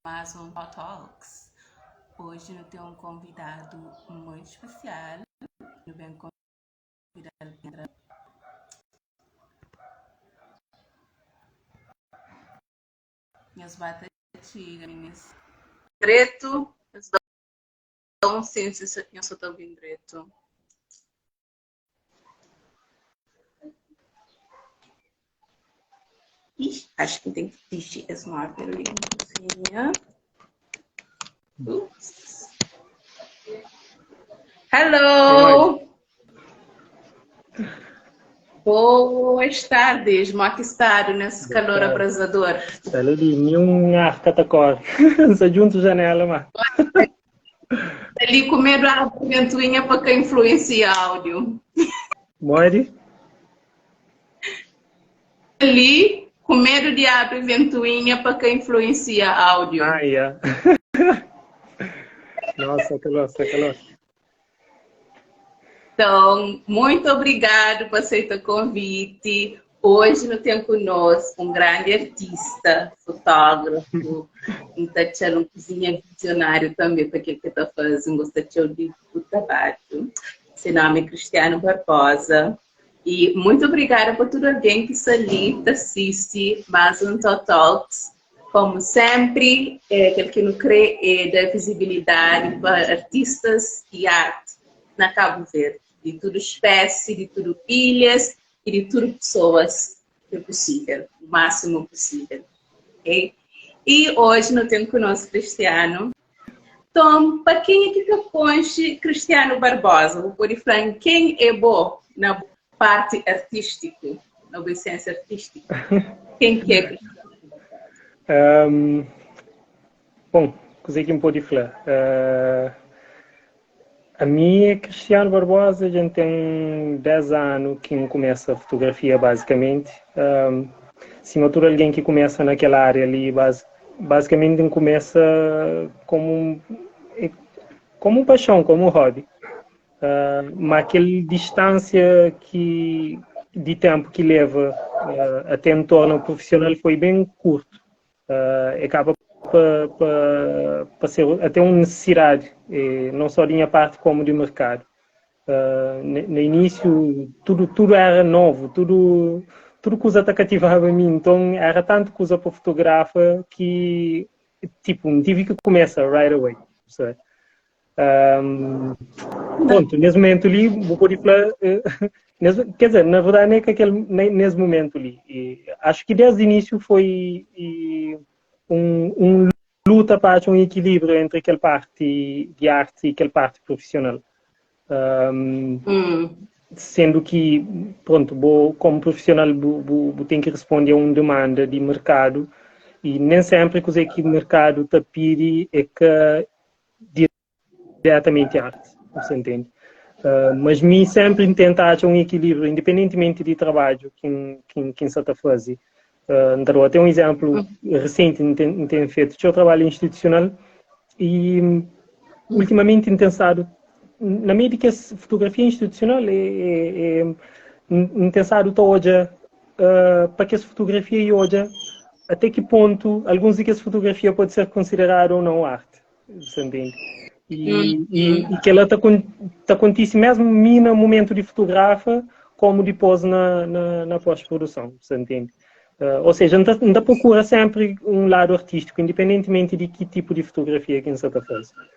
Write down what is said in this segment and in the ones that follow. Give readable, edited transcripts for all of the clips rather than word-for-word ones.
Mais um Tó Talks. Hoje nu tem um convidado muito especial. Nu bem convidá-l pa entra. Nhos ba ta txiga, minis. Dretu, nhos da um sim si nhos sa ta obi-m dretu. Ih, acho que tem que dixi es móvel ali na cozinha. Ups. Hello! Boas tardes, como é que está nesse calor abrasador? Está ali, nenhum ar que tá corre. Está junto janela, mas. Ali com medo a ventoinha para que influencia áudio. Mori? Ali com medo de abre ventoinha para que influencia áudio. Ah, yeah. Nossa, calor, calor. Então, muito obrigado por aceitar o convite. Hoje nós temos conosco um grande artista, fotógrafo, um tachelo, um cozinha visionário também para aquilo que está fazendo, gosta de do trabalho. Seu nome é Cristiano Barbosa. E muito obrigada por tudo alguém que está ali, que assiste mais um Tó Talks. Como sempre, é, aquilo que não crê é dar visibilidade para artistas e arte na Cabo Verde, de tudo espécie, de tudo ilhas e de tudo pessoas que é possível, o máximo possível. Ok? E hoje nós temos conosco Cristiano. Então, para quem é que te conhece Cristiano Barbosa? Vou pôr falar quem é bom na parte artística, na obediência artística. Quem que é Cristiano? Um, bom, coisa que me pode falar. Uh, a minha Cristiano Barbosa, a gente tem 10 anos que começa a fotografia, basicamente. Um, se altura alguém que começa naquela área ali, base, basicamente começa como um, como um paixão, como um hobby. Uh, mas aquela distância que, de tempo que leva uh, até me tornar profissional foi bem curto. Uh, acaba para ser até uma necessidade, não só da minha parte como do mercado. Uh, no início tudo tudo era novo, tudo tudo coisa te cativava a mim, então era tanto coisa para fotografar que tipo, tive que começar right away, sabe? Um, pronto, nesse momento ali, vou poder falar, nesse, quer dizer, na verdade nem que aquele, nesse momento ali, e acho que desde o início foi e, um, um luta para achar um equilíbrio entre aquela parte de arte e aquela parte profissional. Um, hum. Sendo que, pronto, vou, como profissional, vou, vou, vou ter que responder a uma demanda de mercado e nem sempre que o mercado te pede é que diretamente arte, você entende? Uh, mas me sempre tenta achar um equilíbrio, independentemente de trabalho que que que se está fazer. Uh, então, até um exemplo recente, tem, tem feito o trabalho institucional e ultimamente tem pensado, na medida que a fotografia institucional é, é, é pensado hoje uh, para que essa fotografia e hoje até que ponto alguns de que essa fotografia pode ser considerada ou não arte, você entende? E, hum. e, e que ela está tá acontece mesmo no momento de fotografa como depois na, na, na pós-produção, você entende? Uh, ou seja, ainda procura sempre um lado artístico, independentemente de que tipo de fotografia que você está fazendo.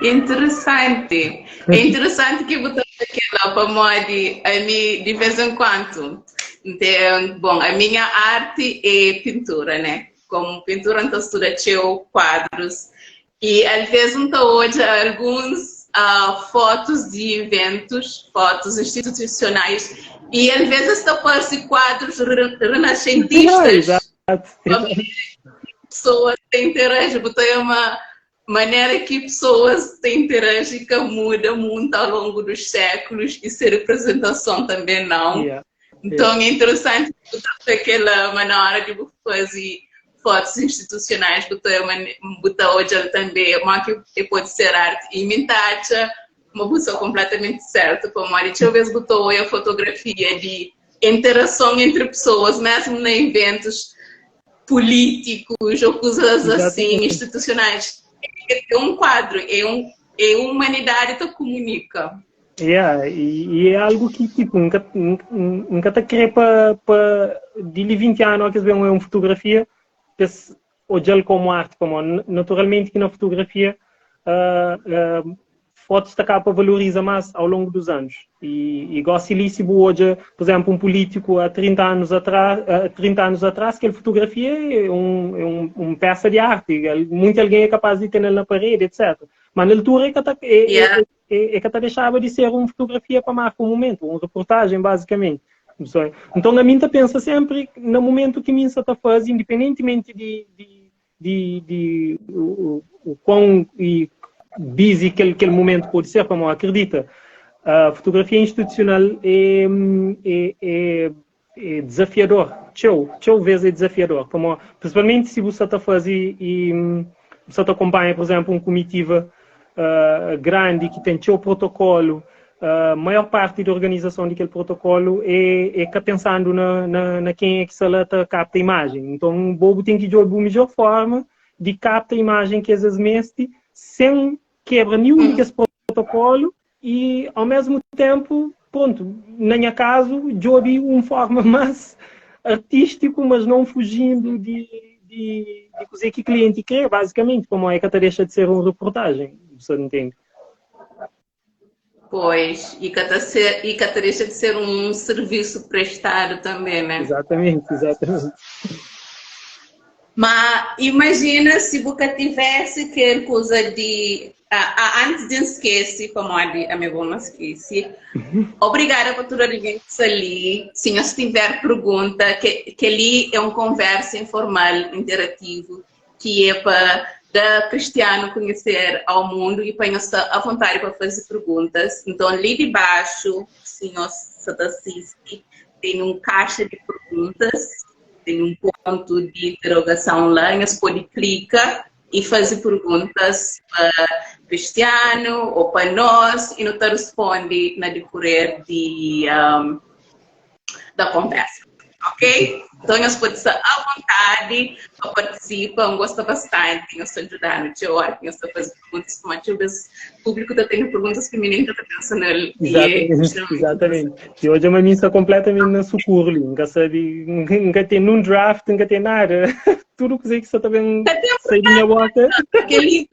Interessante. É interessante que você aquela para mim, a mim, de vez em quando. Então, bom, a minha arte é pintura, né? Como pintura, então estuda quadros. E às vezes, então, hoje, alguns uh, fotos de eventos, fotos institucionais, e às vezes está parece quadros renascentistas. Exato. Pessoas têm interesse, botei uma maneira que pessoas têm interesse que muda muito ao longo dos séculos e ser representação também não. Yeah. Então yeah. é interessante botar aquela maneira de fazer fotos institucionais, botar, botar hoje também, mas que pode ser arte imitada, uma pessoa completamente certa, como a gente vez botou a fotografia de interação entre pessoas, mesmo em eventos. políticos ou coisas assim, institucionais. É um quadro, é um é humanidade que comunica. Yeah, e, e é algo que tipo, nunca, nunca ta querer pa, pa de 20 anos que vem uma fotografia, olhar como arte, como naturalmente que na fotografia uh, uh, fotos ta capa valoriza mais ao longo dos anos. E, e gosto ali se hoje, por exemplo, um político há 30 anos atrás, há 30 anos atrás, que fotografia é um, é um, um peça de arte, muito alguém é capaz de ter na parede, etc. Mas na altura é que tá, é, yeah. é, é, é que tá deixava de ser uma fotografia para marcar um momento, uma reportagem, basicamente. Então, a mim tá pensa sempre no momento que mim está fazendo, independentemente de, de, de, de o, o, o quão e busy aquele, aquele momento pode ser, como acredita. A fotografia institucional é, é, é, é desafiador. Tchau, tchau vezes é desafiador. Como, principalmente se você está fazendo e você acompanha, por exemplo, uma comitiva grande que tem seu protocolo, a maior parte da organização daquele protocolo é, é que pensando na, na, na quem é que se lá capta a imagem. Então, o bobo tem que de uma melhor forma de capta a imagem que às vezes sem quebra nenhum desse protocolo e, ao mesmo tempo, pronto, na minha caso, job uma forma mais artístico, mas não fugindo de, de, de coisa que o cliente quer, basicamente, como é que até deixa de ser uma reportagem, você entende? Pois, e que até, ser, e que até deixa de ser um serviço prestado também, né? Exatamente, exatamente. Mas imagina se você tivesse que coisa de. Ah, antes de esquecer, como a minha não esqueci. Obrigada por tudo que ali. Se nós tiver pergunta, que, que ali é uma conversa informal, interativo, que é para da Cristiano conhecer ao mundo e para nós estar à vontade para fazer perguntas. Então, ali de baixo, se nós assiste, tem um caixa de perguntas, tem um ponto de interrogação lá, nós pode clicar e fazer perguntas para Cristiano ou para nós e nós responde na decorrer de, um, da conversa. Ok? Então, nós pode estar à vontade para participar, eu gosto bastante, nós estamos ajudando, eu hora que nós estamos fazendo perguntas, como o público está tendo perguntas que nem está pensando nele. Exatamente, exatamente. E hoje é uma missa completamente na socorro, nunca sabe, nunca tem num draft, nunca tem nada. Tudo que sei que só também sai da minha boca. Aquele...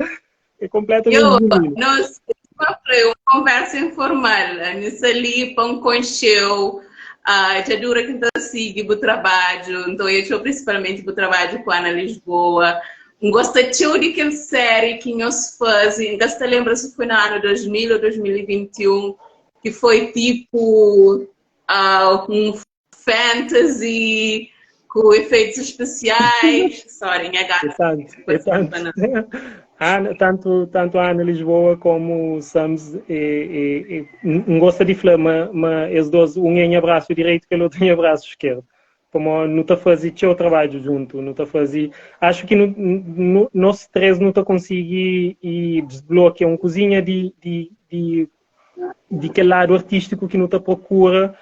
É completamente eu, nós, uma conversa informal, nisso ali, pão concheu, já dura que então siga o trabalho, então eu estou principalmente o trabalho com a Ana Lisboa. Gosto de que série que nós fazemos, ainda lembra se foi no ano 2000 ou 2021, que foi tipo um fantasy com efeitos especiais. Sorry, minha gata. É tanto, é tanto. Ana, tanto, tanto a Ana Lisboa como o Sams é, é, é, não gosta de falar, mas, mas esses dois, um em abraço direito e o outro em abraço esquerdo. Como não está fazendo o trabalho junto, não está fazendo. Acho que no, no, nós três não está conseguindo e desbloquear uma cozinha de, de, de, de que lado artístico que não está procura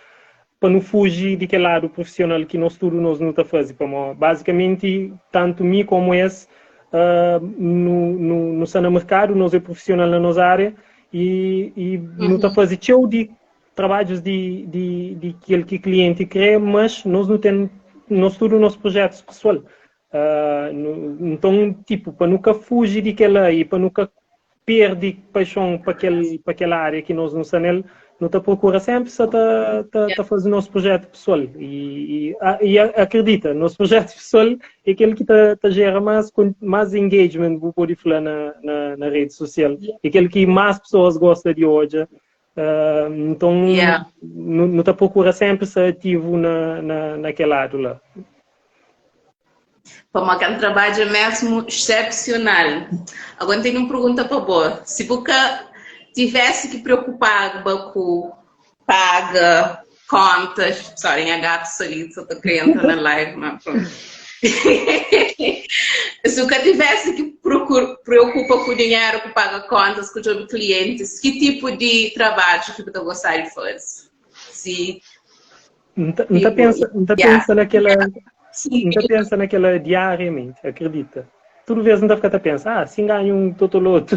para não fugir de que lado profissional que nós tudo nós não está fazendo. Como, basicamente, tanto mim como esse, no, no, no, no mercado, nós é profissional na nossa área e, e uhum. não está fazendo cheio de trabalhos de, de, de aquilo que o cliente quer, mas nós não temos, nós tudo o nosso projeto pessoal. No, então, tipo, para nunca fugir daquela e para nunca perder paixão para aquele, para aquela área que nós não sabemos, não te procura sempre, só tá, tá, tá fazendo o nosso projeto pessoal. E, e, e acredita, nosso projeto pessoal é aquele que tá, tá gera mais, mais engagement, vou poder falar na, na, na rede social. É aquele que mais pessoas gostam de hoje. Então, yeah. não, não te procura sempre ser ativo na, na, naquele lado lá. Como aquele trabalho mesmo excepcional. Agora tenho uma pergunta para você. Se você tivesse que preocupar com paga contas, sorry, a gato ali, só estou querendo na live, mas pronto. Se você tivesse que preocupa com dinheiro, com paga contas, com o clientes, que tipo de trabalho que você gostaria de fazer? Se não tá, pensa, não tá yeah. pensa naquela. N ta pensa na kela diariamenti, akredita. Tudu vez N ta fika ta pensa, ah, si N ganha un totolotu,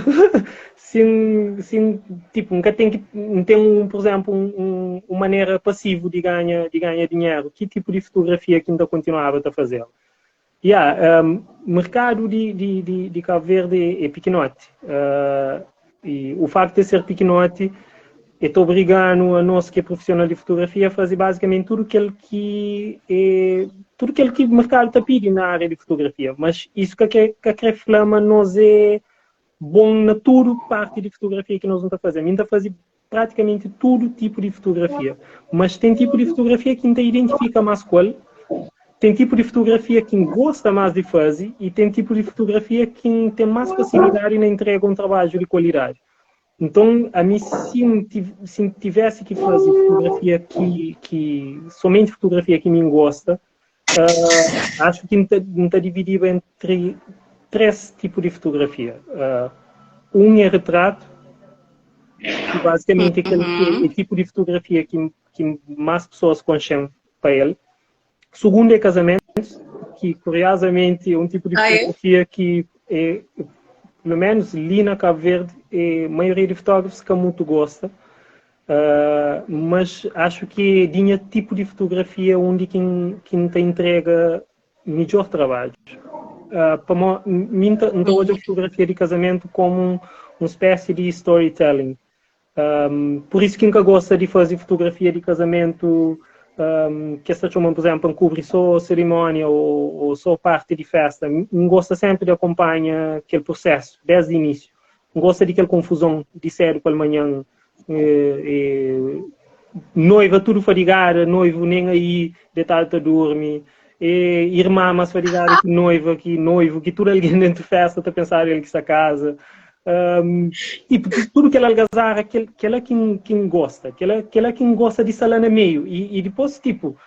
si N, si N, tipo, N ka ten ki, N ten un, pur izénplu, un, un manera pasivu di ganha, di ganha dinheru, ki tipu di fotografia ki N ta kontinuaba ta fazeba? Ya, merkadu di, di, di, di Kabu Verdi é pikinoti. Uh, e o facto de ser pikinoti é ta obriga-nu a nos ki é profissional di fotografia a faze basicamente tudo kel ki é, tudo kel ki merkadu ta pidi na área di fotografia. Mas isso ka kre, ka kre fla ma nos é bom na tudo parte di fotografia ki nos nu ta faze. Mi N ta faze praticamente tudo tipo di fotografia, mas tem tipo di fotografia ki N ta identifica mais ku el, tem tipo di fotografia ki N gosta mais di faze e tem tipo di fotografia ki N tem mais facilidade na entrega um trabalho di qualidade. Então, a mi se N se N tivesse ki faze fotografia ki, ki somente fotografia ki mi N gosta, uh, acho ki N ta, N ta dividiba entre três tipo di fotografia. Uh, um é retrato, que basicamente é aquele uhum. é tipo de fotografia que, que mais pessoas conhecem para ele. Segundo é casamentos, que curiosamente é um tipo de ah, é? fotografia é? que é, pelo menos ali na Cabo Verde, é, a maioria de fotógrafos que muito gosta. Uh, mas acho que tinha tipo de fotografia onde quem, quem te entrega melhor trabalho. Uh, pa mim, não olho a fotografia de casamento como um, uma espécie de storytelling. Um, por isso que nunca gosta de fazer fotografia de casamento um, que esta chama, por exemplo, cobrir só cerimônia ou, ou só parte de festa. Não gosta sempre de acompanhar aquele processo, desde o início. Não gosta de aquela confusão de cedo para manhã, eh, eh, noiva tudo fadigada, noivo nem aí, deitado a dormir, e irmã mais fadigada que noiva, que noivo, que tudo alguém dentro de festa está a pensar ele que está casa. Um, tipo, tudo aquela algazarra que, que ela quem, quem gosta, que ela, que ela quem gosta de estar lá no meio. E, e depois, tipo,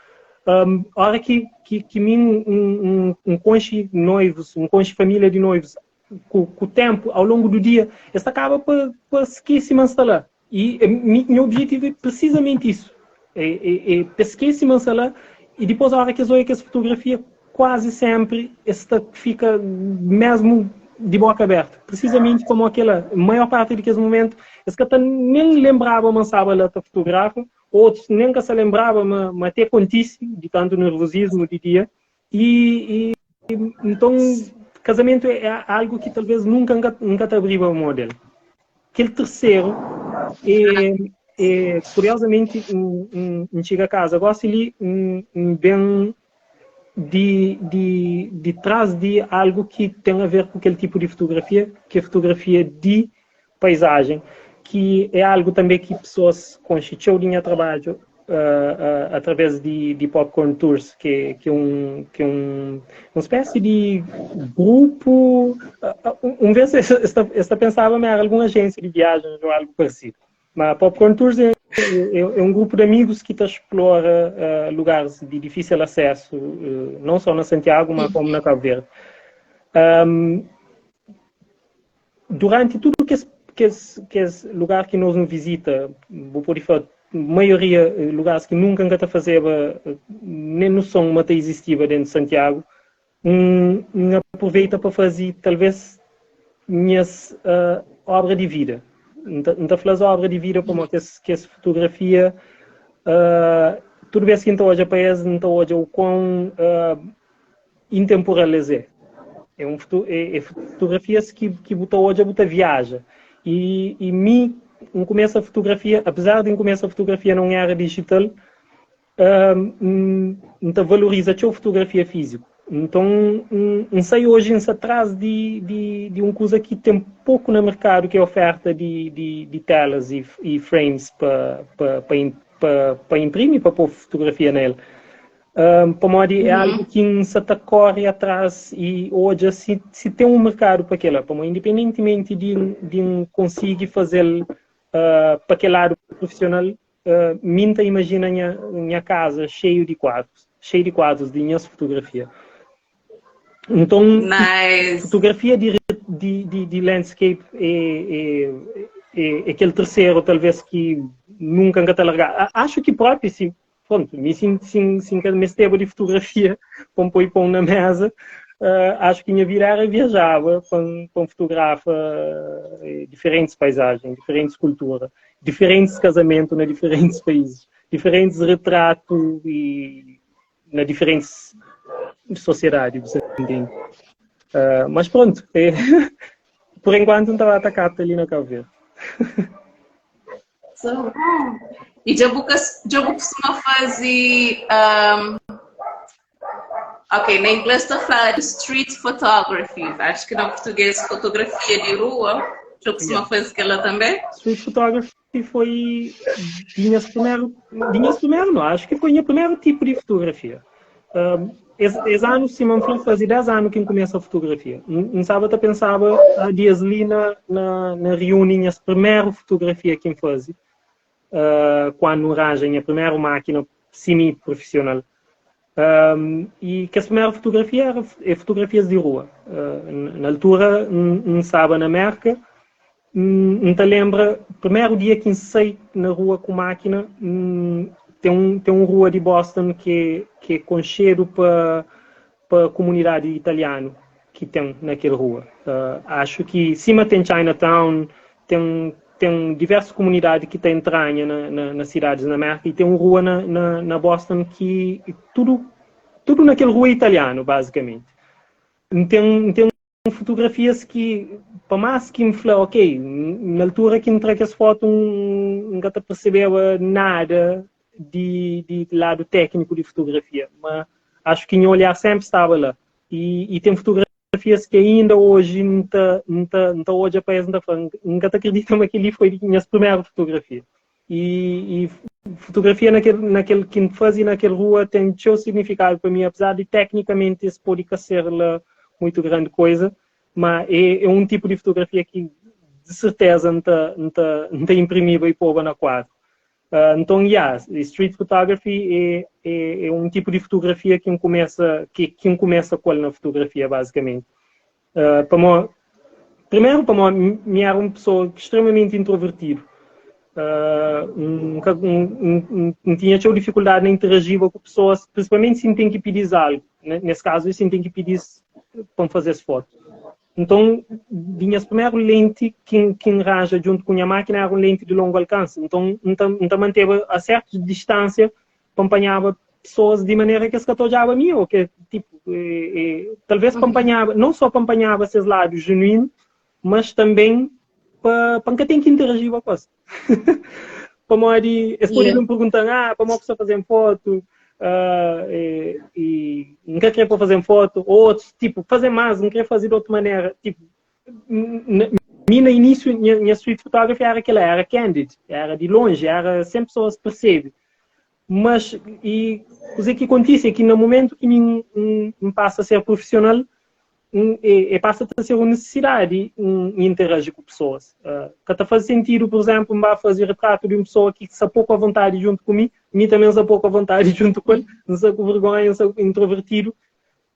um, a hora que, que, que mim, um, um, um conche noivos, um conche família de noivos, com, com o tempo, ao longo do dia, esse acaba para pa esquecer lá. E meu objetivo é precisamente isso. É, é, é esquecer lá e depois a hora que eu olho essa fotografia, quase sempre esta fica mesmo de boca aberta. Precisamente como aquela maior parte daqueles momentos, esse que nem lembrava, mas sabe lá fotografa, outros nem que se lembrava, mas, mas até acontece de tanto nervosismo de dia. E, e então casamento é, é algo que talvez nunca nunca te abriu o modelo. Aquele terceiro é, é curiosamente um, um, um chega a casa gosto ali um, um bem de, de, de trás de algo que tem a ver com aquele tipo de fotografia, que é fotografia de paisagem, que é algo também que pessoas com cheio de trabalho uh, uh, através de, de Popcorn Tours, que, que é um, que é um, uma espécie de grupo. Uh, um vez esta, esta pensava era alguma agência de viagens ou algo parecido. Mas Popcorn Tours é, é, é um grupo de amigos que te explora lugares de difícil acesso, não só na Santiago, mas como na Cabo Verde. Um, durante tudo que esse, que esse, que esse lugar que nós nos visita, vou poder falar, maioria eh, lugares que nunca nunca fazer eh, nem noção uma existia dentro de Santiago, um, um aproveita para fazer talvez minhas uh, obra de vida. Não está falando obra de vida como que essa, que essa fotografia, uh, tudo vez que então hoje aparece, então hoje o quão uh, intemporal é. É, um, é, é fotografias que, que botou hoje, bota viaja. E, e mim, um começo a fotografia, apesar de um começo a fotografia não era digital, um, um, valoriza a fotografia física. Então, um, um sei hoje em atrás de, de, de uma coisa que tem pouco no mercado, que é a oferta de, de, de telas e, e frames para pa, pa, pa, pa imprimir, para pôr fotografia nele. Um, para é algo que se tá corre atrás e hoje se, se tem um mercado para aquilo, para independentemente de, de conseguir fazer uh, para aquele lado profissional, uh, minta imagina minha, minha casa cheio de quadros, cheio de quadros de minhas fotografia. Então, nice. fotografia de, de, de, de landscape é, é, é, aquele terceiro, talvez, que nunca nunca te largar. Acho que próprio, se Prontu, mi si si si N ka mesteba di fotografia pa N poi pon na mesa, acho ki nha vida era viajaba pa N pa N fotografa diferentis paizajen, diferentis kultura, diferentis kazamentu na diferentis paízis, diferentis retratu i na diferentis sosiedadi, bu sa ntende? Mas prontu, por enkuantu N ta ba ta kapta li na Kabu Verdi. So bom. E dja bu, dja bu costuma faze. Um, ok, na inglês ta fala de street photography. Acho que na português fotografia de rua. Já costuma yeah. fazer aquela também? Street photography foi minhas primeiro, minhas primeiro não, acho que foi minha primeiro tipo de fotografia. Um, es, es ano, se me fazia 10 anos que começa a fotografia. Não sabe, até pensava há dias ali na, na, na reunião, minha primeira fotografia que fazia, quando arranja a minha primeira máquina semi-profissional. Um, e que a primeira fotografia era é fotografias de rua. Na altura, não estava na América, não te lembra, primeiro dia que saí na rua com máquina, tem um rua de Boston que é conchedo para para a comunidade italiana que tem naquela rua. Acho que cima tem Chinatown, tem diversas comunidades que tem entranha na cidades na América e tem uma rua na Boston que tudo naquela rua é italiano, basicamente. Tem fotografias que, para mais que me fala, ok, na altura que entrei as fotos, nunca te percebeu nada de lado técnico de fotografia, mas acho que meu olhar sempre estava lá. E tem fotografias que ainda hoje não te, não te, não te olha para não te nunca te acredito mas aquele foi a minha primeira fotografia. E fotografia naquele que fazia naquela rua tem seu significado para mim, apesar de tecnicamente isso pode ser lá muito grande coisa, mas é um tipo de fotografia que de certeza não te, não te, não te imprimia e pôr na quadro. Então, yeah, street photography é um tipo de fotografia que um começa com ele na fotografia, basicamente. Para primeiro, para mim, era uma pessoa extremamente introvertido. Não tinha dificuldade em interagir com pessoas, principalmente se tem que pedir algo. Nesse caso, se tem que pedir para fazer as fotos. Então, tinha a primeira lente que arranja junto com a máquina era uma lente de longo alcance. Então manteve a certa distância para apanhar pessoas de maneira que se a mim, ou que, tipo, talvez para apanhar, não só para apanhar esses lados genuínos, mas também para que tem que interagir com a coisa. Para eles podem me perguntar, para que você fazer foto, e nunca queria para fazer foto, outros, tipo, fazer mais, não queria fazer de outra maneira. Tipo, mim no início, minha street photography era aquela, era candid, era de longe, era sempre pessoas percebem. Mas, e o que acontece é que no momento que mim, me passa a ser profissional, e passa a ser uma necessidade em interagir com pessoas. Que até faz sentido, por exemplo, me fazer retrato de uma pessoa que está pouco à vontade junto comigo, mim também está pouco à vontade junto com ele, não sou com vergonha, não sou introvertido,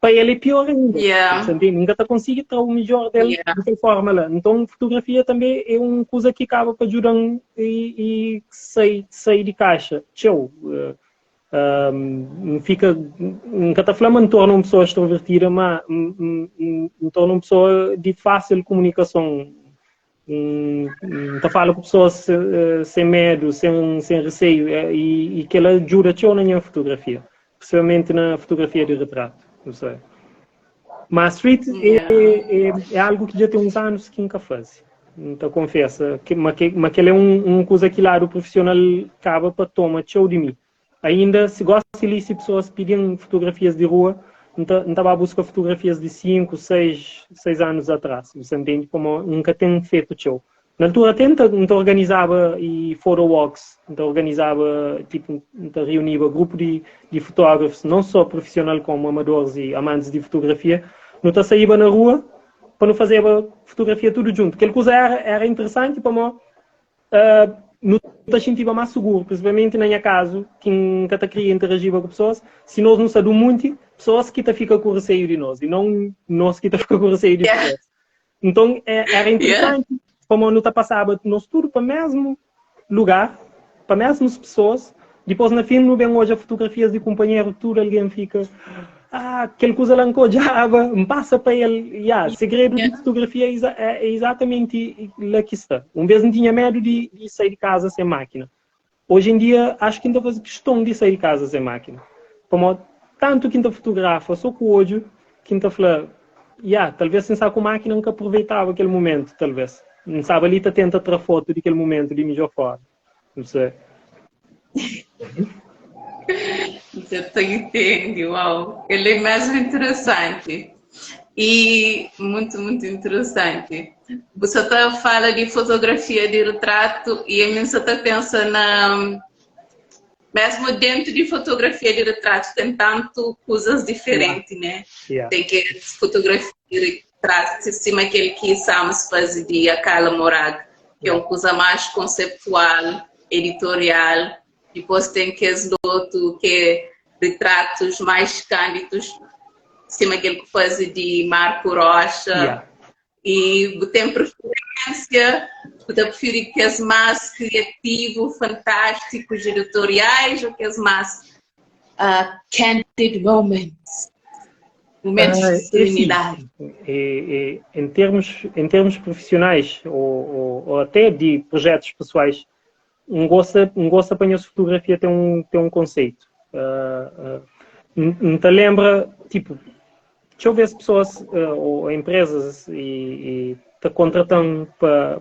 para ele é pior ainda. Nunca tá conseguindo ter o melhor dele de forma lá. Então, fotografia também é uma coisa que acaba para ajudar e sair de caixa. Tchau. Fica, nunca tá falando, me torna uma pessoa extrovertida, mas me torna uma pessoa de fácil comunicação. Tá falando com pessoas sem medo, sem receio, e que ela ajuda tchau na minha fotografia, principalmente na fotografia de retrato, não sei. Mas street é algo que já tem uns anos que nunca faz. Então confessa, mas que ele é um coisa que lá do profissional acaba para tomar tchau de mim. Ainda se gosta de se pessoas pedem fotografias de rua, então estava a buscar fotografias de 5, 6 anos atrás. Você entende como nunca tem feito show. Na altura até então organizava e photo walks, então organizava, tipo, então reunia grupo de fotógrafos, não só profissional como amadores e amantes de fotografia, não saía na rua para não fazer fotografia tudo junto. Aquela coisa era interessante para mim, não te sentia mais seguro, principalmente na minha casa, que nunca te queria interagir com pessoas, se nós não sabemos muito, pessoas que te ficam com receio de nós, e não nós que te ficam com receio de pessoas. Então, era interessante, como não te passava nós tudo para o mesmo lugar, para as mesmas pessoas, Dipôs na fin nu ben odja fotografias di kunpanheru, tudu algen fika, ah, kel kuza la N ka odjaba, N pasa pa el. Ya, segredu di fotografia é izatamenti la ki sta. Un bês N tinha medu di sai di kaza sen mákina. Oji en dia, acho ki N ta faze kiston di sai di kaza sen mákina. Pamodi tantu ki N ta fotografa so ku odju ki N ta fla, ya, talvês si N sta ku mákina N ka aproveitaba kel mumentu, talvês. N staba li ta tenta tra fotu di kel mumentu di midjór forma. N sei. Dja ta intendi, uau. Ele é mesmo interessante. E muito, muito interessante. Você tá fala de fotografia de retrato e a mim só tá pensa na mesmo dentro de fotografia de retrato tem tanto coisas diferentes, né? Yeah. Tem que fotografia de retrato cima aquele que Samos faz de Akala Morag, que é uma coisa mais conceptual, editorial. Depois tem que outro que é retratos mais cândidos, cima aquele que faz de Marco Rocha. Yeah. E tem preferência, você prefere que as mais criativo, fantásticos, editoriais ou que as mais candid moments? Momentos de É assim, serenidade. em termos profissionais ou até de projetos pessoais, um gosta para a fotografia tem um conceito. Não te lembra, tipo, deixa eu ver se pessoas ou empresas e te contratam pa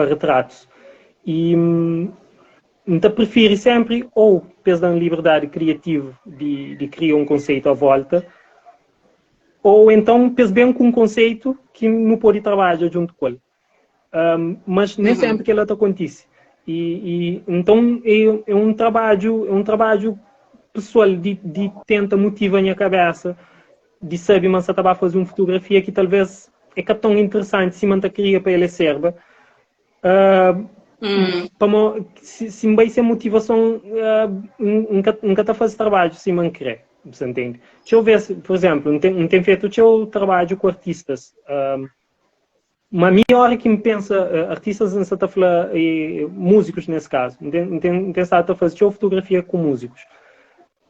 retratos. E te prefere sempre ou pes dando liberdade criativa de criar um conceito à volta, ou então pes bem com um conceito que não pode trabalhar junto com ele. Mas nem sempre que ela te acontece. E então é um trabalho pessoal de tenta motivar a minha cabeça de saber mas você tá fazer uma fotografia que talvez é que tão interessante se manta queria para ele ser. Se vai ser motivação, nunca, nunca tá fazendo trabalho se não querer, você entende? Deixa eu ver, se, por exemplo, não tem feito o trabalho com artistas. Mas a minha hora que me pensa, artistas não está a falar, e músicos nesse caso, não tem estado a fazer fotografia com músicos.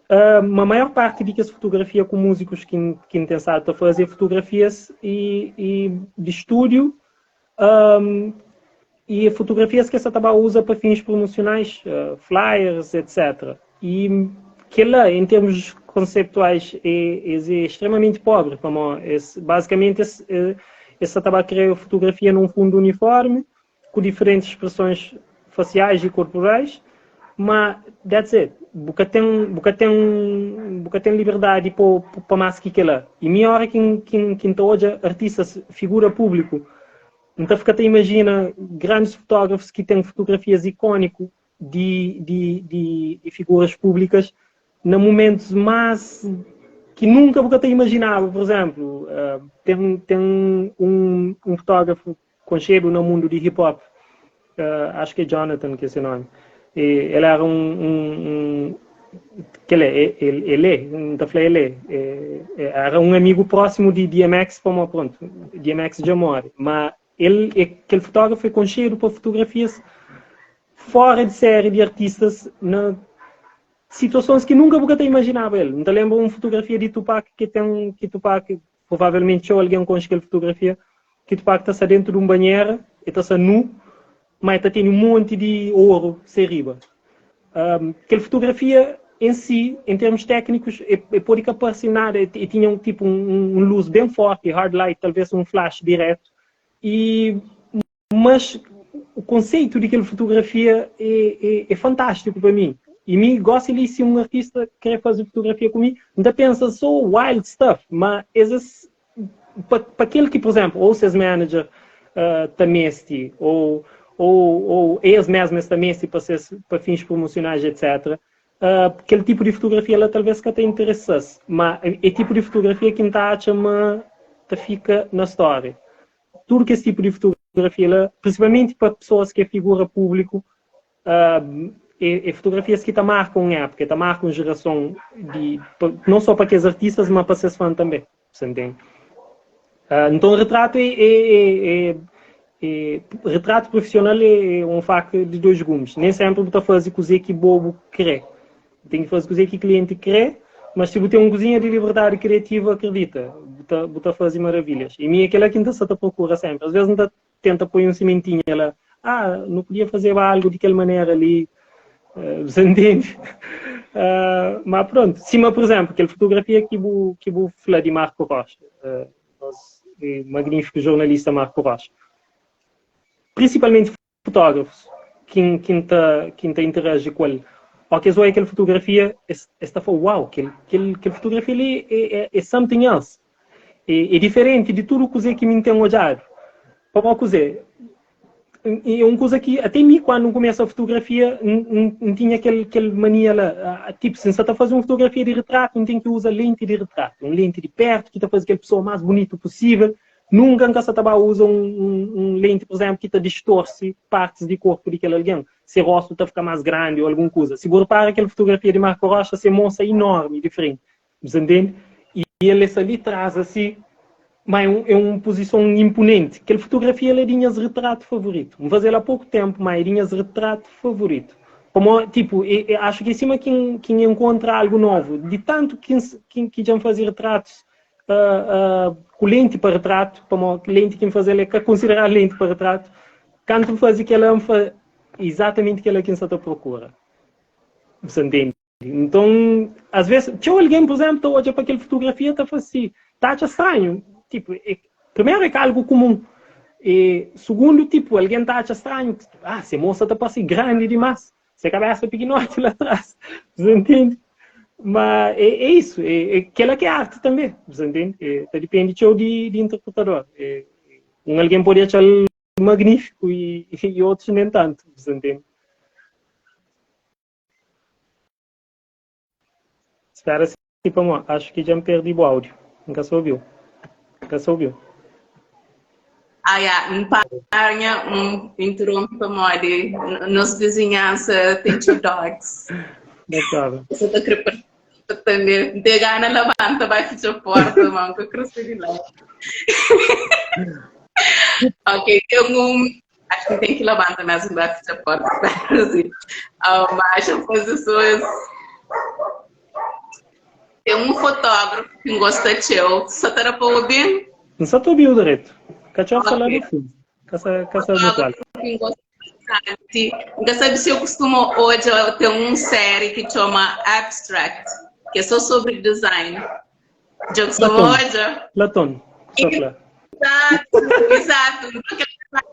A maior parte de que as fotografia com músicos que tem estado a fazer fotografias e de estúdio, e fotografias que essa taba usa para fins promocionais, flyers, etc. E que lá, em termos conceptuais, é extremamente pobre. Como esse, basicamente, essa taba cria fotografia num fundo uniforme, com diferentes expressões faciais e corporais, mas that's it. Buca tem liberdade para mais que lá. E minha hora que hoje artistas, figura público, então fica até imagina grandes fotógrafos que têm fotografias icônicas de figuras públicas na momentos mais que nunca buca até imaginava. Por exemplo, tem um fotógrafo conhecido no mundo de hip hop, acho que é Jonathan que é seu nome. E ele era um que ele é, ele é, não tá falando ele é, era um amigo próximo de DMX, como pronto, DMX já morre, mas ele, aquele fotógrafo é conhecido por fotografias fora de série de artistas na situações que nunca buca imaginava ele. Não te lembro uma fotografia de Tupac que tem que Tupac provavelmente show alguém com aquela fotografia que Tupac está dentro de um banheiro e está nu, mas está tendo um monte de ouro sem riba. Aquela fotografia em si, em termos técnicos, é pode que aparecer nada, e tinha um tipo um luz bem forte, hard light, talvez um flash direto, mas o conceito de aquela fotografia é fantástico para mim. E me gosto de se um artista quer fazer fotografia comigo, ainda pensa só wild stuff, mas esses, para aquele que, por exemplo, ou seus manager também ou eles mesmos também para fins promocionais, etc. Aquele tipo de fotografia ela talvez que até interessasse, mas é tipo de fotografia que não está a fica na história. Tudo que esse tipo de fotografia, ela, principalmente para pessoas que é figura público, é fotografias que te marcam época, te marcam geração, de, não só para aqueles artistas, mas para seus fãs também, você entende? Então o retrato é, é, é, é, E, retrato profissional é um faca de dois gumes. Nem sempre bu ta faze kuzê ki bo bu krê. Bu tem ki faze kuzê ki cliente krê, mas se bu tem um kuzinha de liberdade criativa, acredita, bu ta, bu ta faze maravilhas. E mi é kela ki N ta sa ta procura sempre. Às vezes N ta tenta poi um sementinha lá. Ah, nu podia fazeba algo di kel manera li. Uh, você entende? Uh, mas pronto, sima, por exemplo, kel fotografia ki bu, ki bu fla di Marco Rocha. Uh, nos magnífico jornalista Marco Rocha. Principalmente fotógrafos que que ta que ta interage com ele. Ou que zoa aquela fotografia, está fala, uau, aquele, aquele, aquele fotografia ali é, é, é something else. É, é diferente de tudo que que me tem olhado. Para coisa, é uma coisa que até mim quando começa a fotografia não tinha aquele, aquele mania lá ah, tipo se você está fazendo uma fotografia de retrato não tem que usar lente de retrato um lente de perto que está fazendo aquela pessoa mais bonita possível nunca nunca você tá usa um, um, um lente por exemplo que está distorce partes de corpo de aquele alguém se rosto está ficar mais grande ou alguma coisa se você repara aquela fotografia de Marco Rocha se moça enorme diferente você entende e ele ali traz assim mas é, um, é uma posição imponente. Aquela fotografia é dinhas retrato favorito. Vou fazer há pouco tempo, mas é dinhas retrato favorito. Como, tipo, eu, eu acho que em cima quem, quem encontra algo novo, de tanto que, que, que já fazer retratos uh, uh, com lente para retrato, como lente quem fazer é considerar lente para retrato, quando faz aquela exatamente aquela que você procura. Você entende? Então, às vezes, tinha alguém, por exemplo, tá olha para aquela fotografia e tá falando assim, tá acha estranho. Tipo, é, primeiro é que é algo comum. E, segundo, tipo, alguém tá acha estranho. Ah, essa moça tá parecendo grande demais. Essa cabeça pequenote lá atrás. Você entende? Mas é, é isso. É, é aquela que é arte também. Você entende? É, tá depende de, de interpretador. É, um alguém pode achar magnífico e, e outros nem tanto. Você entende? Espera tipo, amor, acho que já me perdi o áudio. Nunca se ouviu. Nunca se ouviu. Ah, yeah. Um parnya, um interrompe modi. Nos vizinhança tem two dogs. Não Você tá querendo também. Tem gana levanta, vai fechar a porta, mano, que eu cresci de lá. Ok, tem um Acho que tem que levantar mesmo vai fechar a porta. Assim. Ah, mas as pessoas tem um fotógrafo que gosta de eu. Só está para ouvir? Não só estou ouvindo direito. Cachorro falar no fundo. Caça, caça Fotógrafo que gosta bastante. Nunca sabe se eu costumo hoje eu tenho uma série que chama Abstract, que é só sobre design. Eu costumo hoje. Platão. Só falar. Exato, exato. Porque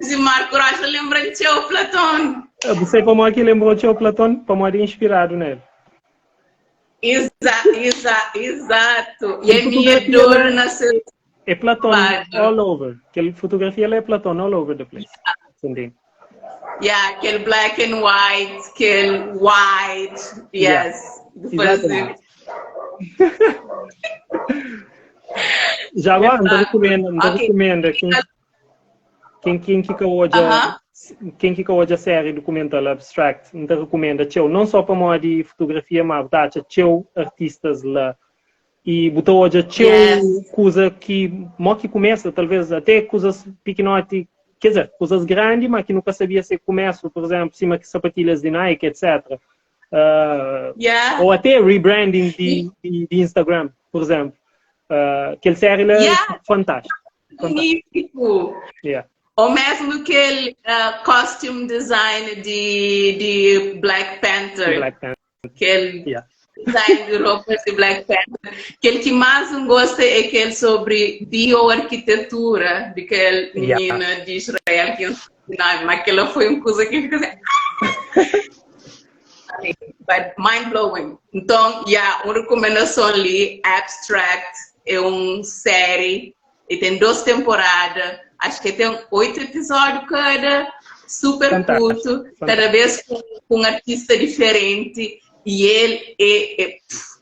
de Marco Rocha lembra de o Platão. Você como é que lembrou de o Platão? Como era inspirado nele. Exato, exato, exato. E a minha dor nasceu. É Platão all over. Aquela fotografia é Platão all over the place. Yeah. Yeah, aquele black and white, aquele white, yes. Yeah. Já agora, não recomendo, não okay. recomendo. Quem, quem, quem que hoje, uh -huh. quem que hoje a série documental Abstract, não recomenda, tchau, não só para modo de fotografia, mas tá, tchau artistas lá. E botou hoje tchau yes. coisa que, mo que começa, talvez até coisas pequenote, quer dizer, coisas grandes, mas que nunca sabia se começa, por exemplo, cima que sapatilhas de Nike, etc. Uh, yeah. Ou até rebranding de, de, de Instagram, por exemplo. Uh, aquele série é yeah. fantástico. Magnífico. Yeah. Ou mesmo aquele uh, costume design de, de Black Panther. Black Panther. Aquele yeah. design de roupas de Black Panther. Aquele que mais um gosta é aquele sobre bioarquitetura, de aquele menina yeah. de Israel que ensinava. Mas aquela foi uma coisa que fica assim. But mind blowing. Então, yeah, uma recomendação ali, Abstract, é uma série e tem duas temporadas, acho que tem oito episódios cada, super Fantástico. curto, cada vez com, com um artista diferente e ele é, é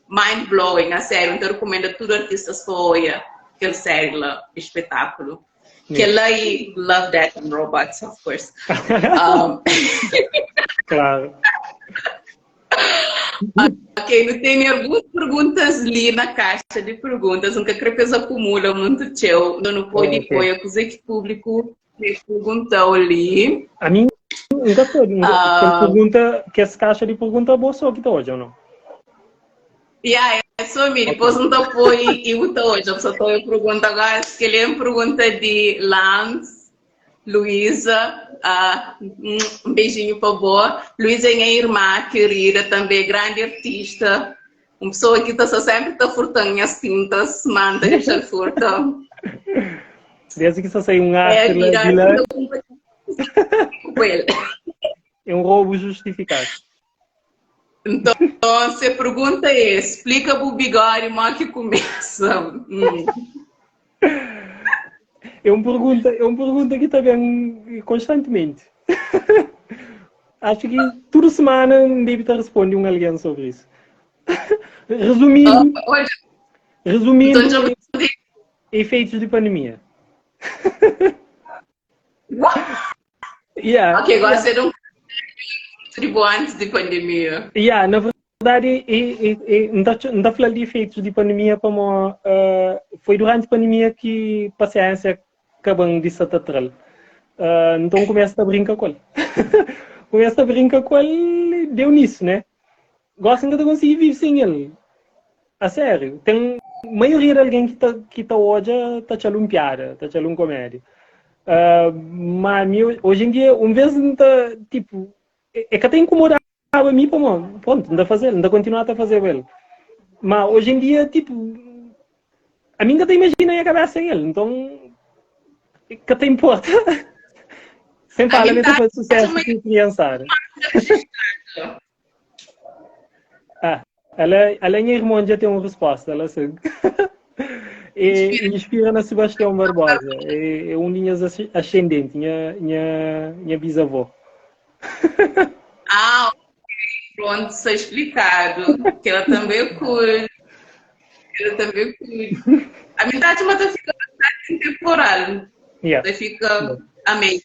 mind blowing, a sério. Então, eu recomendo a todos os artistas que olham aquela série lá, espetáculo. Que lá e Love, Death and Robots, of course. Um... Claro. Ok, não tem algumas perguntas ali na caixa de perguntas, nunca creio que acumula muito teu, não pode okay. pôr, que público. Pergunta li. A mim, nunca soube. Nunca, uh, pergunta, que essa caixa de pergunta boa só que tá hoje ou não? Yeah, é só mim. Depois não tá põe e o tá hoje. A pessoa tá pergunta agora, se ele é pergunta de Lance, Luísa, uh, um beijinho para boa. Luísa é minha irmã querida, também grande artista. Uma pessoa que está sempre tá furtando minhas tintas, manda deixa furta. Desde que só saiu um arte é, de lá. Com ele. É um roubo justificado. Então, se a pergunta é, explica o bigode como é que começa. Hum. É uma pergunta que está bem constantemente. Acho que toda semana deve estar respondendo um alguém sobre isso. Resumindo, oh, resumindo então, efeitos de pandemia. Yeah. Ok, agora yeah. um tribo antes de pandemia. Yeah, na verdade, e, não está falando de efeitos de pandemia, como foi durante a pandemia que paciência acabam de se atral. Então começa a brincar com ele. Começa a brincar com ele, deu nisso, né? Gosto ainda de conseguir viver sem ele. A sério. Tem maioria de alguém que tá hoje tá te piada, tá te comédia. Mas hoje em dia, um vez não tá, tipo, é que até incomodava a mim, pô, pronto, não dá fazer, não dá continuar a fazer ele. Mas hoje em dia, tipo, a mim ainda imagina a cabeça sem ele, então, que até importa. Sem falar, tá faz sucesso com criançada. Ah, ela é minha irmã, já tem uma resposta, ela sabe. E inspira na Sebastião Barbosa, é um linhas ascendente, minha bisavó. Ah, pronto, está explicado. Que ela também curte. Ela também curte. A minha idade mas fica bastante temporal. Yeah. Fica amazing.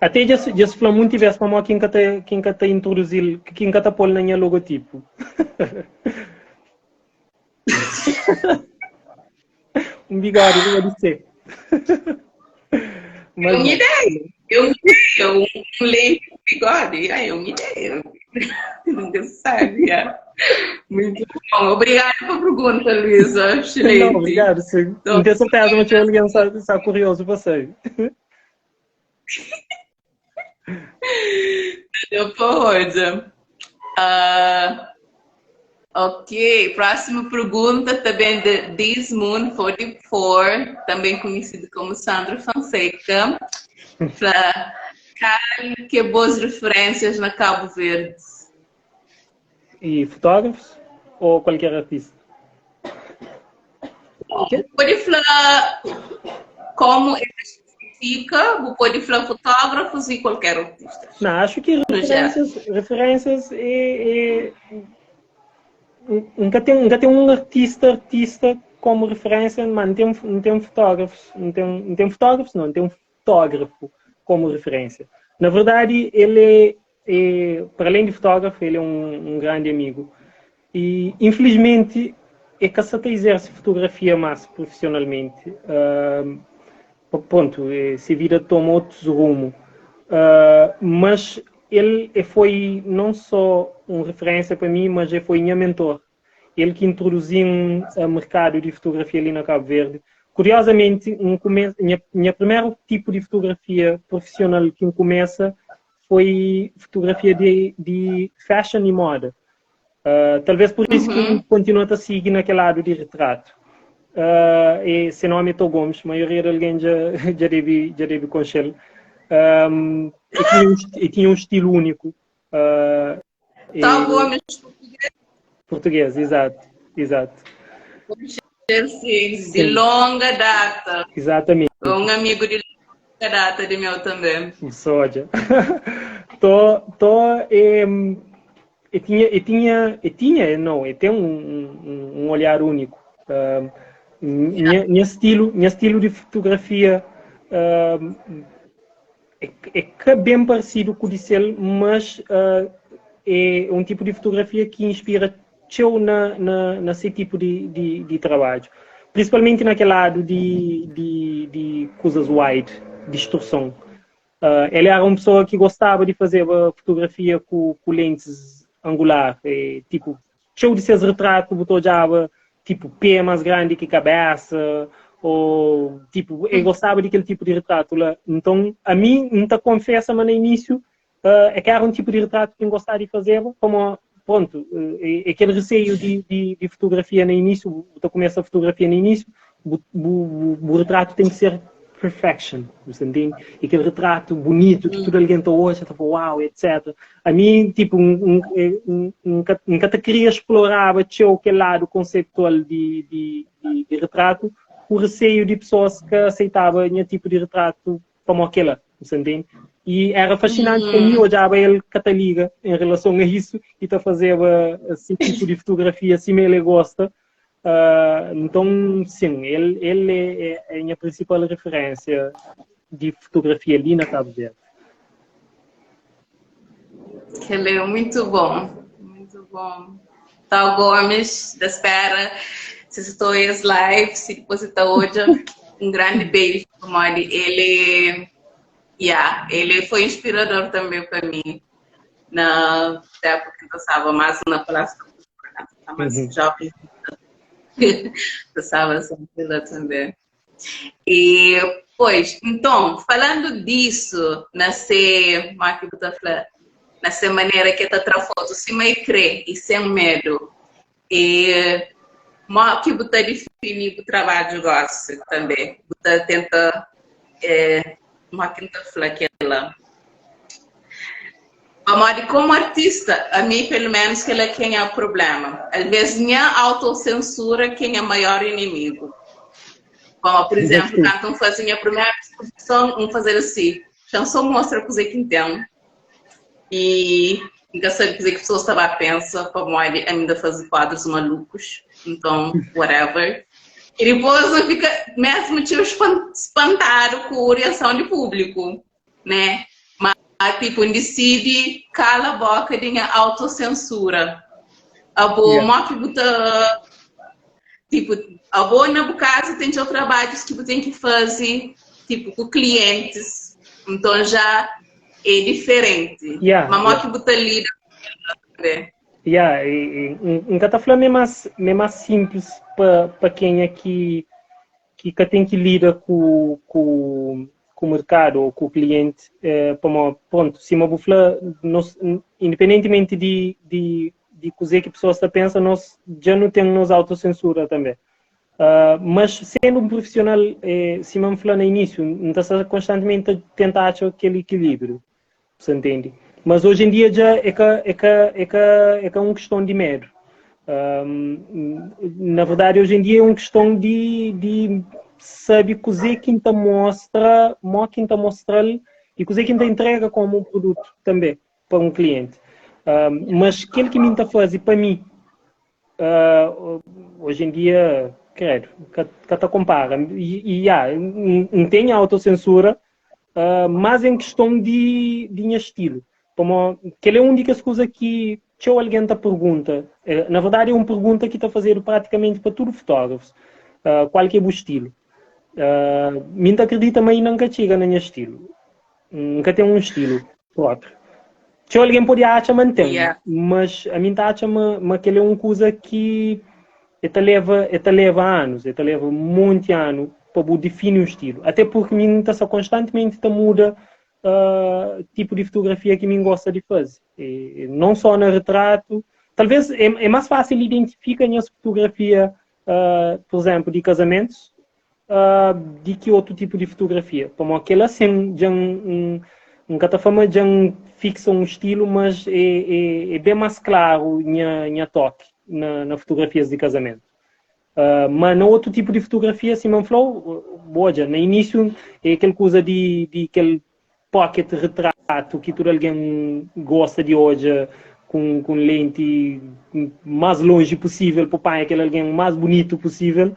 Até já se falou muito tivesse para quem quem te introduzir, quem te pôr na minha logotipo. Um bigode, não pode ser. Mas, é uma ideia. Eu um leite com bigode. É uma ideia. Nunca se sabe. É. Muito bom. Obrigada pela pergunta, Luísa. Excelente. Não, obrigado. Sim. Então, não tenho certeza, mas alguém está curioso para saber. Depois. Ok, próxima pergunta também de This Moon 44, também conhecido como Sandro Fonseca. Para que boas referências na Cabo Verde? E fotógrafos ou qualquer artista? Pode falar como especifica, pode falar fotógrafos e qualquer artista. Não, acho que referências é nunca tem um artista como referência, mas não tem fotógrafos, não tem fotógrafos, não tem um fotógrafo como referência. Na verdade, ele é, para além de fotógrafo, ele é um grande amigo. E, infelizmente, é que só exerce fotografia mais profissionalmente. Pronto, se vida toma outros rumo. Mas ele foi não só uma referência para mim, mas ele foi minha mentor. Ele que introduziu um mercado de fotografia ali na Cabo Verde. Curiosamente, minha primeiro tipo de fotografia profissional que começa foi fotografia de fashion e moda. Talvez por isso que continuo a seguir naquele lado de retrato. E seu nome é Tô Gomes, a maioria de alguém já deve conhecer. E tinha um estilo único. Tô Gomes, português? Português, exato. Sim, de longa data. Exatamente. Um amigo de longa data de meu também. Soja. Tô, e tinha um olhar único. Minha estilo de fotografia é bem parecido com o de Cel, mas é um tipo de fotografia que inspira eu nesse tipo de trabalho. Principalmente naquele lado de coisas wide. distorson. El éra un pesoa ki gostaba di fazeba fotografia ku ku lentis angular, e, tipo, txeu di ses retratu bu ta odjaba tipo pé más grandi ki kabésa, ô tipo, el gostaba di kel tipu di retratu la. Nton, ami N ta konfesa ma na inísiu é ka éra un tipu di retratu ki N gostaba di fazeba, pamodi, prontu, é kel reseio di, di, di fotografia na inísiu, bu ta kumesa fotografia na inísiu, bu, bu, bu retratu ten ki ser perfection, bu sta ntende? E kel retratu bunitu ki tudu algen ta odja, ta fla uau, etc. Ami, tipo, N, N, N, ka, N ka ta kria exploraba txeu kel ladu konseptual di, di, di, di retratu, ku reseio di pesoas ka aseitaba nha tipu di retratu pamo kela, bu sta ntende? E era fascinante pa mi odjaba el ka ta liga em relason a isu e ta fazeba se tipu di fotografia sima el e gosta. Nton, sin, el, el é, é, é nha prinsipal referênsia di fotografia li na Cabo Verde. Kel é muito bom, muito bom. Tal Gomes, da espera, se estou es live, se depois está hoje, um grande beijo, pamodi ele, yeah, ele foi inspirador também para mim na época que eu estava mais na Praça mais jovem, passava sempre lá também. E, pois, então, falando disso, na se, como é que eu fala? Na se maneira que tá tra foto, se mãe crê e sem medo. E como que você define o trabalho gosto também? Você tenta, é, como é que eu fala aquela? Pamodi komu artista, ami pelu menus kela ki é nha prublema. Alves nha autosensura ki é nha maior inimigu. Pamodi, pur izemplu, kantu N faze nha primeru spozison, N fazel si, xa-m so mostra kuze ki N ten i N ka sabe kuze ki pesoas ta ba pensa pamodi ami N ta faze kuadrus malukus, nton whatever. I dipôs N fika mesmu txeu spantadu ku reason di públiku. né? Ma tipo, N disidi kala boka di nha autosensura. Abo, Yeah. mo ki bu ta tipo, abo na bu kaza ten txeu trabadjus ki bu ten ki faze, tipo, ku klientis, nton já é diferenti. Yeah, Ma mo yeah. ki bu ta lida ku el? Yeah, e, e, N N ka ta fla ma é más, ma é más sinplis pa, pa kenha ki ki ka ten ki lida ku, ku, ku merkadu ou ku klienti, eh, pamo, prontu, sima bu fla, nos, independentimenti di, di, di kuzê ki pesoas ta pensa, nos dja nu ten nos autosensura tanbê. Uh, mas sendo un profissional, eh, sima N fla na inísiu, N ta sta konstantimenti ta tenta atxa kel ikilíbriu. Você entende? Mas hoje em dia já é ka, é ka, é ka, é ka um questão de medo. Um, na verdade, hoje em dia é uma questão de, de saber cozer quem te mostra, mo quem te mostra e cozer quem te entrega como um produto também para um cliente. Um, mas aquele que me está fazer para mim, uh, hoje em dia, credo, que, que te compara. E, e yeah, não tem autocensura, Uh, mas em questão di, di nha estilo. Pamo, kel é un di kes kuza ki txeu algen ta pergunta. Eh, na verdadi é un pergunta ki ta fazedu pratikamenti pa tudu fotógrafus. Uh, kual ki é bu estilo? Uh, mi N ta akredita ma inda N ka txiga na nha estilo. N ka ten un estilo própriu. Txeu algen pode atxa ma N ten, Yeah. mas ami N ta atxa ma, ma kel é un kuza ki E ta leva, e ta leva anus, e ta leva monti anu pa bu difini un stilu. Até purki mi N ta sta konstantimenti ta muda uh, tipu di fotografia ki mi N gosta di faze. E, non só na retratu, talvez é, é más fásil identifika nhas fotografia, uh, por exemplo, di kazamentus, uh, di ki otu tipu di fotografia. Pamodi kel asin dja N, N ka ta fla ma dja N fiksa un stilu, mas é, é, é ben más klaru nha, nha toki na, na fotografias di kazamentu. Uh, ma na otu tipu di fotografia, sima N fla-u, bu odja, na inísiu é kel kuza di, di kel pocket retratu ki tudu algen gosta di odja ku, ku lenti más lonji pusível pa panha kel algen más bunitu pusível.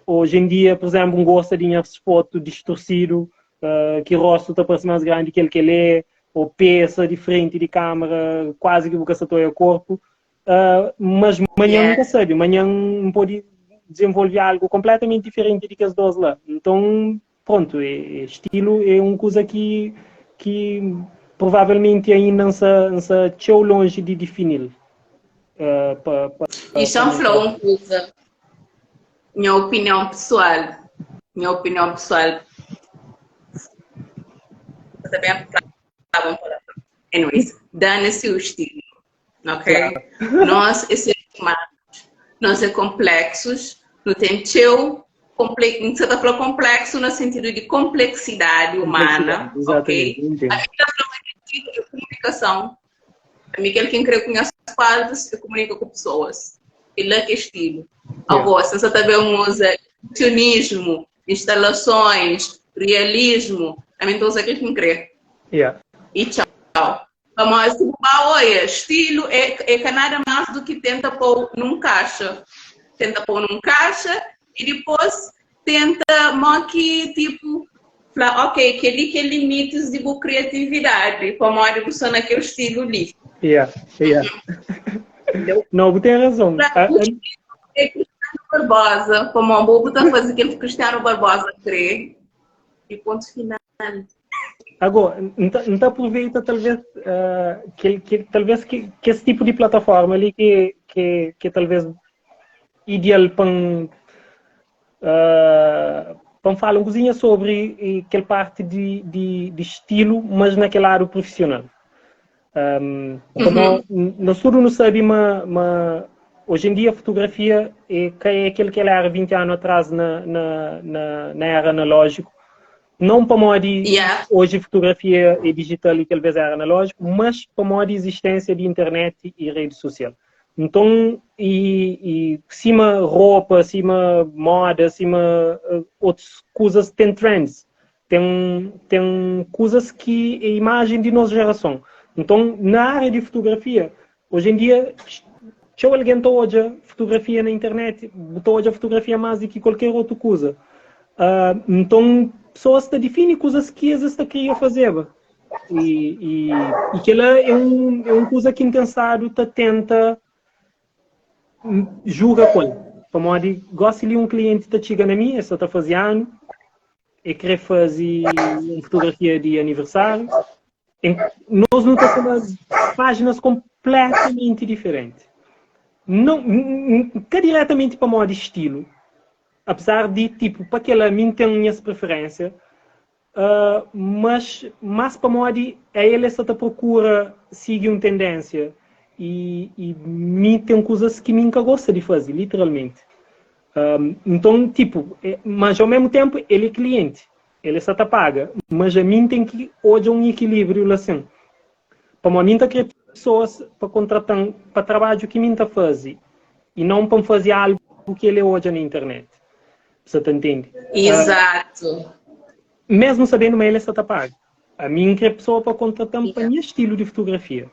Oji en dia, por exemplo, N gosta di nhas fotu distorsidu, uh, ki rostu ta parse más grandi ki el ki el é, ou pesa di frenti di câmara, quase ki bu ka sa ta oia korpu. Uh, mas manhã yeah. nunca sabe, manhã N pode desenvolve algo completamente diferente di kes dos lá. Então, prontu, é, é stilu é un kuza ki ki provavelmenti ainda N sa N sa txeu lonji di difini-l uh, pa, pa, E pa xa N nha fla un kuza, nha opinion pesoal, nha opinion pesoal, ta ben flaba un palavrão. Anyways, dane-se o estilo, ok? Claro. Nós é seres humanos, nós é complexos, nu ten txeu comple N sa ta fla complexo na sentido di complexidade humana, Complexidade, exatamente, ok? eu entendo. A mi ta fla ma sentido é comunicação. Ami kel ki N kre ku nhas kuadrus é komunika ku pesoas. Kel-la ki é stilu. Agó, si N sa ta ben uza impresionismu, instalasons, realismu, ami N ta uza kel ki N kre. Yeah. I txau. Pamodi si bu ba oia, stilu é, é ka nada más du ki tenta pô-u nun kaxa. Tenta pô-u nun kaxa i dipôs tenta mo ki tipo fla ok kel-li ki é limitis di bu kriatividadi pamodi bu sta na kel stilu li. Yeah, yeah. Entendeu? Não, bu tem razão. Fla, A, bu a, stilu é Cristiano Barbosa, pamodi bo bu ta faze kel ki Cristiano Barbosa krê e ponto final. Agora, N ta, N ta aproveita talvez uh, que, que talvez que, que esse tipo de plataforma ali que, que, que talvez ideal pa N uh, pa N fala un kuzinha sobri kel parti di, di, di stilu, mas na kel ladu profissional. Um, como Uhum. nós tudo não sabe, ma, ma hoje em dia a fotografia é, que é aquele que ela era 20 anos atrás na, na, na, na era analógico. Não pamodi Yeah. hoje fotografia é digital e talvez era analógico, mas pamodi existência de internet e rede social. Nton, i, i sima ropa, sima moda, sima uh, otus kuzas ten trends, ten, ten kuzas ki é imajen di nos jerason. Nton, na área di fotografia, hoje em dia, txeu algen ta odja fotografia na internet, bu ta odja fotografia más di ki kualker otu kuza. Uh, nton, pesoas ta difini kuzas ki es ta kria fazeba. E, e, e kel-la é un, é un kuza ki N ten stadu ta tenta juga ku el. Pamodi gósi li un klienti ta txiga na mi, el sta ta faze anu, el krê faze un fotografia di aniversáriu. Nos nu ta sta na pájinas konpletamenti diferenti. Não, ka diretamenti pamodi stilu, apesar di tipo pa kel-la mi N ten nhas preferénsia, Uh, mas mas pamodi a el sta ta prokura sigi un tendênsia e, e mi ten kuzas ki mi nka gosta di faze, literalmente. Um, nton, tipo, mas ao mesmo tempo ele é cliente, ele sta ta paga, mas a mim tem ki odja un equilíbrio lá assim. Pamodi mi nta kre pessoas pa contratan pa trabadju ki mi nta faze e não pa faze algo ki ele odja na internet. Você ta entende? Exato. Mesmo sabendo ma ele sta ta paga. A mim kre pessoa pa contratan pa nha estilo de fotografia.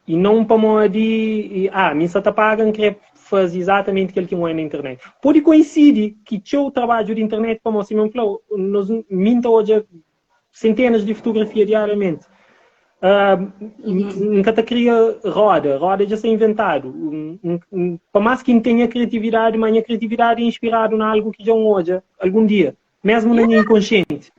E não pamodi, ah, mi sta ta paga, N kre faze exatamente kel ki N oia na internet. Pode coincide ki txeu trabadju di internet, pamodi sima N fla, nos, mi N ta odja centenas di fotografia diariamente. Uh, N ka ta kria roda, roda dja sta inventadu. Pa más ki N tenha criatividade, ma nha criatividade é inspiradu na algo ki dja N odja algun dia, mesmo na nha inconsciente.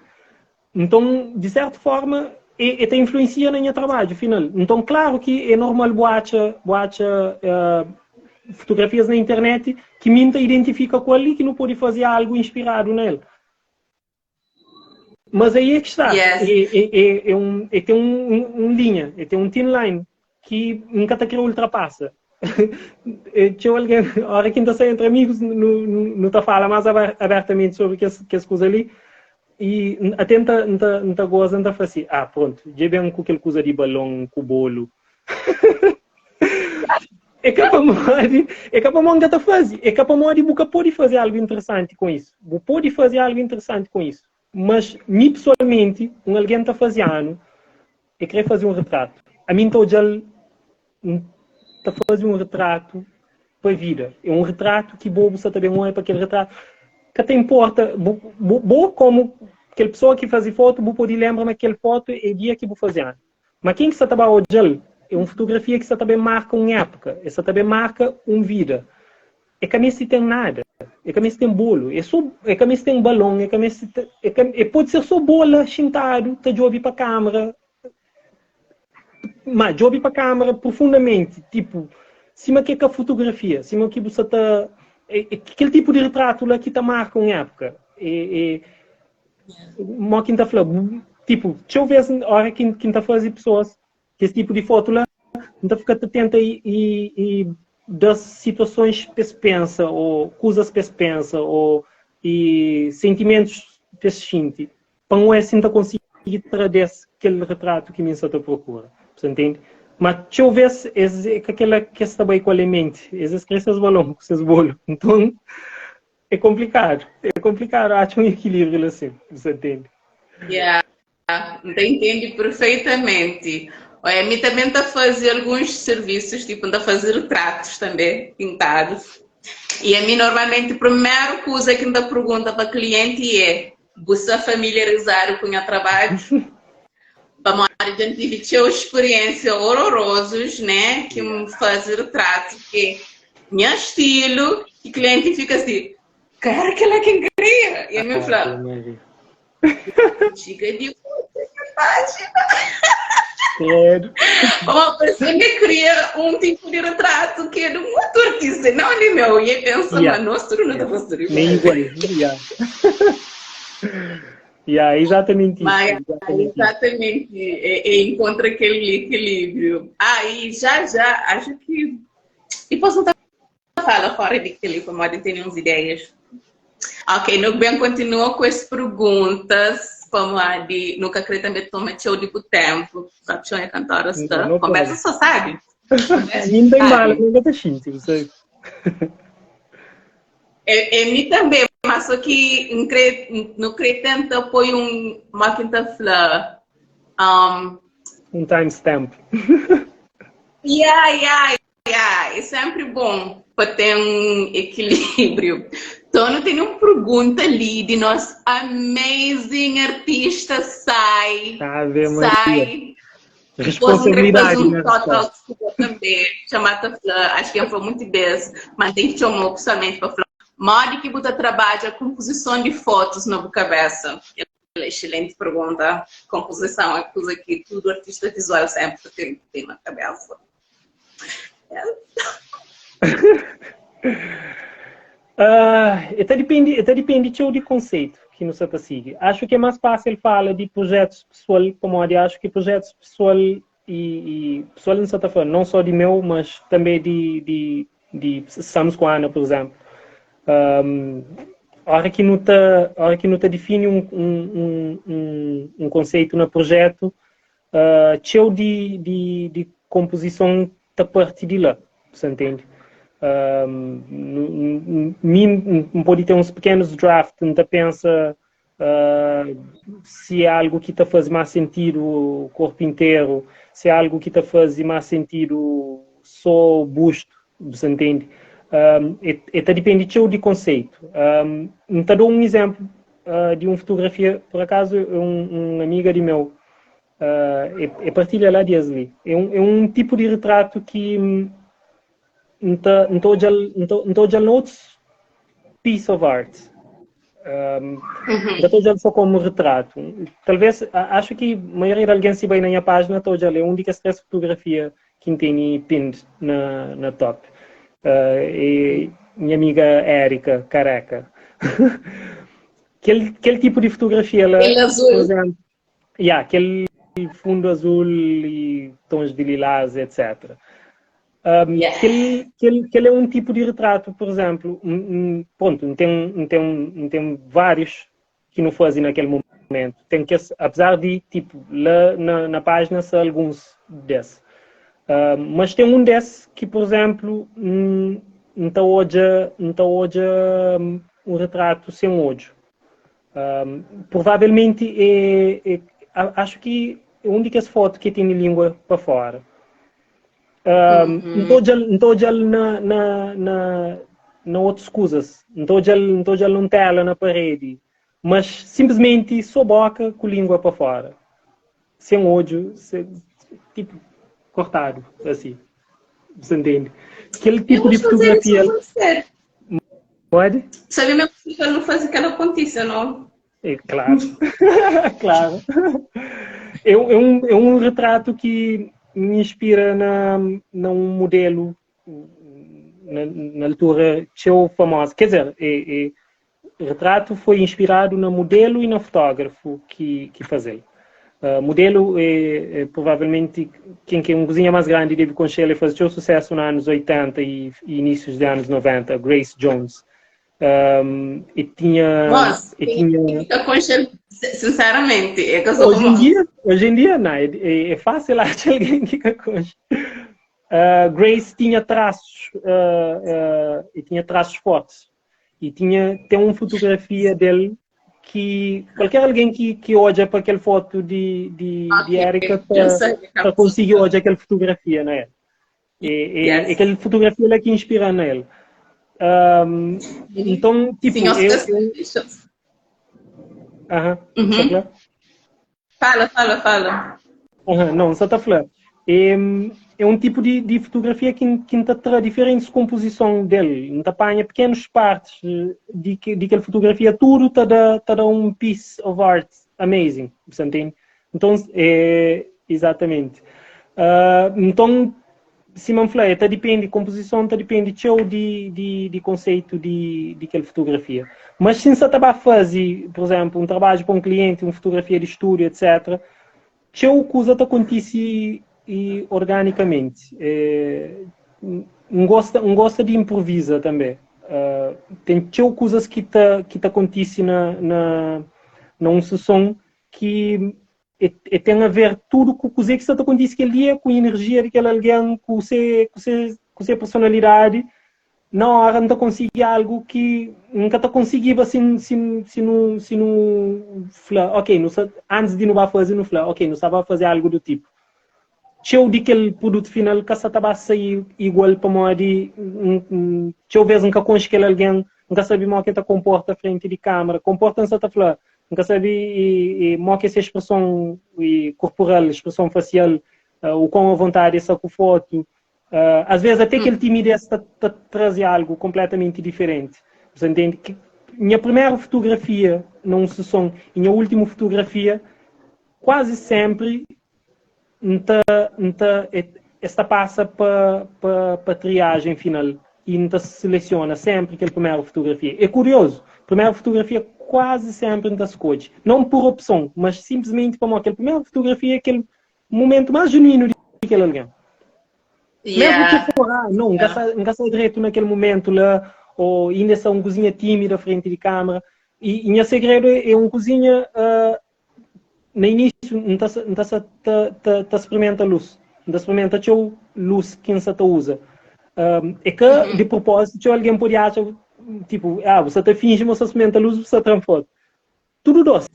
Nton, di certu forma, e, e ta influencia na nha trabadju final. Nton, claro ki é normal bu atxa, bu atxa uh, fotografias na internet ki mi N ta identifika ku el e ki nu pode faze algo inspiradu na el. Mas aí é que está. Yes. É, é, é, é um, é tem um, um, um linha, é tem um thin line que nunca tá querer ultrapassa. Txeu alguém, hora que tá sai entre amigos, não, não tá fala mais abertamente sobre que que as coisas ali. E até não tá, não tá, não tá goza, não tá fala assim, ah, pronto, já bem com aquele coisa de balão, com bolo. É ka pamodi, é ka pamodi ka ta faze, é ka pamodi bu ka pode faze algo interessante com isso. Bu pode faze algo interessante com isso. Mas mi pessoalmente, um alguém ta faze ano, e querer fazer um retrato. A mim ta odjal ta faze um retrato pa vida. É um retrato que bo bu sa ta ben olha pa aquele retrato. Ka ta importa, bo, bo, bo como aquele pessoa que faze foto, bu pode lembra ma aquele foto é dia que bu faze ano. Ma ken ki sa ta ba odja-l é un fotografia ki sa ta ben marka un épuka, e sa ta ben marka un vida. E ka meste ten nada. E ka meste ten bolu, é só, e ka meste ten balon, e ka meste, e ka, e pode ser só bola xintadu ta djobe pa câmara, ma djobe pa câmara profundamenti, tipo, sima ki é ka fotografia, sima ki bu sa ta, é, é kel tipo di retrato la ki ta marka un época. É, é, mo ki N ta fla, tipo, txeu vez ora ki, ki N ta faze pessoas Kes tipu di fotu la, N ta fika ta tenta i, i da situasons pa es pensa, ô kuzas pa es pensa, ô i sentimentus pa es xinti, pa N oja si N ta konsigi tra des kel retratu ki mi N sta ta prokura. Bu ntende? Ma txeu ves es é ka kela ki es ta bai ku el en menti, es es kre ses balon ku ses bolu. Nton, é konplikadu, é konplikadu atxa un ekilíbriu la sin. Bu sta ntende? Yeah. N ta intende perfeitamenti. Oia, mi tanbe N ta faze alguns sirvisus, tipu N ta faze ritratus tanbe, pintadus. I ami normalmenti primeru kuza ki N ta pergunta pa klienti é, Bu sta familiarizadu ku nha trabadju? Pamodi dja N tive txeu spiriénsia ororozus, né, ki N faze ritratu ki nha stilu, ki klienti fika si, Ka éra kel-la ki N kria! I ami N fla. Txiga di minha página. Credo. Bom, você cria um tipo de retrato que é de um outro artista, não de meu. E aí pensa, yeah. mas nós tudo não yeah. está fazendo Nem igual. Yeah. yeah, exatamente isso. Mas, exatamente. Exatamente. E, e encontra aquele equilíbrio. Ah, e já, já, acho que. E posso estar fala fora di kel-li pamodi N tene uns ideias. Ok, nu ben kontinua ku es perguntas pamodi nu ka kre tanbe toma txeu di bu ténpu. Sabe txeu é kantora sta. Não Konversa pode. só sabe. Mi N ten mala, mi N ka ta xinti, bu sabe. É, é mi tanbe, mas só ki N kre, nu kre tenta poi un, ma ki N ta fla, um, Un timestamp. Yeah, yeah, Yeah, é sempre bom pa ten un ekilíbriu. Então, nu tene un pergunta li di nos amazing artista Sai. Ave Maria. Sai. Depois N kre faze Responsabilidade un na talk resposta. ku bo tanbe. Txoma ta fla, acho ki N fla munti bes, ma N ten ki txoma-u pessoalmente pa fla modi ki bu ta trabadja konpozison di fotus na bu kabesa. Kel excelente pergunta. Konpozison é kuza ki tudu artista visual sempre ten ki ten na kabesa. Uh, e ta depende, e ta depende txeu di konseitu ki nu sa ta sigi. Acho ki é más fásil fala di projetus pesoal, pamodi acho ki projetus pesoal e, e pesoal N sa ta fala não só di meu, mas també di, di, di Sams ku Ana, por exemplo. Um, ora ki nu ta, ora ki nu ta difini um, um, um, um konseitu na projetu, Uh, txeu di, di, di konpozison ta parti di la, sa ntende? Uh, mi N pode ten uns pequenos draft, N ta pensa uh, se é algo ki ta faze más sentidu korpu interu, se é algo ki ta faze más sentidu só bustu, sa ntende? Um, e, e ta dipende txeu di konseitu. Um, N ta dou un izénplu uh, di un fotografia, por acaso, un, un amiga di meu, uh, e, e partilha lá di es li. É un, é un tipo di retrato ki N ta, N ta odja-l, N ta, N ta odja-l na otus piece of art. Um, N ka ta odja-l só como retrato. Talvez, acho ki maioria di algen si bai na nha página ta odja-l, é un di kes 3 fotografia ki N tene pinned na, na top. Uh, é nha amiga Erika, careca. kel, kel tipo di fotografia lá, Kel azul. por exemplo, yeah, kel fundo azul e tons de lilás, etc. Um, Yeah. kel, kel, kel é um tipo de retrato, por exemplo, um, um, pronto, um tem, um tem, um tem vários ki nu faze na kel momentu. Ten kes, apesar di, tipo, la na, na página sa alguns des. Uh, mas ten un des ki, por exemplo, N, N ta odja, N ta odja un retratu sen odju. Um, provavelmenti é, é, acho ki é un di kes fotu ki tene língua pa fora. Um, N ta odja-l, N ta odja-l na, na, na, na otus kuzas. N ta odja-l, N ta odja-l nun tela na paredi. Mas simplesmenti só boka ku língua pa fora. Sen odju, se, tipo, kortadu, asi. Você entende? Kel tipo Eu di vou fazer isso fotografia acontecer. Pode? Sabe mesmo que ele não faz aquela pontiça, não? É, claro. Claro. É um retrato que me inspira na um modelo na altura txeu famosa. Quer dizer, o retrato foi inspirado na modelo e na fotógrafo que fazê. Modelo é provavelmente quem que é um cozinha mais grande deve conhecer, ele fez seu sucesso nos anos 80 e inícios dos anos 90, Grace Jones. E tinha Nossa, e tinha sinceramente, é que eu sou Hoje em dia não, é fácil achar alguém que conhece. Grace tinha traços e tinha traços fortes e tinha tem uma fotografia dele que qualquer alguém que olha para aquela foto de Erika para conseguir olhar aquela fotografia, não é? E aquela fotografia lá que inspira nele. Então, tipo, Sim, eu. Fala, fala, fala. Não, só está falando. É um tipo de fotografia que está traz diferentes composições dele. Não apanha pequenas partes de aquela fotografia, tudo está a tá dá um piece of art amazing. Você entende? Então, é, exatamente. Então, sima N falei, tá depende, composição tá depende de conceito de aquela fotografia. Mas se você está a fazer, por exemplo, um trabalho para um cliente, uma fotografia de estúdio, etc., txeu coisa tá acontece e organicamente. É, um gosta de improvisa também. Tem txeu coisas que tá acontece na uma sessão que e tem a ver tudo com o que está acontecendo aquele dia, com a energia daquele alguém, com sua personalidade. Na hora não conseguir algo que nunca tá conseguindo assim se não fala, ok, não, antes de não vai fazer, não fala, ok, não sabe fazer algo do tipo. Txeu di aquele produto final que está a sair igual para modo txeu vez nunca conhece aquele alguém, nunca sabe como que tá comporta frente de câmera, comporta-se, tá falando, nunca sabe e como que essa expressão e corporal, expressão facial, o quão à vontade essa com foto. Às vezes até aquele timidez está tá trazer algo completamente diferente. Você entende? Que minha primeira fotografia numa sessão e minha última fotografia quase sempre nta, esta passa para triagem final e nta seleciona sempre aquela primeira fotografia. É curioso, primeira fotografia quase sempre nta escolhe. Não por opção, mas simplesmente para aquela primeira fotografia é aquele momento mais genuíno de aquele alguém. Mesmo que for, ah, não, nunca sai direito naquele momento lá, ou ainda são uma cozinha tímida frente de câmera. E meu segredo é uma cozinha, no início, não está tá, tá, tá experimenta luz. Não experimenta txeu luz que você usa. É que, de propósito, txeu alguém pode achar, tipo, ah, você está fingindo, você experimenta luz, você está foto. Tudo doce.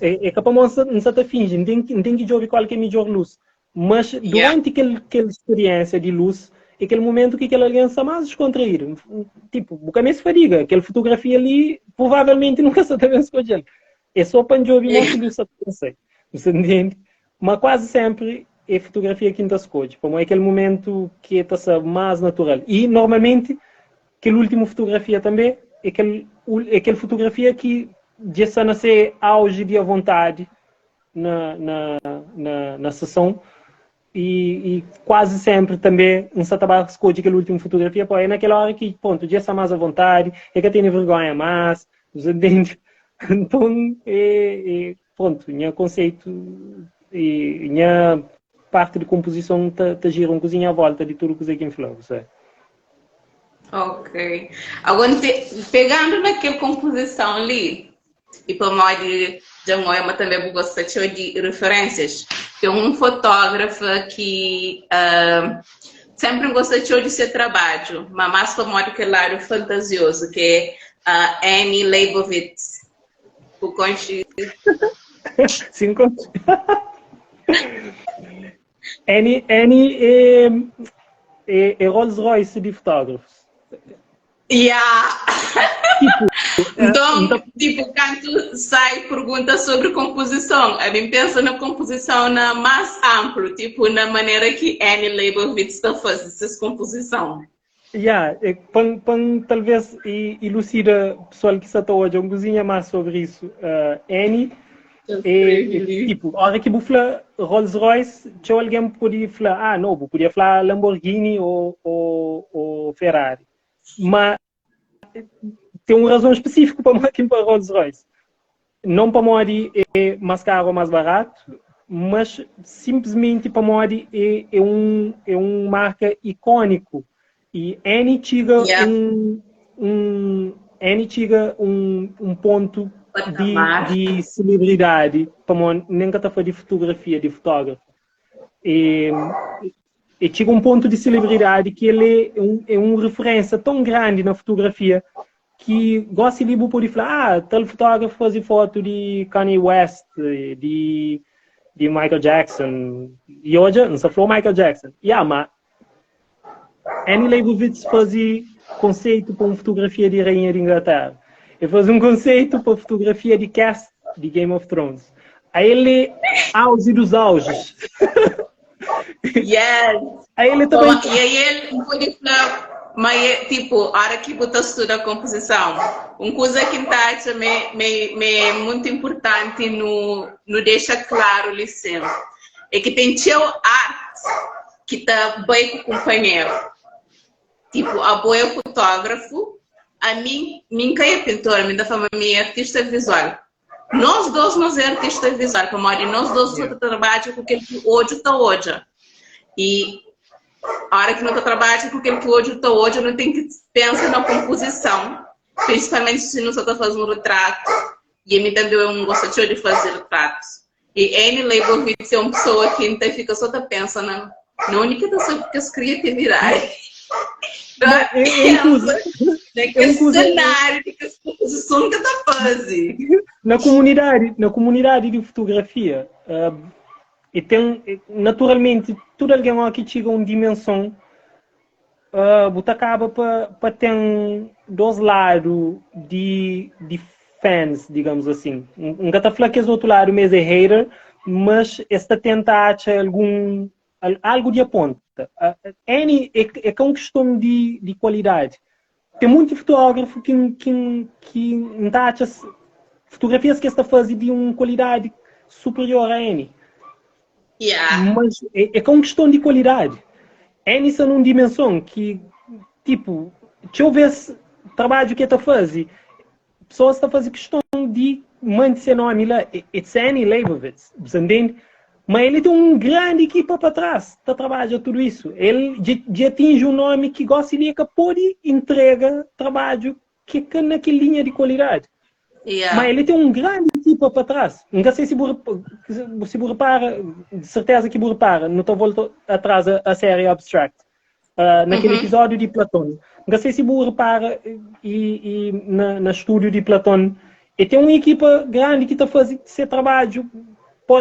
É capaz não está fingindo, não tem que ver qual que é a melhor luz. Mas durante aquela experiência de luz, é aquele momento que aquele alguém está mais descontraído. Tipo, o caminho se fadiga, aquela fotografia ali provavelmente nunca se está bem escolher. É só para ouvir muito luz a pensei. Você entende? Mas quase sempre é fotografia que não escolhe. Como é aquele momento que está mais natural. E normalmente, aquela última fotografia também é aquele fotografia que já está a ser auge de vontade na sessão e quase sempre também um trabalho escolhe aquela última fotografia, pô, é naquela hora que, ponto, já está mais à vontade, é que tem vergonha mais, você entende? Então, é, pronto, meu conceito e minha parte de composição tá gira um cozinha à volta de tudo que você falou, você. Ok. Agora, pegando naquela composição ali, e para modo de mas também vou gostar de referências. Tem um fotógrafo que sempre gostou de seu trabalho, mas mais famoso que lado fantasioso, que é a Annie Leibovitz. O conche. Sim, Annie é Rolls Royce de fotógrafos. Tipo, então, tipo, quando sai pergunta sobre composição, a mim pensa na composição na mais amplo, tipo, na maneira que Annie Leibovitz está fazendo essa composição. Ya, é, pa, pa talvez ilucida pessoal que está odja um cozinha mais sobre isso. N é, é, tipo, hora que bu fla Rolls Royce, txeu alguém pode falar, ah, não, bu podia falar Lamborghini ou Ferrari. Mas tem uma razão específica para quem para Rolls Royce. Não para modi é mais caro ou mais barato, mas simplesmente para modi é um marca icônico. E N chega um N chega um ponto de celebridade para nem que tá de fotografia, de fotógrafo. E chega um ponto de celebridade que ele é um referência tão grande na fotografia que gosta de pode falar, ah, tal fotógrafo faz foto de Kanye West, de Michael Jackson. E hoje, não se falou Michael Jackson. Yeah, mas Annie Leibovitz fazia conceito para uma fotografia de Rainha de Inglaterra. Ele fazia um conceito para fotografia de cast de Game of Thrones. Aí ele, auge dos auges. Aí ele também. E aí ele pode falar, mas tipo, a hora que você estuda a composição, uma coisa que está me, me, me é muito importante no deixa claro ali sempre, é que tem teu arte que está bem com o companheiro. Tipo, a boa é fotógrafo, a mim, mim que é pintora, a minha família é artista visual. Nós dois nós é artista visual, como nós dois trabalhamos com aquele que hoje está hoje. E a hora que não está trabalhando com aquele que hoje está hoje, não tem que pensar na composição, principalmente se não está fazendo um retrato. E a mim também eu não gosto de fazer retratos. E Annie Leibovitz é uma pessoa que então fica só tá pensando na única pessoa que as criatividade. Naquele cenário que as composição que tá fazendo. Na comunidade de fotografia, e tem, naturalmente, tudo alguém que chega a uma dimensão, você acaba para ter dois lados de fans, digamos assim. Nunca tá falando que esse outro lado mesmo é hater, mas está tenta achar algum algo de aponta. N é uma questão de qualidade. Tem muito fotógrafo que não acha fotografias que está fazendo de uma qualidade superior a N. Mas é uma questão de qualidade. N está numa dimensão que, tipo, deixa eu ver se trabalho que está fazendo. Pessoas estão fazendo questão de manter seu nome lá. It's Annie Leibovitz, você entende? Mas ele tem uma grande equipa para trás, está trabalhando tudo isso. Ele já atinge um nome que gosta de que pode entrega trabalho que é naquela linha de qualidade. Mas ele tem uma grande equipa para trás. Não sei se você repara, de certeza que você repara, não estou voltando atrás a série Abstract. Naquele episódio de Platão. Não sei se você repara e na estúdio de Platão, e tem uma equipa grande que está fazendo esse trabalho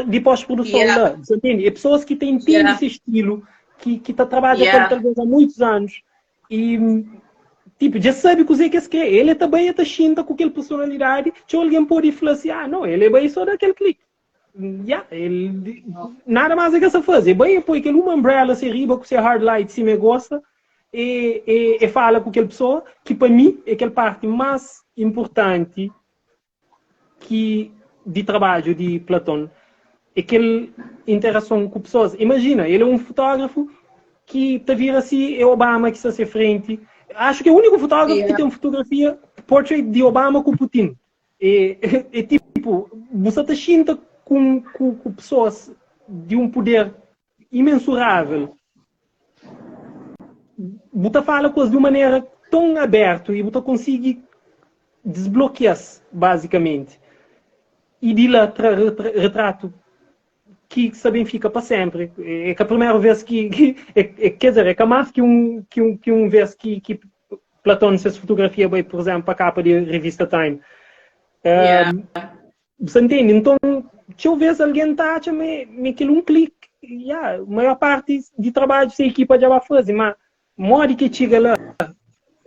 de pós-produção lá. Você entende? É pessoas que têm esse estilo, que está trabalhando talvez há muitos anos. E tipo, já sabe o que é que quer. Ele também está xinta com aquela personalidade. Se alguém pode falar assim, ah, não, ele é bem só daquele clique. Yeah, ele, nada mais é que essa fazer. Bem, põe aquele uma umbrella se riba com seu hard light se me gosta e fala com aquela pessoa que para mim é aquela parte mais importante que de trabalho de Platão é aquela interação com pessoas. Imagina, ele é um fotógrafo que te vira assim, é Obama que está à frente. Acho que é o único fotógrafo que tem uma fotografia portrait de Obama com Putin. É tipo, você está xinta com pessoas de um poder imensurável. Você fala coisas de uma maneira tão aberta e você consegue desbloquear-se, basicamente. E de lá retrato que sabem fica para sempre. É que a primeira vez que, quer dizer, é que mais que um vez que Platão fez fotografia, bem, por exemplo, a capa de revista Time. Você entende? Então, deixa eu ver se alguém está a me aquilo um clique. Yeah, a maior parte de trabalho se a equipa já vai fazer, mas modo que chega lá,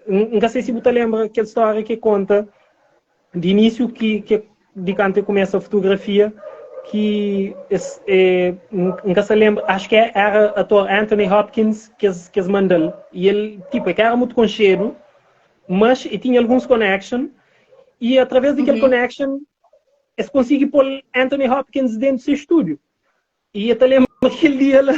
não sei se você lembra aquela história que conta de início que de quando começa a fotografia, que ki es é, N ka sa lenbra, acho que era ator Anthony Hopkins ki es, ki es manda-l. E el, tipo, é ka era mutu konxedu, mas e tinha alguns connection e através di kel connection es konsigi pô-l Anthony Hopkins dentu se estúdio. E el ta lenbra kel dia la,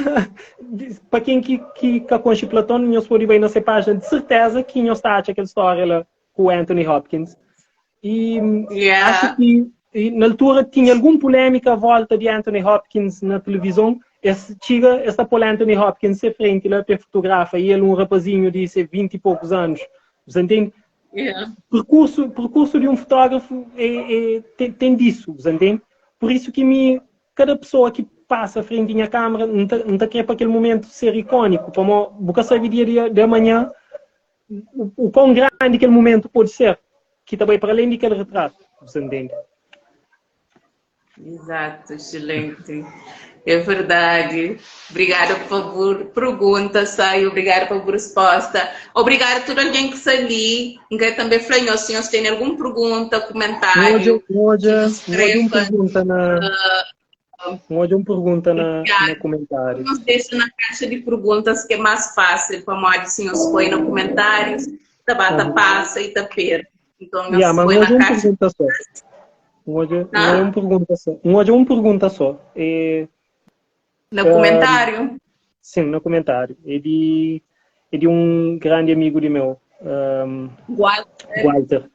pa ken ki, ki ka konxe Platon, nhos pode bai na se pájina, di serteza ki nhos ta atxa kel stória la ku Anthony Hopkins. E acho ki e, na altura tinha algun polémika à volta di Anthony Hopkins na televizon, es txiga, es ta pô-l Anthony Hopkins se frenti la pa e fotografa, e el un rapazinho di se 20 e poucos anos. Você entende? Percurso, percurso de um fotógrafo é, é, tem, tem disso, você entende? Por isso que me, cada pessoa que passa à frente da minha câmera, não tá, não tá querer para aquele momento ser icônico, como você sabe dia de, de amanhã o, o quão grande aquele momento pode ser, que também para além daquele retrato, você entende? Exato, excelente. É verdade. Obrigada por pergunta, Saio. Obrigada por resposta. Obrigada a todo alguém que está ali. Quero também falar, se senhores têm alguma pergunta, comentário. Hoje, hoje, uma pergunta na. Hoje uma pergunta na, na comentário. Nos deixa na caixa de perguntas que é mais fácil para nós, se senhores põe no comentários, tá bata passa e tá per. Então, yeah, mas hoje uma pergunta só. Hoje, ah? uma pergunta só. Hoje uma pergunta só. É, no comentário? Sim, no comentário. É de, é de um grande amigo de meu, um, Walter. Walter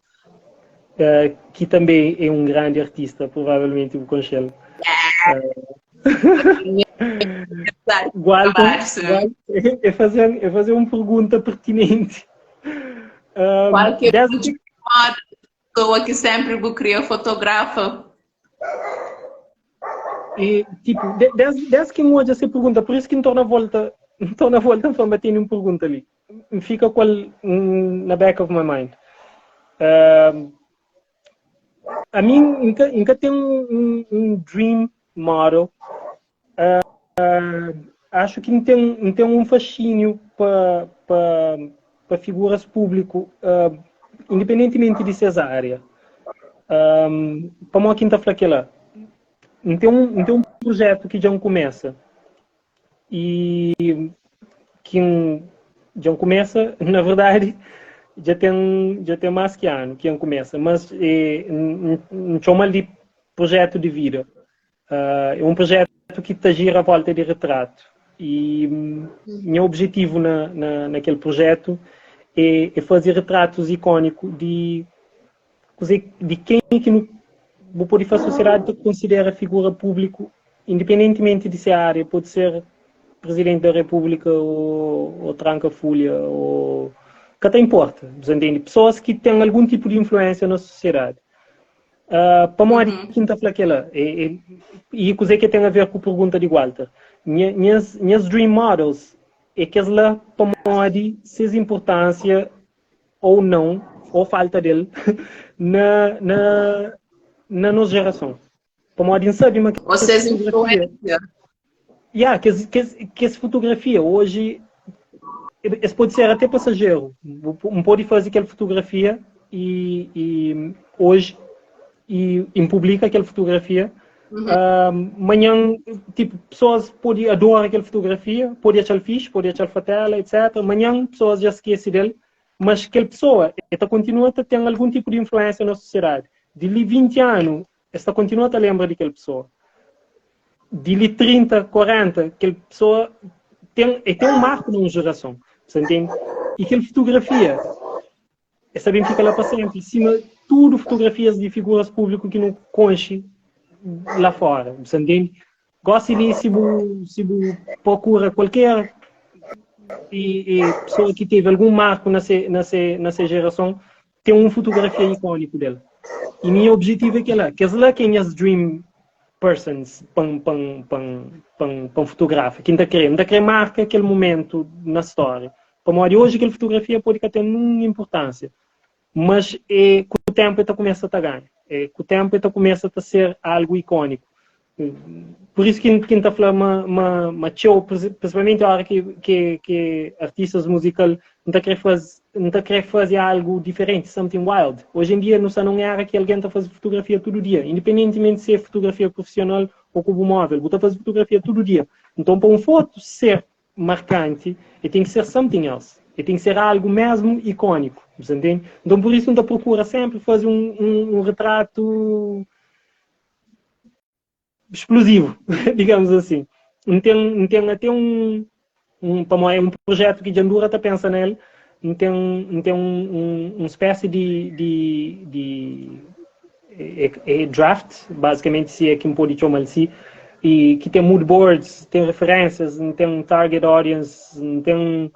que também é um grande artista, provavelmente o conhecê-lo. Walter, Walter é, fazer, é fazer uma pergunta pertinente. Um, Qualquer desde... pessoa que sempre cria fotografa. E, tipo, desde, desde que me essa pergunta, por isso que estou na volta, estou na volta para ter uma pergunta ali. Fica com na back of my mind. A mim, nunca, nunca tem um, um, dream model. Acho que não tem, não tem um fascínio para pa, pa figuras público, independentemente de cesárea. Um, para a quinta flaquela, não tem um, não tem um projeto que já começa e que um, já começa, na verdade, já tem mais que ano que começa, mas é, um, chama de projeto de vida. É um projeto que te gira à volta de retrato. E meu objetivo na, na, naquele projeto é, é fazer retratos icônicos de, de quem que no, pode fazer a sociedade considera figura público, independentemente de ser área, pode ser presidente da república ou, ou tranca-folha ou que até importa, você entende? Pessoas que têm algum tipo de influência na sociedade. Pa modi ki N ta fla kel-la? E, e, e kuzê que tem a ver com a pergunta de Walter? Minhas, minhas dream models é que lá pa modi ses importância ou não, ou falta dele, na, na, na nossa geração. Pa modi sabe, mas Vocês influência. Yeah, que, que, que essa fotografia hoje esse pode ser até passageiro. Um pode fazer aquela fotografia e, e hoje e, e publica aquela fotografia. Amanhã, tipo, pessoas podem adorar aquela fotografia, pode achar fixe, pode achar fatela, etc. Amanhã, pessoas já esquecem dele, mas aquela pessoa ela continua a ter algum tipo de influência na sociedade. De ali 20 anos, esta continua a lembrar daquela pessoa. De ali 30, 40, aquela pessoa tem, tem um marco numa geração. Você entende? E aquela fotografia, essa bem fica lá para sempre. Em cima, tudo fotografias de figuras públicas que não conche lá fora. Você entende? Gosto de se se procura qualquer e, e pessoa que teve algum marco nessa, nessa, nessa geração, tem uma fotografia icônica dela. E meu objetivo é que ela, que ela que é as dream persons pan pan pan pan pan fotografa, quem está querendo, está querendo marca aquele momento na história. Como hoje aquela fotografia pode ter nenhuma importância, mas é, com o tempo ela começa a ganhar. É, com o tempo ela começa a ser algo icônico. Por isso ki ki N ta fla ma ma ma txeu, principalmente ora ki ki ki artistas musical, N ta kre faz N ta kre faze algo diferente, something wild. Hoje em dia nu sta num era ki algen ta faze fotografia tudu dia, independentemente se é fotografia profissional ou ku bu móvel, bu ta faze fotografia tudu dia. Nton pa un foto ser marcante, e tem ki ser something else, e tem ki ser algo mesmo icónico, bu entende? Nton por isso N ta procura sempre faze um um um retrato explosivo, digamos assim. N ten, N ten até um, um, pamodi é um projeto ki dja N dura ta pensa nel, N ten, N ten um, um, um espécie de, de, de é, é draft, basicamente se é que N pode txoma-l si, e ki ten mood boards, ten referências, N ten target audience, N ten,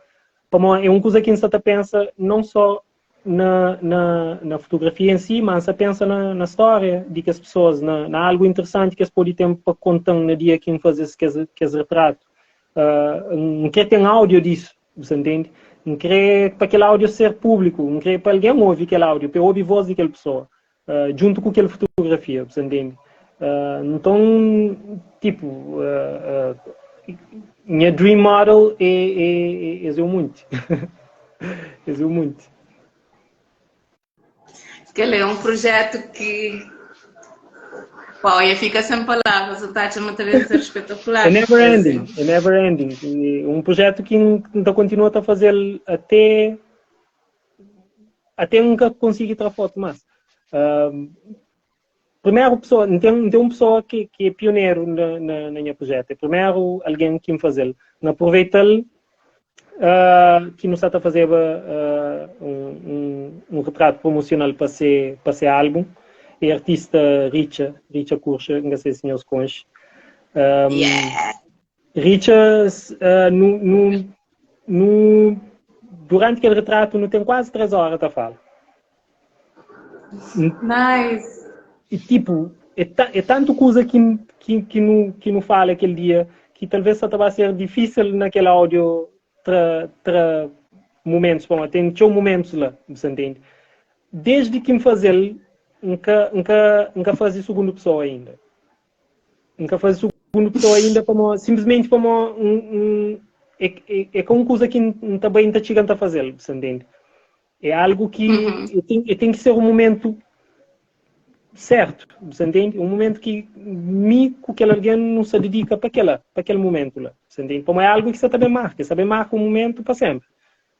pamodi é um kuza ki N sta ta pensa não só na, na, na fotografia em si, mas N pensa na, na história de kes pessoas, na, na algo interessante que es pode ter pa conta na dia que N fazer kes, kes retrato. N kre ten áudio disso, você entende? N kre pa aquele áudio ser público, N kre pa alguém ouvir aquele áudio, pa ouvir voz daquela pessoa, junto com aquela fotografia, você entende? Então, tipo, minha dream model é, é, é, é muito. É muito. Que é um projeto que Pô, e fica sem palavras, o Tati também ser espetacular. É never ending, é never ending. E um projeto que ainda continua a fazer até até nunca conseguir tirar foto mais. Primeiro pessoa, tem, tem uma pessoa que, que é pioneiro na, na, na minha projeto. É primeiro alguém que me fazer. Aproveita que não está a fazer um, um, um retrato promocional para ser álbum. É artista Richa, Richa Kurcha, não sei se senhores conhecem. Richa, no, no, no, durante aquele retrato, não tem quase 3 horas a falar. Nice. E tipo, é, é tanto coisa que, que, que não fala aquele dia que talvez só vai ser difícil naquele áudio tra, tra momentos, bom, tem tinha momentos lá, você entende? Desde que me fazer, nunca, nunca, nunca fazia segunda pessoa ainda. Nunca fazia segunda pessoa ainda, como, simplesmente como um, um é, é, é com coisa que também está chegando a fazer, você entende? É algo que tem que ser um momento certo, você entende? Um momento que me com aquele alguém não se dedica para aquela, para aquele momento lá, você entende? Como é algo que você também marca, você também marca um momento para sempre,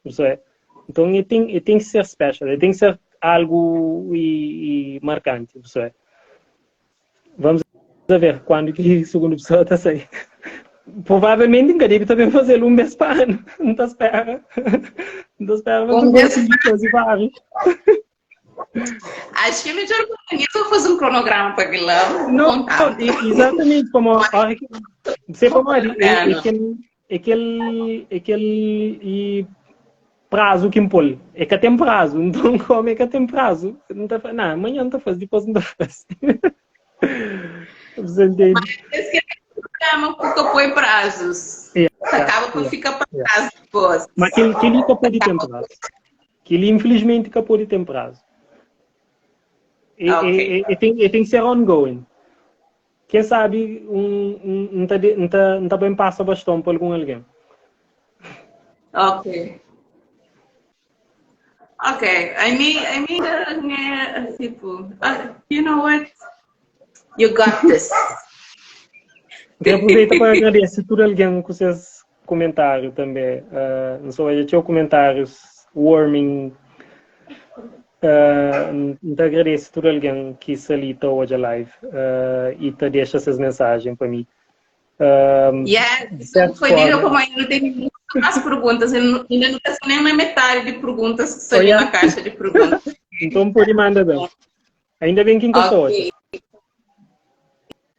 você Então tem que ser special, tem que ser algo e marcante, você Vamos ver quando que a segunda pessoa está saindo. Provavelmente nunca deve também fazer um mês para ano. Não está espera. Não está espera, mas Um não mês. consegui fazer vários. Acho que é melhor eu fazer um cronograma para aquilo lá, Não, contar. exatamente, como a hora que você falou, é, é, Não. aquele, aquele, aquele e prazo que impõe. É que tem prazo, então como é que tem prazo? Não tá, não, amanhã não tá fazendo, depois não tá fazendo. Você entende? Esse que é o programa porque põe prazos. Acaba por ficar para trás depois. Mas que ele pode ter prazo. Que ele infelizmente que pode ter prazo. E, e, e, tem, e tem que ser ongoing. Quem sabe um, um, um, tá, um, tá, um tá bem passa bastão para algum alguém. Ok. I mean, tipo, you know what? You got this. Quero aproveitar para agradecer por alguém com seus comentários também. Não só já tinha comentários warming. Então agradeço por alguém que se ali está hoje a live e te deixa essas mensagens para mim. Yes, foi diga como ainda tem muito mais perguntas, ainda não está nem na metade de perguntas que saiu na caixa de perguntas. Então pode mandar bem. Ainda bem que encostou hoje.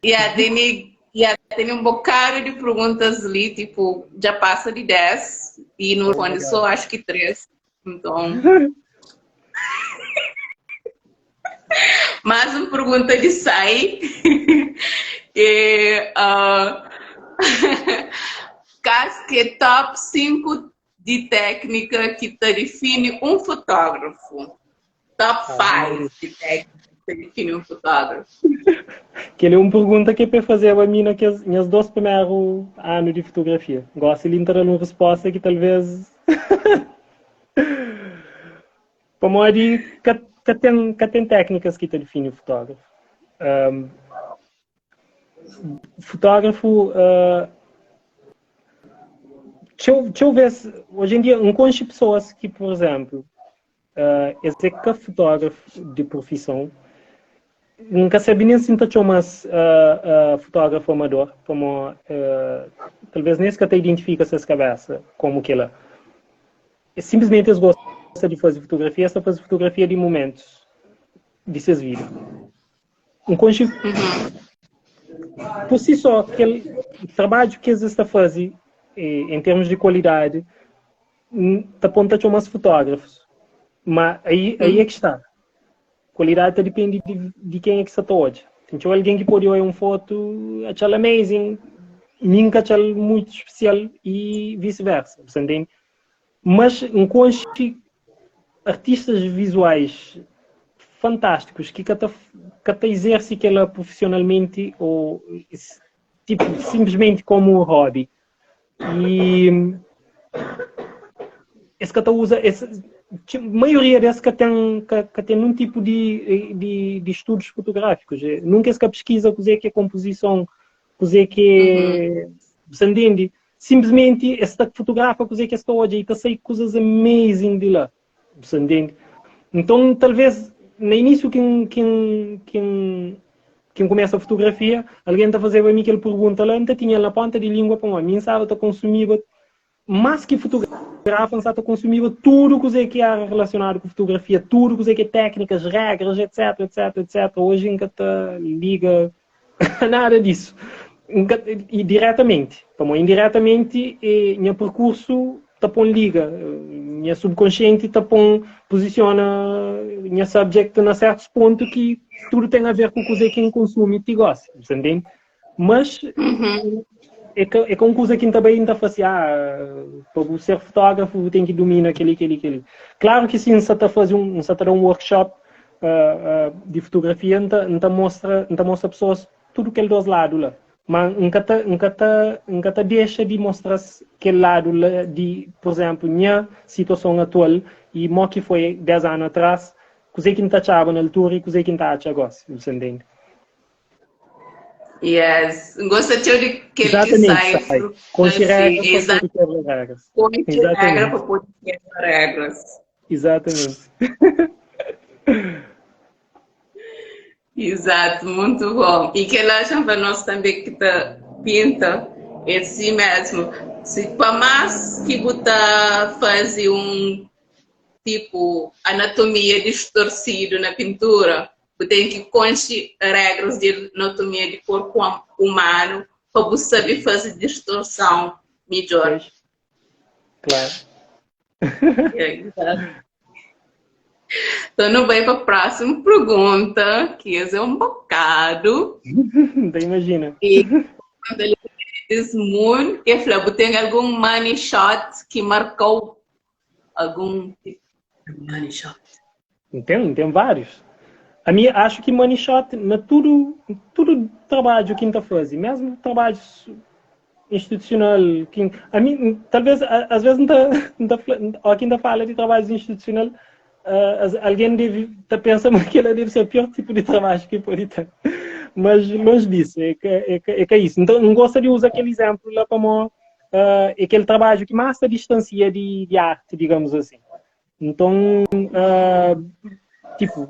Yeah, tem um bocado de perguntas ali, tipo, já passa de 10 e no fone só acho que 3. Então. Mais uma pergunta de Sai. Que, caso que é top 5 de técnica que te define um fotógrafo. Top 5 de técnica que te define um fotógrafo. Kel é un pergunta ki é pa fazeba mi na kes nhas dos primeru anu di fotografia. Gosi li N ta da-l un resposta ki talvez pamodi ka ka ten ka ten téknikas ki ta difini fotógrafu. Um, fotógrafu uh, txeu, txeu vez, hoje em dia, N konxe pessoas ki, por exemplo, Uh, es é ka fotógrafo de profissão. N ka sabe nem se N ta txoma-s uh, uh, fotógrafo amador, pamo uh, talvez nem es ka ta identifika ses kabesa como kela. É simplesmente es gosta de fazer fotografia, es ta fazer fotografia de momentos de ses vida. N konxe por si só kel trabadju ki es ta faze em termos de qualidade ta pon ta txoma-s fotógrafos. Ma aí, aí é que está. Qualidade ta depende de, de quem é que sa ta odja. Tem txeu alguém que pode olhar um foto, achar amazing, mim ka achar muito especial e vice-versa, você entende? Mas N konxe artistas visuais fantásticos que ka ta, ka ta exerce aquela profissionalmente ou tipo, simplesmente como um hobby. E es ka ta usa, es, maioria des ka ten, ka, ka ten num tipo de, de, de estudos fotográficos. Nunca es ka pesquisa kuzê que é composição, kuzê que é, você entende? Simplesmente es ta fotografa kuzê que es ta odja e ta sai coisas amazing de lá. Você entende? Então, talvez, no início que que que quem começa a fotografia, alguém tá fazendo a mim aquela pergunta lá, então tinha na ponta de língua para mim, sabe, tá consumindo mais que fotografa, sabe, tá consumindo tudo que que era relacionado com fotografia, tudo que é técnicas, regras, etc, etc, etc. Hoje nunca tá liga nada disso. E diretamente, como indiretamente, e meu percurso tá pon liga, minha subconsciente tá pon posiciona minha subject na certos pontos que tudo tem a ver com o que quem consome e gosta, você entende? Mas é que é com coisa que também está fácil, ah, para ser fotógrafo tem que dominar aquele, aquele, aquele. Claro que sim, você tá fazer um, você tá um workshop uh, uh, de fotografia, então mostra, então mostra pessoas tudo aquele dos lados lá. Mas nunca tá, nunca tá, nunca tá deixa de mostrar aquele lado lá de, por exemplo, minha situação atual e mo que foi 10 anos atrás, coisa que não tá achava na altura e coisa que não tá acha agora, você entende? Yes, gosto de que ele sai. Com regras para poder quebrar regras. Com regra para poder quebrar regras. Exatamente. Exato, muito bom. E que ela acha para nós também que tá pinta, é assim mesmo. Se para mais que botar fazer um tipo anatomia distorcido na pintura, tem que conhecer regras de anatomia de corpo humano para você saber fazer distorção melhor. Claro. É, exato. Então, não vai para a próxima pergunta, que esse é um bocado. Então, imagina. E quando ele diz muito, que falou, tem algum money shot que marcou algum tipo de money shot? Tem, tem vários. A mim, acho que money shot, na tudo, tudo trabalho que a gente faz, mesmo trabalho institucional, que, a mim, talvez, às vezes, não tá, não tá, ou quem tá fala de trabalho institucional, uh, alguém deve tá pensando que ela deve ser o pior tipo de trabalho que pode ter. Mas longe disso, é que é, é, que é isso. Então, não gosto de usar aquele exemplo lá como uh, aquele trabalho que mais se distancia de, de arte, digamos assim. Então, uh, tipo,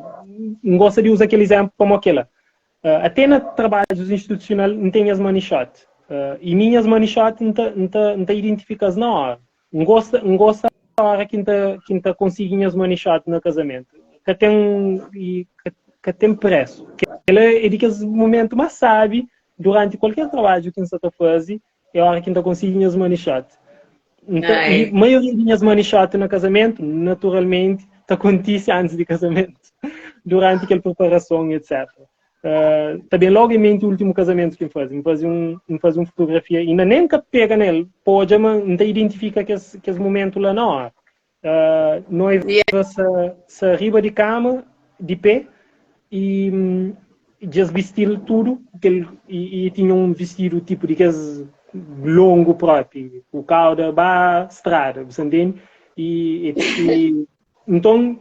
não gosto de usar aquele exemplo como aquela. Até na trabalhos institucional não tem as money shot. E minhas money shot não tá, não tá, não tá identificas na hora. Não gosta, não gosta a hora que não que tá conseguindo as money shot no casamento. Que tem e que, que tem preço. Que ela é de aqueles momento mais sabe durante qualquer trabalho que você está fazendo, é a hora que não conseguindo as money shot. Então, e a maioria das minhas money shot no casamento, naturalmente, tá acontece antes de casamento, durante aquela preparação, etc. Também logo em mente o último casamento que faz, faz um, faz uma fotografia, ainda nem que pega nele, pode, mas não identifica que esse, que esse momento lá na hora. Noiva se, se arriba de cama, de pé, e Dja es bisti-l tudu, kel, i, i tinha un vestidu tipu di kes longu propi, ku kauda ba strada, bu sa ntende? I, i, i nton,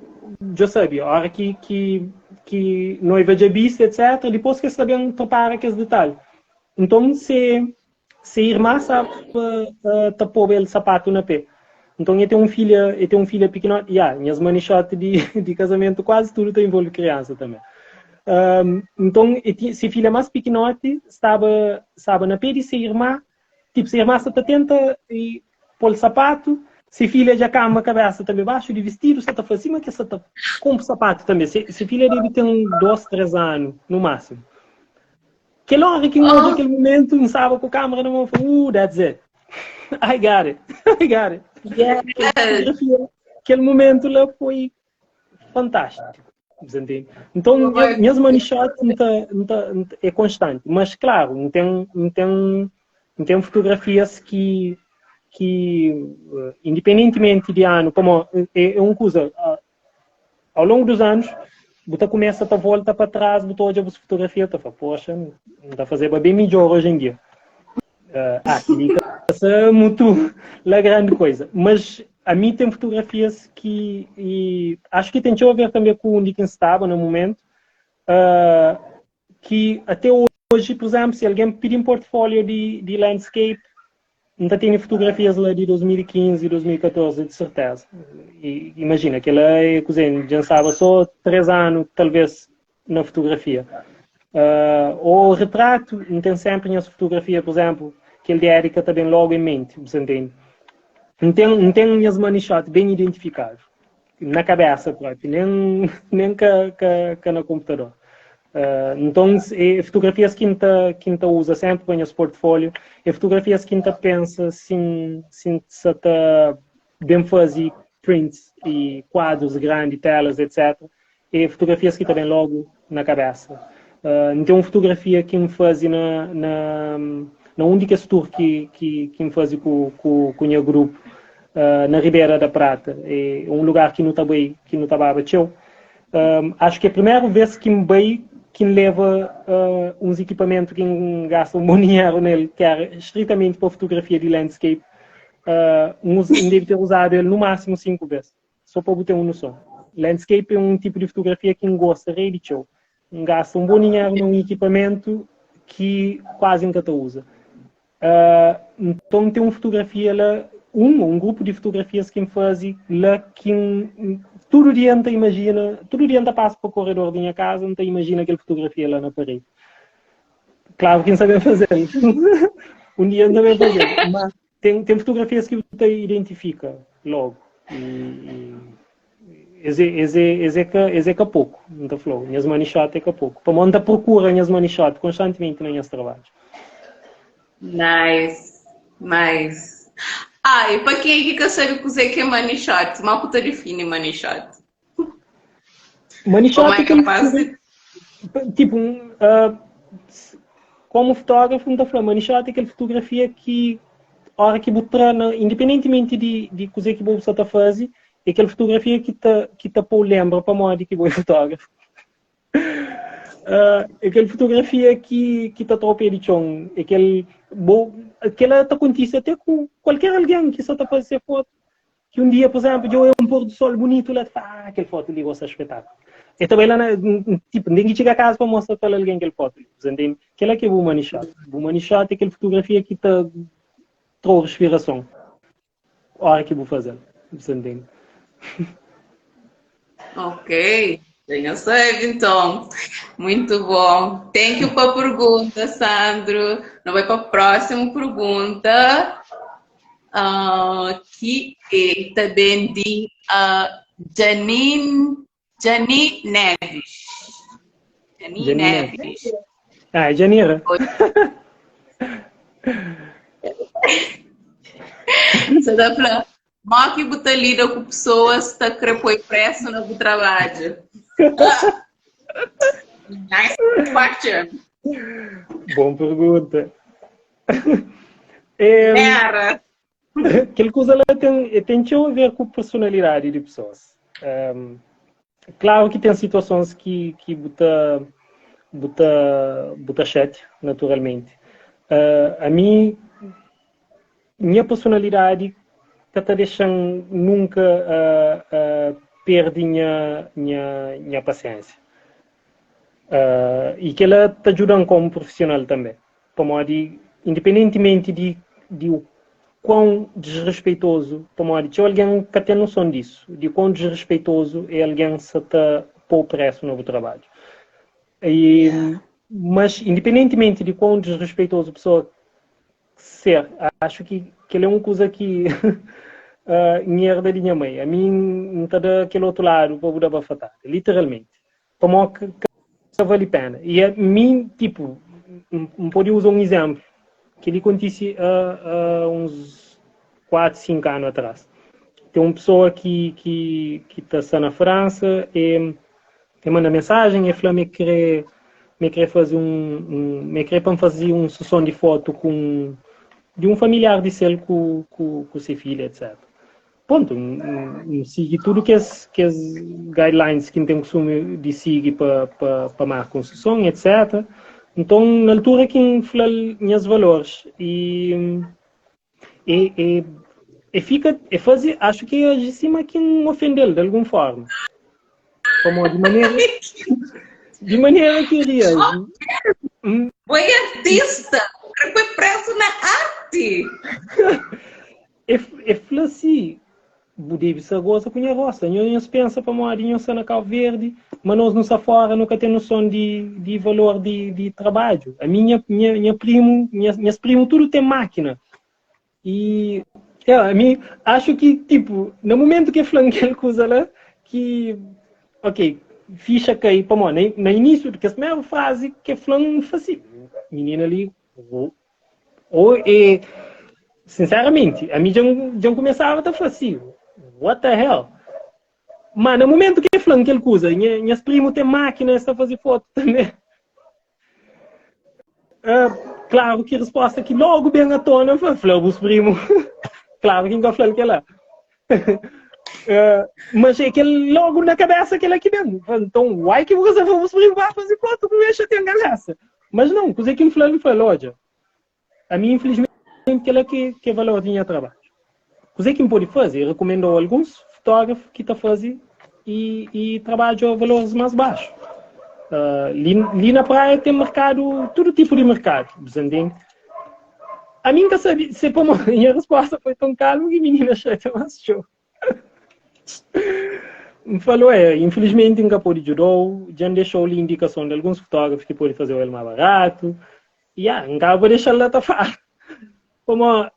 dja sabe, ora ki, ki, ki noiva dja bisti, etc, dipôs ki es ta ben prepara kes detalhi. Nton, se, Se irmã staba ta poba el sapatu na pé. Nton, e ten un filha, e ten un filha pikinoti. Ya, nhas manixoti di, di kazamentu kuazi tudu ta involve kriansa tanbe. Um, nton, e ti, se filha más pikinoti staba, staba na pé di se irmã, tipu, se irmã sta ta tenta e pô-l sapatu, se filha dja kanba kabesa tanbe baxu di vistidu, sta ta fase sima ki sta ta konpo sapatu tanbe. Se, se filha debe ten dos, tres anu, nu másimu. Kel óra ki N odja kel momentu, N staba ku kámara na mon, N fla, Ooh, that's it. I got it. I got it. Kel fotografia, kel momentu la foi fantástiku. Você entende? Então, nhas money shot N ta, N ta, N ta, é konstanti. Mas, klaru, N ten, N ten, N ten fotografias ki, ki independentimenti di anu, pamó é, é un kuza, Ao longo dos anos, bu ta kumesa ta volta pa trás, bu ta odja bus fotografia, bu ta fla, poxa, N ta fazeba bem midjor hoje em dia. Uh, ah, kel-li ka sa mutu la grande coisa. Mas a mi tem fotografias ki e, acho que tem txeu a ver também ku undi ki N staba na momento, uh, ki até hoje, por exemplo, se alguém pedir um portfólio de, de landscape, N ta tene fotografias la di 2015, 2014, di serteza. E, imagina, aquela é kuzê, dja N staba só 3 anu, talvez, na fotografia. Uh, ou retrato, N ten sempre nhas fotografia, por exemplo, kel di Erika ta ben logo em mente, você entende? N ten, N ten nhas money shot bem identificado. Na cabeça próprio, nem, nem ka, ka, ka na computador. Uh, então, é fotografias que nta, que nta usa sempre para nhas portfólio, é fotografias que nta pensa sim, sim, se ta bem fazer prints e quadros grandes, telas, etc. É fotografias que ta bem logo na cabeça. Uh, tem uma fotografia que me faz na, na, na um de que tour que, que, que me faz com, com, com o meu grupo uh, na Ribeira da Prata. É um lugar que não tá bem, que não tá tcheu. Um, acho que é a primeira vez que me bem que me leva uh, uns equipamentos que me gasta um bom dinheiro nele, que era estritamente para fotografia de landscape. Uh, um, deve ter usado ele no máximo cinco vezes, só para ter uma noção. Landscape é um tipo de fotografia que me gosta, rei de show. Me gasta um bom dinheiro num equipamento que quase nunca te usa. Uh, então tem uma fotografia lá, um, um grupo de fotografias que me faz lá que tudo dia não imagina, tudo dia não passa para o corredor da minha casa, não imagina aquela fotografia lá na parede. Claro que não sabem fazer. um dia não sabem fazer, mas tem, tem fotografias que você identifica logo. E, e esse, esse, esse é que, esse é que é pouco, não tá falou. Minhas money shot é que é pouco. Para monta procura minhas money shot constantemente nos meus trabalhos. Nice, nice. Ah, e para quem aqui que sabe o que é money shot, mal que tu define money shot? Money shot é, é capaz de... Tipo, uh, como fotógrafo, não tá falando, money shot é aquela fotografia que hora que bu tra, independentemente de, de coisa que você está fazendo, é aquela fotografia que tá que tá pô lembra para modo que é fotógrafo. Uh, aquela fotografia que que tá tropa de chão, aquele bo, aquela tá acontece até com qualquer alguém que só tá fazendo foto. Que um dia, por exemplo, eu um pôr do sol bonito lá, ah, aquele foto ali gosta espetáculo. Eu também lá, na, tipo, ninguém chega a casa para mostrar para alguém aquele foto. Você entende? Aquela que é o money shot. O money shot é aquela fotografia que tá trouxe respiração. Hora que vou fazer. Você entende? Ok. Tenho sabe, então. Muito bom. Thank you para a pergunta, Sandro. Não vai para a próxima pergunta. Uh, que é também de uh, Janine, Janine Neves. Janine, Janine Neves. Ah, é Janira. Você dá para Mo ki bu ta lida ku pessoas ta kre poi preço na bu trabalho? Nice question. Bom pergunta. É, Era. Aquela coisa lá tem, tem a ver com personalidade de pessoas. Um, claro que tem situações que, que bu ta, bu ta bu ta xatia naturalmenti. Ami nha personalidadi ka ta dexa-m nunka perde nha nha nha pasiénsia. I kel-la ta djuda-m kómu prufisional tanbê, pamodi indipendentimenti di di u kuãu disrespeitozu, pamodi txeu algen ka ten noson disu, di kuãu disrespeitozu é algen sa ta pô-u présu na bu trabadju. I mas indipendentimenti di kuãu disrespeitozu pesoa ser, acho ki kel é un kuza ki N erda di nha mãe. Ami N ta da kel otu ladu pa bu da bafatada, literalmenti. Pamodi ka ka vali pena. I ami, tipo, N pode uza un izénplu. Kel-li kontise a uns 4, 5 anu atrás. Ten un pesoa ki ki ki ta sta na Fransa e e manda mensajen, e fla ma e kre ma e kre faze un un ma e kre pa N faze un seson di fotu ku un di un familiar di sel ku ku ku se filha, etc. Pontu, N sigi tudu kes kes guidelines ki N ten kustumu di sigi pa pa pa marka un seson, etc. Nton, na altura ki N fla-l nhas valores e e e e fika e faze axu ki e aji sima ki N ofende-l di algun forma. Pamodi di manera di manera ki e reaji N. Bo é artista, bu kre poi presu na arti. E e fla si, Bu debe sa goza ku nha rosta. Nho nhos pensa pamodi nho sta na Kau Verdi, ma nos nu sta fora nu ka ten noson di di valor di di trabadju. Ami nha nha nha primu nha nhas primu tudu ten makina. I e ami axu ki tipu na mumentu ki e fla-m kel kuza la ki ok fixa kai pamodi na na inisiu di kes primeru frazi ki e fla-m N fla si, minina li Ou e, sinseramenti, ami dja N dja N kumesaba ta fla si, what the hell? Ma na mumentu ki e fla-m kel kuza, nha nhas primu ten mákina, es ta faze fotu tanbe. Uh, klaru ki resposta ki logu ben à tona, N fla, fla bus primu. Klaru ki N ka fla-l kel-la. Uh, mas é kel logu na kabesa kel-la ki ben. N fla, nton, uai ki bu ka sa fla bus primu ba faze fotu ku mi, e xatia-m kabesa. Mas não, kuze ki N fla-l, N fla-l, odja, ami infilismenti kel-la ki é valor di nha trabadju. Kuze ki N pode faze é rekumenda-u alguns fotógrafu ki ta faze i, i trabadju a valores más baxu. Uh, li, li na praia ten merkadu, tudu tipu di merkadu, bu sa ntende? Ami N ka sabe se pamodi nha resposta foi tão kalmu ki minina xatia más txeu. N fala, ué, infilismenti N ka pode djuda-u, dja N dexa-u li indikason di alguns fotógrafus ki pode faze-u el más baratu. Ya, N kaba pa dexa-l la ta fala. Pamó,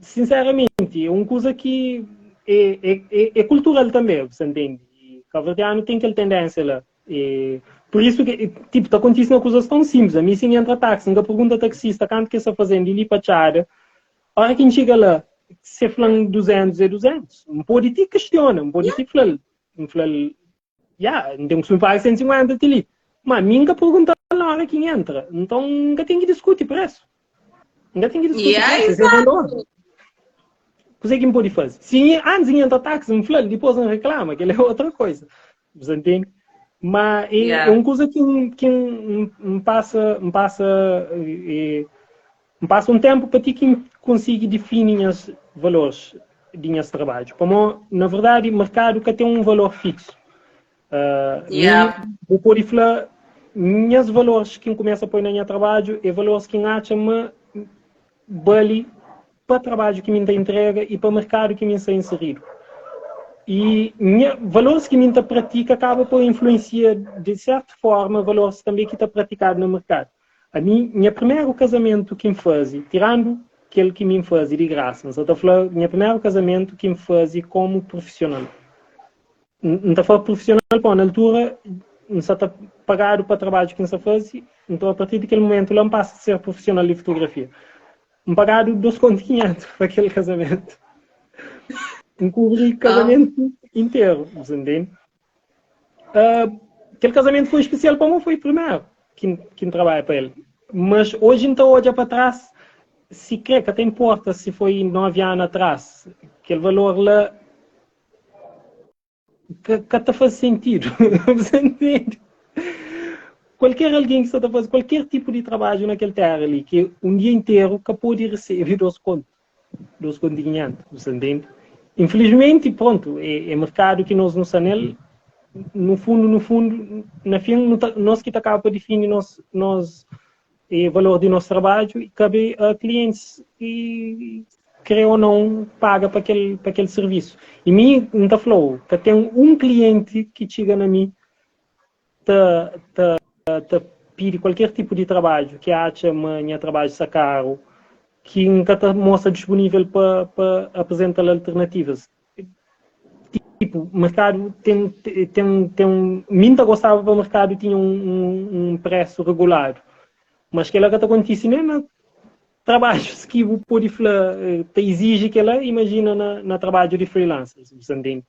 sinseramenti, é un kuza ki é, é, é, é kultural tanbê, bu sa ntende? I kabuverdianu ten kel tendénsia la. E, pur isu ki, tipu, ta kontise na kuzas tãu sinplis. Ami, si N entra taksi, N ka pergunta taksista kantu ki el sta fazendu di li pa Txada. Ora ki N txiga la, se fla-m 200 é 200. N pode ti kistiona, N pode ti fla-l, N fla-l, ya, N ten kustumi paga 150 ti li. Ma mi N ka pergunta-l na ora ki N entra. Nton, N ka ten ki diskuti presu. N ka ten ki diskuti Yeah, presu, es é valor. exato. Kuzê ki N pode faze? Si antis N entra taksi, N fla-l, dipôs N reklama, kel-la é otra koza. Bu sa ntende? Ma é, é Yeah. un kuza ki N, ki N, N pasa, N pasa, é, N pasa un ténpu pa ti ki N konsigi difini nhas valores di nhas trabadju. Pamó, na verdadi, merkadu ka ten un valor fíksu. Uh, mi, Yeah. bu pode fla, nhas valores ki N kumesa poi na nha trabadju é valores ki N atxa ma bali pa trabadju ki mi N ta intrega i pa merkadu ki mi N sta inseridu. I nha valores ki mi N ta pratika kaba pa influensia di sertu forma valores tanbe ki ta pratikadu na merkadu. Ami, nha primeru kazamentu ki N faze, tirandu kel ki mi N faze di grasa, N sa ta fla nha primeru kazamentu ki N faze komu prufisional. N ta fla prufisional pamodi na altura N sa ta pagadu pa trabadju ki N sa faze, nton a partir di kel mumentu la N pasa ser prufisional di fotografia. N pagadu 2 kontu 500 pa kel kazamentu. N kubri Ah, kazamentu interu, bu sa ntende? Uh, kel kazamentu foi spesial pamodi foi primeru ki ki N trabadja pa el. Mas oji N ta odja pa tras, si kre ka ta inporta si foi 9 anu atras, kel valor la ka, ka ta faze sentidu. Bu sa ntende? Kualker algen ki sta ta faze kualker tipu di trabadju na kel téra li, ki un dia interu ka pode resebe 2 kontu, 2 kontu i 500, bu sta ntende? Infilismenti, prontu, é, é merkadu ki nos nu sta nel, no fundu, no fundu, na fin, nu ta, nos ki ta kaba pa difini nos, nos e valor di nos trabadju i kabe a klientis i kre ou não paga pa kel, pa kel servisu. I mi, N ta fla-u, ka ten un klienti ki txiga na mi ta, ta, ta pidi kualker tipu di trabadju ki atxa ma nha trabadju sta karu, ki N ka ta mostra dispunível pa, pa apresenta-l alternativas. Tipo, merkadu ten, ten, ten, mi N ta gostaba pa merkadu tinha un, un, un presu reguladu, mas kela ka ta kontise nen na trabadjus ki bu pode fla ta iziji kela, imajina na, na trabadju di freelancers, bu sta ntende?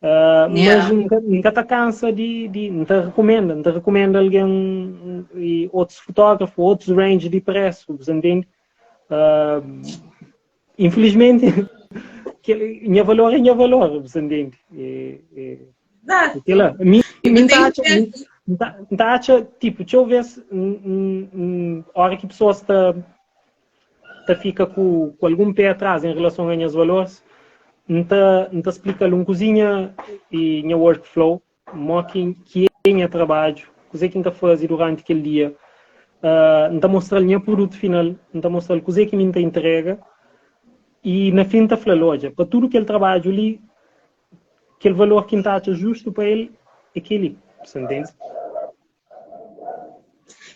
Mas N ka, N ka ta kansa di, di, N ta rekumenda, N ta rekumenda algen i otus fotógrafu, otus range di presu, bu sta ntende? Infelizmente, nha valor é nha valor, bu sta ntende? É, é, Exato. Kela, mi, E mi bu ta tem atxa, que mi, mi ta atxa, tipo, txeu vez, ora ki pessoas ta, ta fika ku, ku algun pé atrás em relação a nhas valores, N ta, N ta splika-l un kuzinha e nha workflow, mo ki, ki é nha trabadju, kuzê ki N ta faze duranti kel dia. N ta mostra-l nha produtu final, N ta mostra-l kuzê ki mi N ta entrega i na fin N ta fla-l, odja, pa tudu kel trabadju li, kel valor ki N ta atxa justu pa el é kel-li. Sa ntende?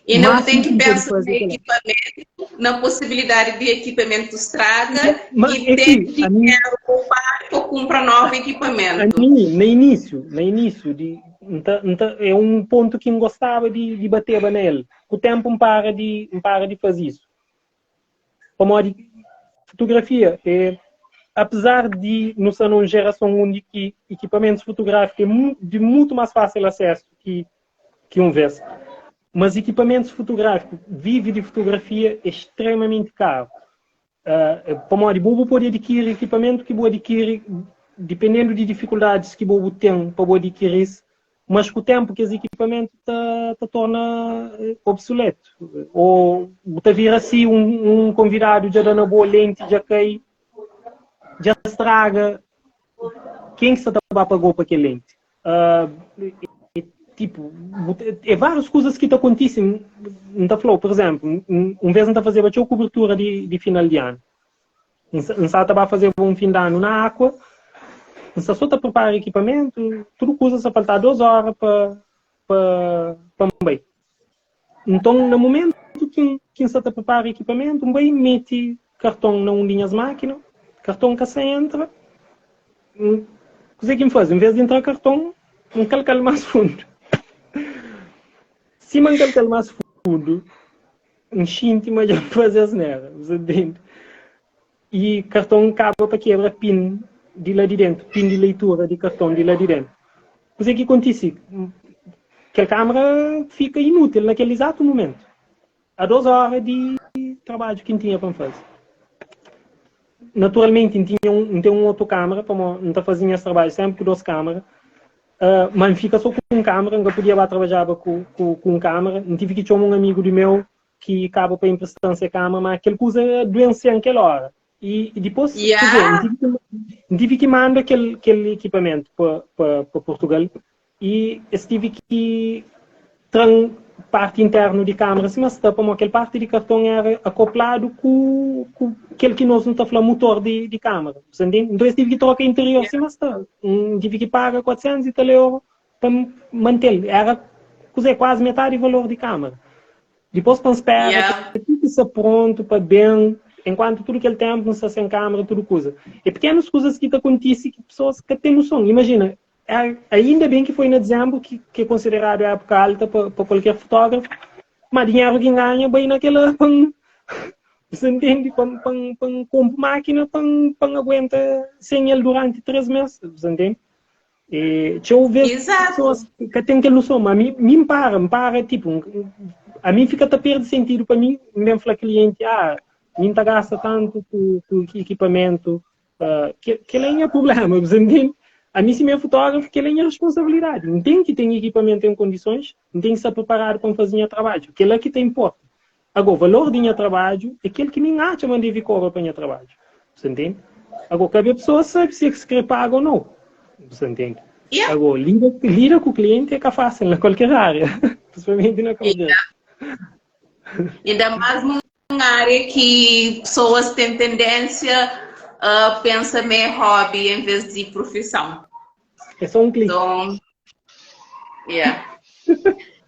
E não Máximo tem que ki N pode pensar faze no é kel-la. equipamento, na possibilidade de equipamento estraga Mas e é ter ki ami, dinheiro poupado para comprar novo a equipamento. mi, na inísiu, na inísiu di, N ta, N ta, é un pontu ki N gostaba di, di bateba na el. Ku ténpu N para di, N para di faze isu. Pamodi fotografia é, apesar di nu sta num gerason undi ki ekipamentus fotográfiku é di mutu más fásil asesu ki, ki un vez, mas ekipamentus fotográfiku, vive di fotografia é extremamenti karu. Pamodi bo bu pode adikiri ekipamentu ki bu adikiri dipendendu di difikuldadis ki bo bu ten pa bu adikiri-s, mas ku ténpu kes ekipamentu ta, ta torna obsoletu. Ô bu ta vira si un, un konvidadu dja da na bo, lenti dja kai, dja straga, ken ki sta ta ba pagau pa kel lenti? É, tipo, é várias coisas que ta acontecem. N ta fla-u, por exemplo, um vez N ta fazeba txeu cobertura di, di final di ano. N sa ta ba fazeba um fim de ano na Aqua, N sta só ta prepara equipamento, tudo coisa sa faltar 2 horas pa pa pa N bai. Nton, na momentu ki N ki N sta ta prepara equipamento, N bai meti karton na un di nhas máquina, karton ka sa entra, N kuzê ki N faze? N vez di entra karton, N kalka-l más fundu. Sima N kalka-l más fundu, N xinti ma dja N faze asnera, bu sa ntende? I karton kaba pa kebra pin di la di dentu, pin di leitura di karton di la di dentu. Kuzê ki kontise? Kel kamera fika inútil na kel izatu mumentu. A 2 óra di trabadju ki N tinha pa N faze. Naturalmenti, N tinha un, N ten un otu kamera, pamodi N ta faze nhas trabadju sénpri ku 2 kamera. Ma N fika sô ku un kamera, N ka podia ba trabadjaba ku, ku, ku un kamera. N tive ki txoma un amigu di meu ki kaba pa inpresta-m se kamera, ma kel kuza duense-m kel óra. I, i dipôs, kuzê, N tive ki, N tive ki manda kel, kel ekipamentu pa, pa, pa Purtugal i es tive ki tra-m parti internu di kamera sima sta, pamodi kel parti di karton era akopladu ku, ku kel ki nos nu ta fla mutor di, di kamera. Bu sta ntende? Nton es tive ki troka interior sima sta. N tive ki paga 400 i tal euro pa N mante-l. Era kuzê, kuazi metadi valor di kamera. Dipôs pa N spera ki tudu sta prontu pa ben, enkuantu tudu kel ténpu N sta sen kamera, tudu kuza. É pekenus kuzas ki ta kontise ki pesoas ka ten noson. Imajina, ainda ben ki foi na dizénbru, ki é konsideradu épuka alta pa pa kualker fotógrafu, má dinheru ki N ganha bai na kela pa N, bu sta ntende, pa N pa N pa N konpu mákina pa N pa N aguenta sen el duranti 3 mês, bu sta ntende? E, txeu vez pessoas ka ten kel noson, ma mi, mi N para, N para, tipo, a mi fika ta perde sentidu pa mi, N ben fla klienti, ah, mi N ta gasta tantu ku, ku ekipamentu, uh, kel, kel é nha problema, bu ntende? Ami si mi é fotógrafo, kel-la é nha responsabilidadi. N ten ki ten ekipamentu en kondisons, N ten ki sta preparadu pa N faze nha trabadju. Kel-la ki ta inporta. Ago, valor di nha trabadju é kel ki mi N atxa ma N debe kobra pa nha trabadju. Bu sta ntende? Ago, kabe a pesoa sabe si es kre paga o nau. Bu sta ntende? Yeah. Ago, lida, lida ku klienti é ka fásil na kualker ária, principalmenti na Cabo Verde. Ainda mais num área que pessoas têm tendência a pensar meio hobby em vez de profissão. É só um clique. Então, yeah.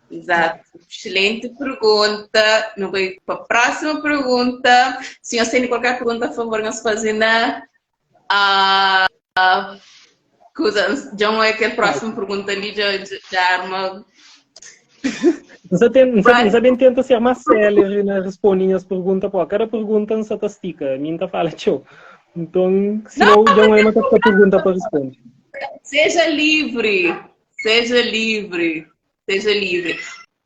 Exato. Excelente pergunta. Não vai para a próxima pergunta. Se senhor tem qualquer pergunta, por favor, nos fazer na uh, coisa. Já não é que a próxima pergunta ali já, já arma. Não tem, não sabem tenta ser mais célere na responder as perguntas, pô. Cada pergunta não se estica, a mim tá fala tchau. Então, se não, já não é uma pergunta para responder. Seja livre, seja livre, seja livre.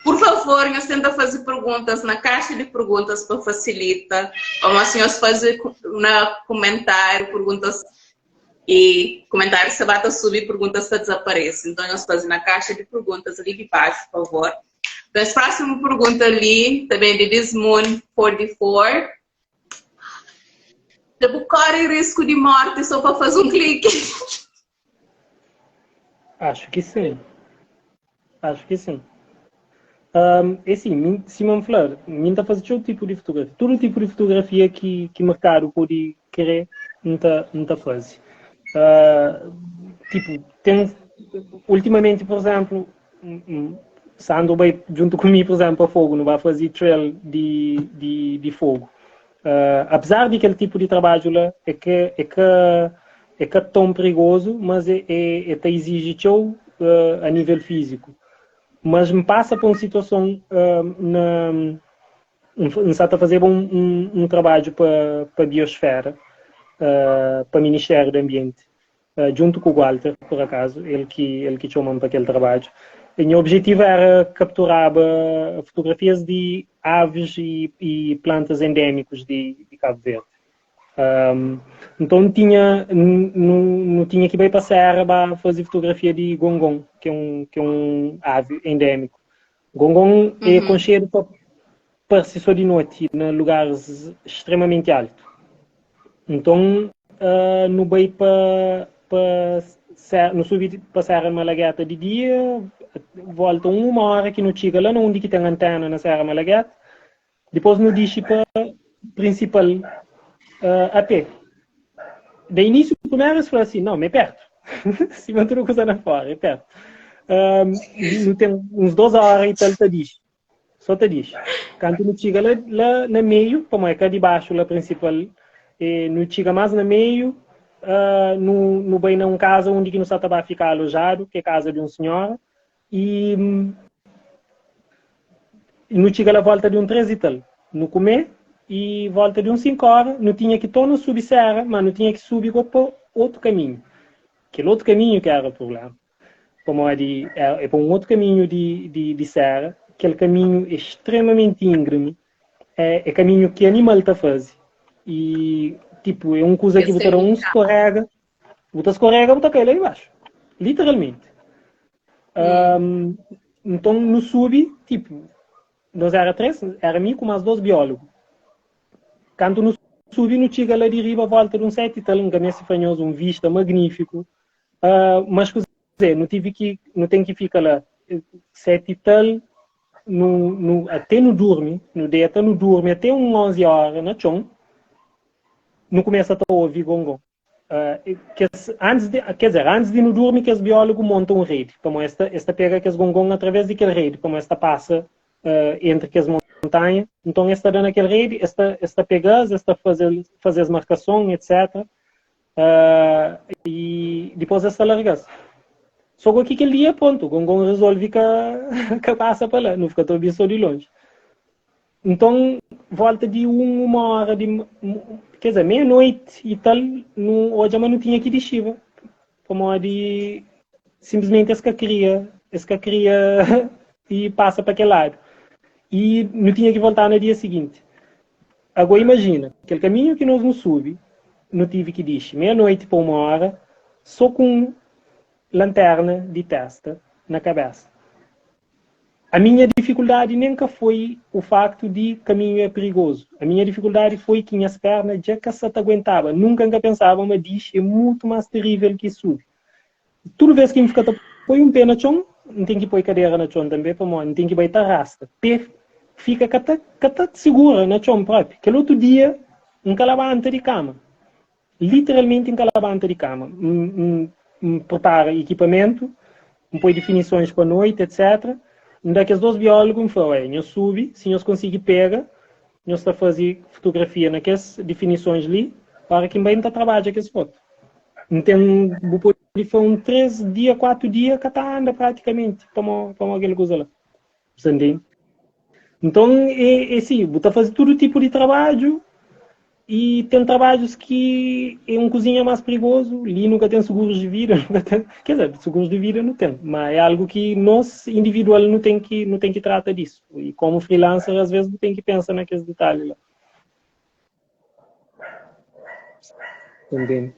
Por favor, nós tenta fazer perguntas na caixa de perguntas para facilita. Ou assim, nós fazer na comentário perguntas e comentário se bata subir, perguntas se desaparece. Então, nós fazemos na caixa de perguntas ali de baixo, por favor. Então, a próxima pergunta ali, também de Desmoon 44. Tipo, corre risco de morte só para fazer um clique. Acho que sim. Acho que sim. Um, é assim, Simão Fleur, mim tá fazendo todo tipo de fotografia. Todo tipo de fotografia que, que mercado pode querer, não tá, não tá fazendo. Uh, tipo, tem, ultimamente, por exemplo, Sandro vai junto comigo, por exemplo, a fogo, não vai fazer trail de, de, de fogo. Uh, apesar de aquele tipo de trabalho lá é que é que é que é tão perigoso, mas é, é, é te exige teu uh, a nível físico. Mas me passa por uma situação uh, na um, está a fazer um, um, um trabalho para para a biosfera, uh, para o Ministério do Ambiente, uh, junto com o Walter, por acaso, ele que ele que chamou para aquele trabalho. E meu objetivo era capturar fotografias de aves e, e plantas endêmicos de, de Cabo Verde. Um, então tinha, não, não tinha que ir para a serra para fazer fotografia de gongon, que é um, que é um ave endêmico. Gongon é conhecido para aparecer só de noite, em lugares extremamente altos. Então, uh, no vai para para no subir para Serra Malagueta de dia, volta uma hora que não chega lá onde que tem antena na Serra Malagueta, depois no desce para principal uh, a pé. De início, primeiro eles falaram assim, não, é perto. Se manter coisa na fora, é perto. Um, não tem uns 12 horas e tal, tá diz. Só te diz. Quando não chega lá, lá no meio, como é cá de baixo, lá principal, e não chega mais no meio, uh, no, no bem num casa onde que não está a ficar alojado, que é casa de um senhor, e não chega lá volta de um 3 e tal. No comer, e volta de um 5 horas, não tinha que tornar subir serra, mas não tinha que subir para outro caminho. Aquele outro caminho que era o problema. Como é, de, é, é para um outro caminho de, de, de serra, aquele caminho extremamente íngreme, é, é caminho que animal está fazendo. E, tipo, é um coisa que botar um escorrega, botar escorrega, botar cai lá embaixo. Literalmente. Um, então, no sub, tipo, nós era três, era mim com mais dois biólogos. Quando no sub, no chega lá de riba, volta de um sete e tal, um caminho fanhoso, um vista magnífico. Uh, mas, quer dizer, não tive que, não tem que ficar lá sete e tal, no, no, até no dorme, no deita, no dorme, até um 11 horas na chão, não começa a ouvir gongon. Uh, que, antes de, quer dizer, antes de não dormir, que os biólogos montam um rede, como esta, esta pega que os gongon através daquele rede, como esta passa uh, entre que as montanhas, então esta dando aquele rede, esta, esta pega, esta fazer, fazer as marcações, etc. Uh, e depois esta larga-se. Só que aquele dia, pronto, o Gongon resolve que, que passa para lá, não fica tão só de longe. Então, volta de uma hora, de, quer dizer, meia-noite e tal, no, hoje mas não tinha que descer. Como de simplesmente esse que queria, esse que queria e passa para aquele lado. E não tinha que voltar no dia seguinte. Agora imagina, aquele caminho que nós não sube, não tive que descer meia-noite para uma hora, só com lanterna di testa na kabesa. A minha difikuldadi nen ka foi o faktu di kaminhu é perigozu. A minha difikuldadi foi ki nhas perna dja ka sa ta aguentaba. Nunka N ka pensaba ma dixi é mutu más terível ki subi. Tudu vez ki N fika ta poi un pé na txon, N ten ki poi kadera na txon tanbê, pamodi N ten ki bai ta rasta. Pé fika ka ta ka ta sigura na txon propi. Kel otu dia, N ka labanta di kama. Literalmenti N ka labanta di kama. N N prepara ekipamentu, N poi difinisons pa noiti, etc. N da kes dos biólogu, N fla, Oé, nhos subi, si nhos konsigi pega, nhos ta faze fotografia na kes difinisons li, óra ki N bai N ta trabadja kes fotu. N ten, bu pode fla un 3 dia, 4 dia ka ta anda pratikamenti pamo pamo kel kuza la. Bu sta ntende? Nton é é si, bu ta faze tudu tipu di trabadju e ten trabadjus ki é un kuzinha más prigozu, li nu ka ten segurus di vida, nu ka ten, quer dizer, segurus di vida nu ten, ma é algu ki nos individual nu ten ki nu ten ki trata disu. E komu freelancer às vezes bu ten ki pensa na kes detalhi la. Entende?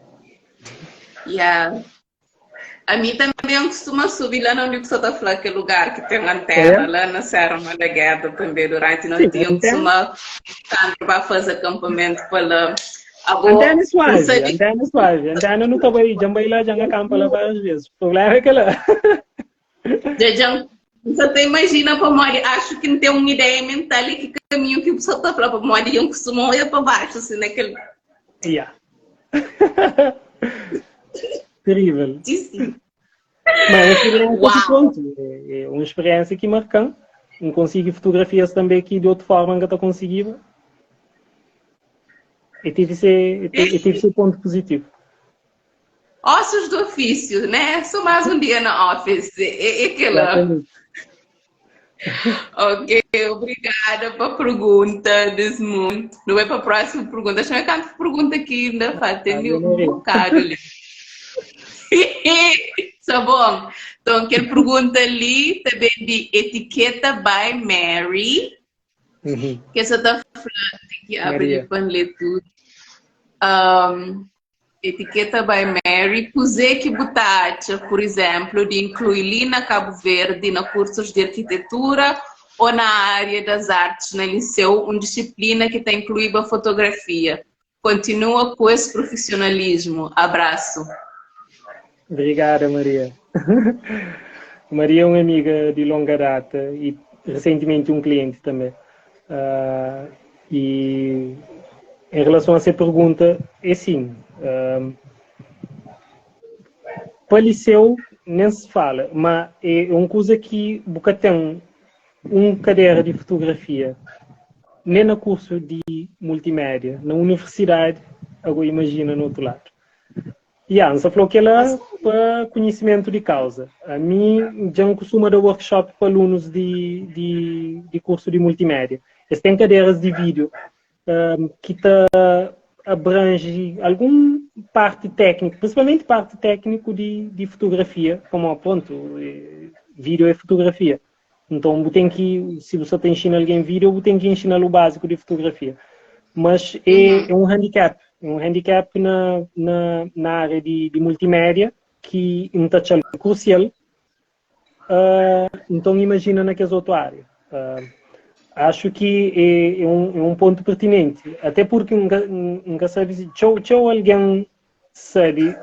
Yeah. A mi também eu costumo subir lá onde você tá falando aquele lugar que tem lanterna, É? lá na Serra Malagueta também, durante Sim, noite eu antena, costumo sempre para fazer acampamento para lá. Agora, antena é não suave, sei de antena é suave, antena não tá bem, já vai lá, já acampa lá várias vezes. O problema é que lá. Já, já, você até imagina para mori, acho que não tem uma ideia mental e que caminho que o pessoal tá falando para mori, eu costumo olhar para baixo, assim, naquele. Yeah. Terrível. Sim. Mas é uma experiência que Uau! pronto, é, é uma experiência que marca. Não consigo fotografias também que de outra forma nunca conseguia. E tive esse, e tive esse ponto positivo. Ossos do ofício, né? Só mais um dia na office. É, é aquela. Exatamente. Ok, obrigada pela pergunta, Desmond. Não é para a próxima pergunta. Deixa eu ver pergunta aqui ainda falta Ah, um bocado ali. Tá bom. Então, aquela pergunta ali também de etiqueta by Mary. Uhum. Que essa tá falando que abre Maria. para ler tudo. Um, Etiqueta by Mary, Kuzê ki bu ta atxa, pur izénplu, di inklui li na Kabu Verdi na kursus di arkitetura ô na ária das artis na liseu un disiplina ki ta inkluiba fotografia? Kontinua ku es prufisionalismu. Abrasu. Obrigada, Maria. Maria é un amiga di longa data i resentimenti un klienti tanbê. Uh, e em relação a essa pergunta, é sim. Uh, para liceu nem se fala, mas é uma coisa que boca tem um cadeira de fotografia, nem no curso de multimédia, na universidade, agora imagina no outro lado. Yeah, N sa fla-u kel-la pa konhisimentu di kauza. Ami dja N kustuma da workshop pa alunus di, di, di kursu di multimédia. Es ten kaderas di vídiu um, ki ta abranji algun parti tékniku, prinsipalmenti parti tékniku di, di fotografia, pamodi, prontu, vídiu é fotografia. Nton, bu ten ki, si bu sa ta inxina algen vídeo, bu ten ki inxina-l o básiku di fotografia. Mas é, é um handicap, é um handicap na, na, na área di, di multimédia ki N ta atxa-l krusial. Uh, nton, imajina na kes otu área. Uh, acho ki é, é, um, é um pontu pertinenti, até porque N ka, N ka sabe si txeu, txeu algen sabe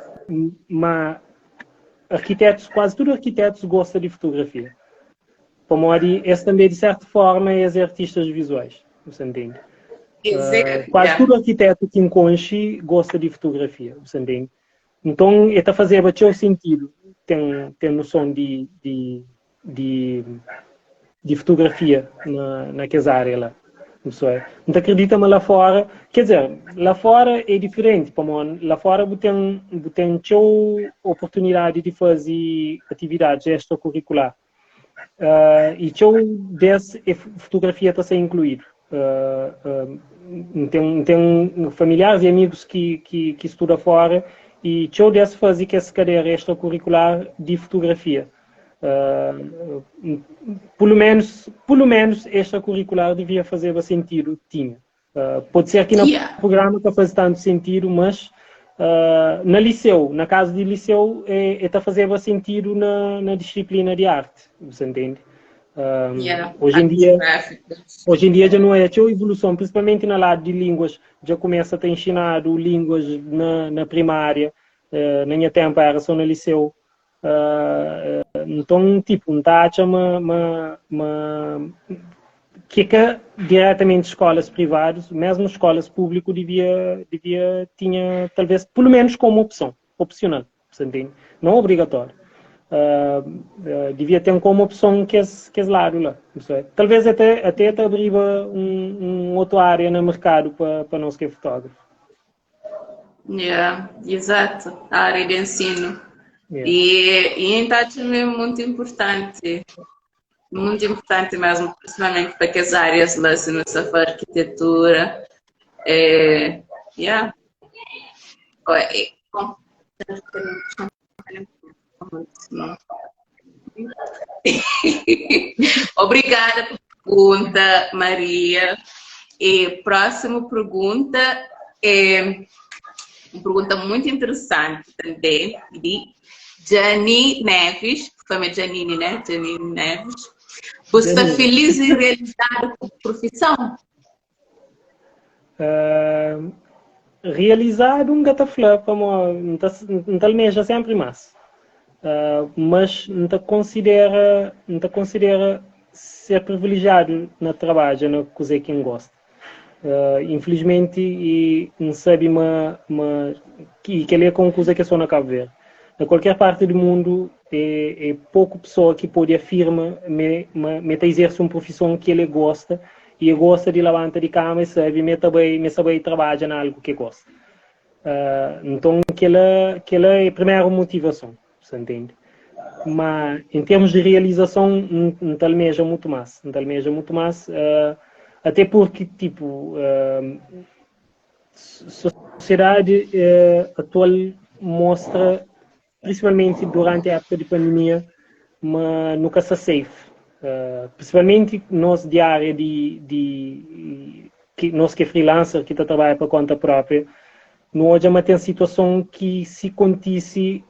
ma arkitetus, kuazi tudu arkitetus gosta di fotografia. Pamodi es tanbe, di sertu forma, es é artistas vizuais, bu sa ntende? Uh, kuazi tudu arkitetu ki N konxe gosta di fotografia, bu sa ntende? Nton, e ta fazeba txeu sentidu ten, ten noson di, di, di, di fotografia na, na kes área la. Isso é. N ta acredita ma lá fora, quer dizer, lá fora é diferente, pamodi lá fora bu ten, bu ten txeu oportunidade di faze atividades extracurricular. Uh, e txeu des é fotografia ta ser incluído. Uh, uh, N ten, N ten familiares e amigos ki, ki, ki estuda fora e txeu des faze kes cadeira extracurricular di fotografia. Uh, pelo menos, pelo menos extracurricular devia fazeba sentido, tinha. Uh, pode ser que na Yeah. programa ka faz tanto sentido, mas Na liseu, na kazu di liseu, e ta fazeba sentidu na disiplina di arti, bu entende? Oji en dia, oji en dia dja nu oja txeu evoluson, prinsipalmenti na ladu di línguas, dja kumesa ta inxinadu línguas na primária, na nha ténpu éra sô na liseu. Nton, tipo, N ta atxa ma ki é ka diretamenti skolas privadus, mesmu skolas públiku divia tinha, talvez, pelu menus komu opson, opsional, sa ntende? Não obrigatório. Divia ten komu opson kes ladu la, talvez até ta abriba un otu área na merkadu pa nos ki é fotógrafu. Yeah, exato, a área de ensino. Yeah. E então acho mesmo muito importante mesmo, principalmente para aquelas áreas lá, se não for arquitetura. É, yeah. Bom, Obrigada pela pergunta, Maria. E próxima pergunta é uma pergunta muito interessante também, de Jani Neves, família Janine, né? Janine Neves. Você está feliz e realizado com a profissão? Realizadu N ka ta fla pamo N ta N ta almeja senpri más. Mas N ta konsidera N ta konsidera ser privilejiadu na trabadja na kuzê ki N gosta. Infilismenti i N sabe ma ma i kel-li é ka un kuza ki é sô na Kabu Verdi. Na kualker parti di mundu é poku pesoa ki pode afirma ma ma el ta izerse un profison ki el é gosta i e gosta di labanta di kama e sabe ma e ta bai ma e sta bai trabadja na algu ki e gosta. Nton kela kela é primeru motivason, sa ntende? Ma en termus di realizason N ta almeja mutu mas, N ta almeja mutu mas ate purki tipu sosiedadi atual mostra principalmente durante a época de pandemia, ma nu ka sta safe. Principalmente nos di área di ki, nos ki é freelancer, ki ta trabadja pa conta própria, nu odja ma ten situason ki si kontise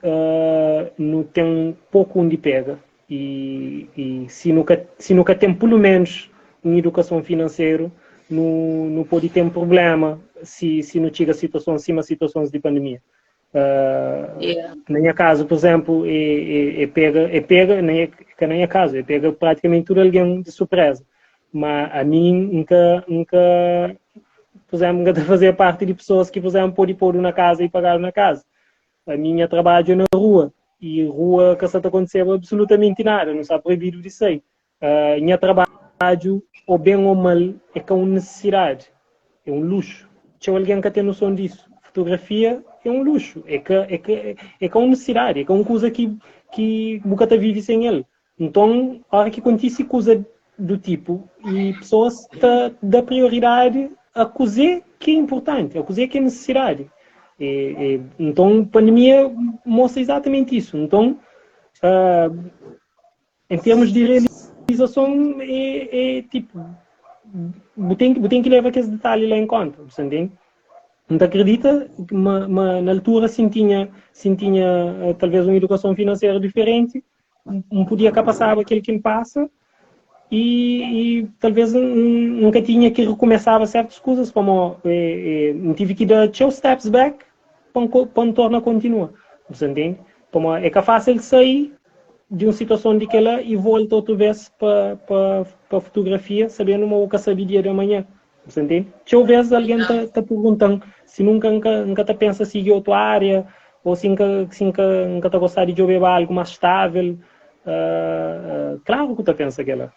nu ten poku undi pega i si nu ka ten pelu menus un idukason finanseru, nu pode ten problema si nu txiga situason sima situasons di pandemia. Na nha kazu, por exemplo, e pega, e pega, na nha, ka na nha kazu, e pega praticamente tudo alguém de surpresa. Ma a mim, nunca, nunca, por exemplo, nunca ta fazer parte de pessoas que, por exemplo, pode pôr na casa e pagar na casa. A minha trabalho é na rua, e rua ka sa ta acontecendo absolutamente nada, não está proibido de sair. Nha trabadju, ô ben ô mal, é ka un nisisidadi, é un luxu. Txeu algen ka ten noson disu. Fotografia é un luxu, é ka, é ka, é ka un nisisidadi, é ka un kuza ki bu ka ta vive sen el. Nton, óra ki kontise kuza du tipu, i pesoas ta da prioridadi a kuzê ki é inpurtanti, a kuzê ki é nisisidadi. Nton, pandemia mostra izatamenti isu. Nton, Em termos de realização, é tipo, bu tem ki leva kes detalhe lá em conta, bu entende? N ta acredita ma na altura se N tinha, se N tinha talvez uma educação financeira diferente, N podia ka passaba kel ki N passa e talvez N nunca tinha ki recomeçaba certas coisas, pamo N tive ki da txeu steps back pa N torna continua, bu entende? Pamo é ka fácil sair di un situason di kela i volta otu vez pa fotografia sabendu ma bu ka sabe dia di amanhã. Bu sa ntende? Txeu vez algen ta pergunta-m si nunka N ka ta pensa sigi otu ária ou si N ka si N ka N ka ta gosta di djobeba algu más stável. Klaru ku ta pensa kela.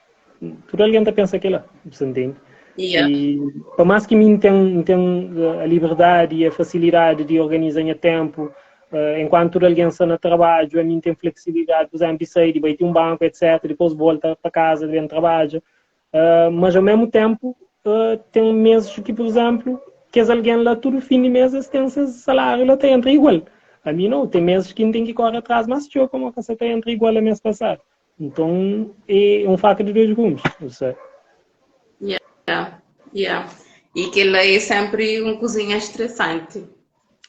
Tudu algen ta pensa kela. Bu sa ntende? I pa más ki mi N ten N ten a liberdadi i a fasilidadi di organiza nha ténpu, Enkuantu tudu algen sta na trabadju, ami N ten fleksibilidadi, pur izénplu, di sai, di bai ti un banku, etc. Dipôs volta pa kaza, ben trabadja. Mas, au mésmu ténpu, ten mês ki, pur izénplu, kes algen la tudu fin di mês es ten ses saláriu la ta entra igual. Ami nau, ten mês ki N ten ki kóre atras más txeu pamodi ka sa ta entra igual a mês pasadu. Nton, é un faka di dois gumes, bu sabe. Yeah, yeah. I kel-la é sénpri un kuzinha stresanti.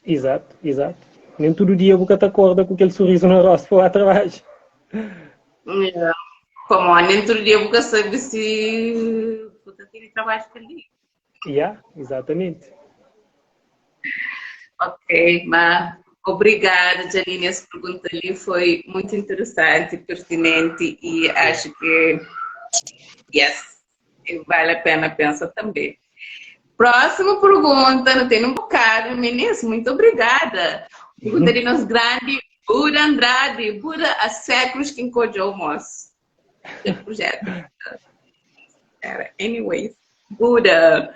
Exato, exato. Nem tudo dia bu ka ta acorda ku kel sorriso na rosto pa ba trabadja. Yeah. Como nem tudo dia bu ka sabe se bu ta tene trabalho kel dia. Yeah, exatamente. Ok, mas obrigada, Janine. Essa pergunta ali foi muito interessante, pertinente e acho que, yes, vale a pena pensar também. Próxima pergunta, não tem um bocado, meninas, muito obrigada. Pergunta de nosso grande Buda Andrade. Buda, há séculos que encojou o moço. Projeto. Era, anyways. Buda,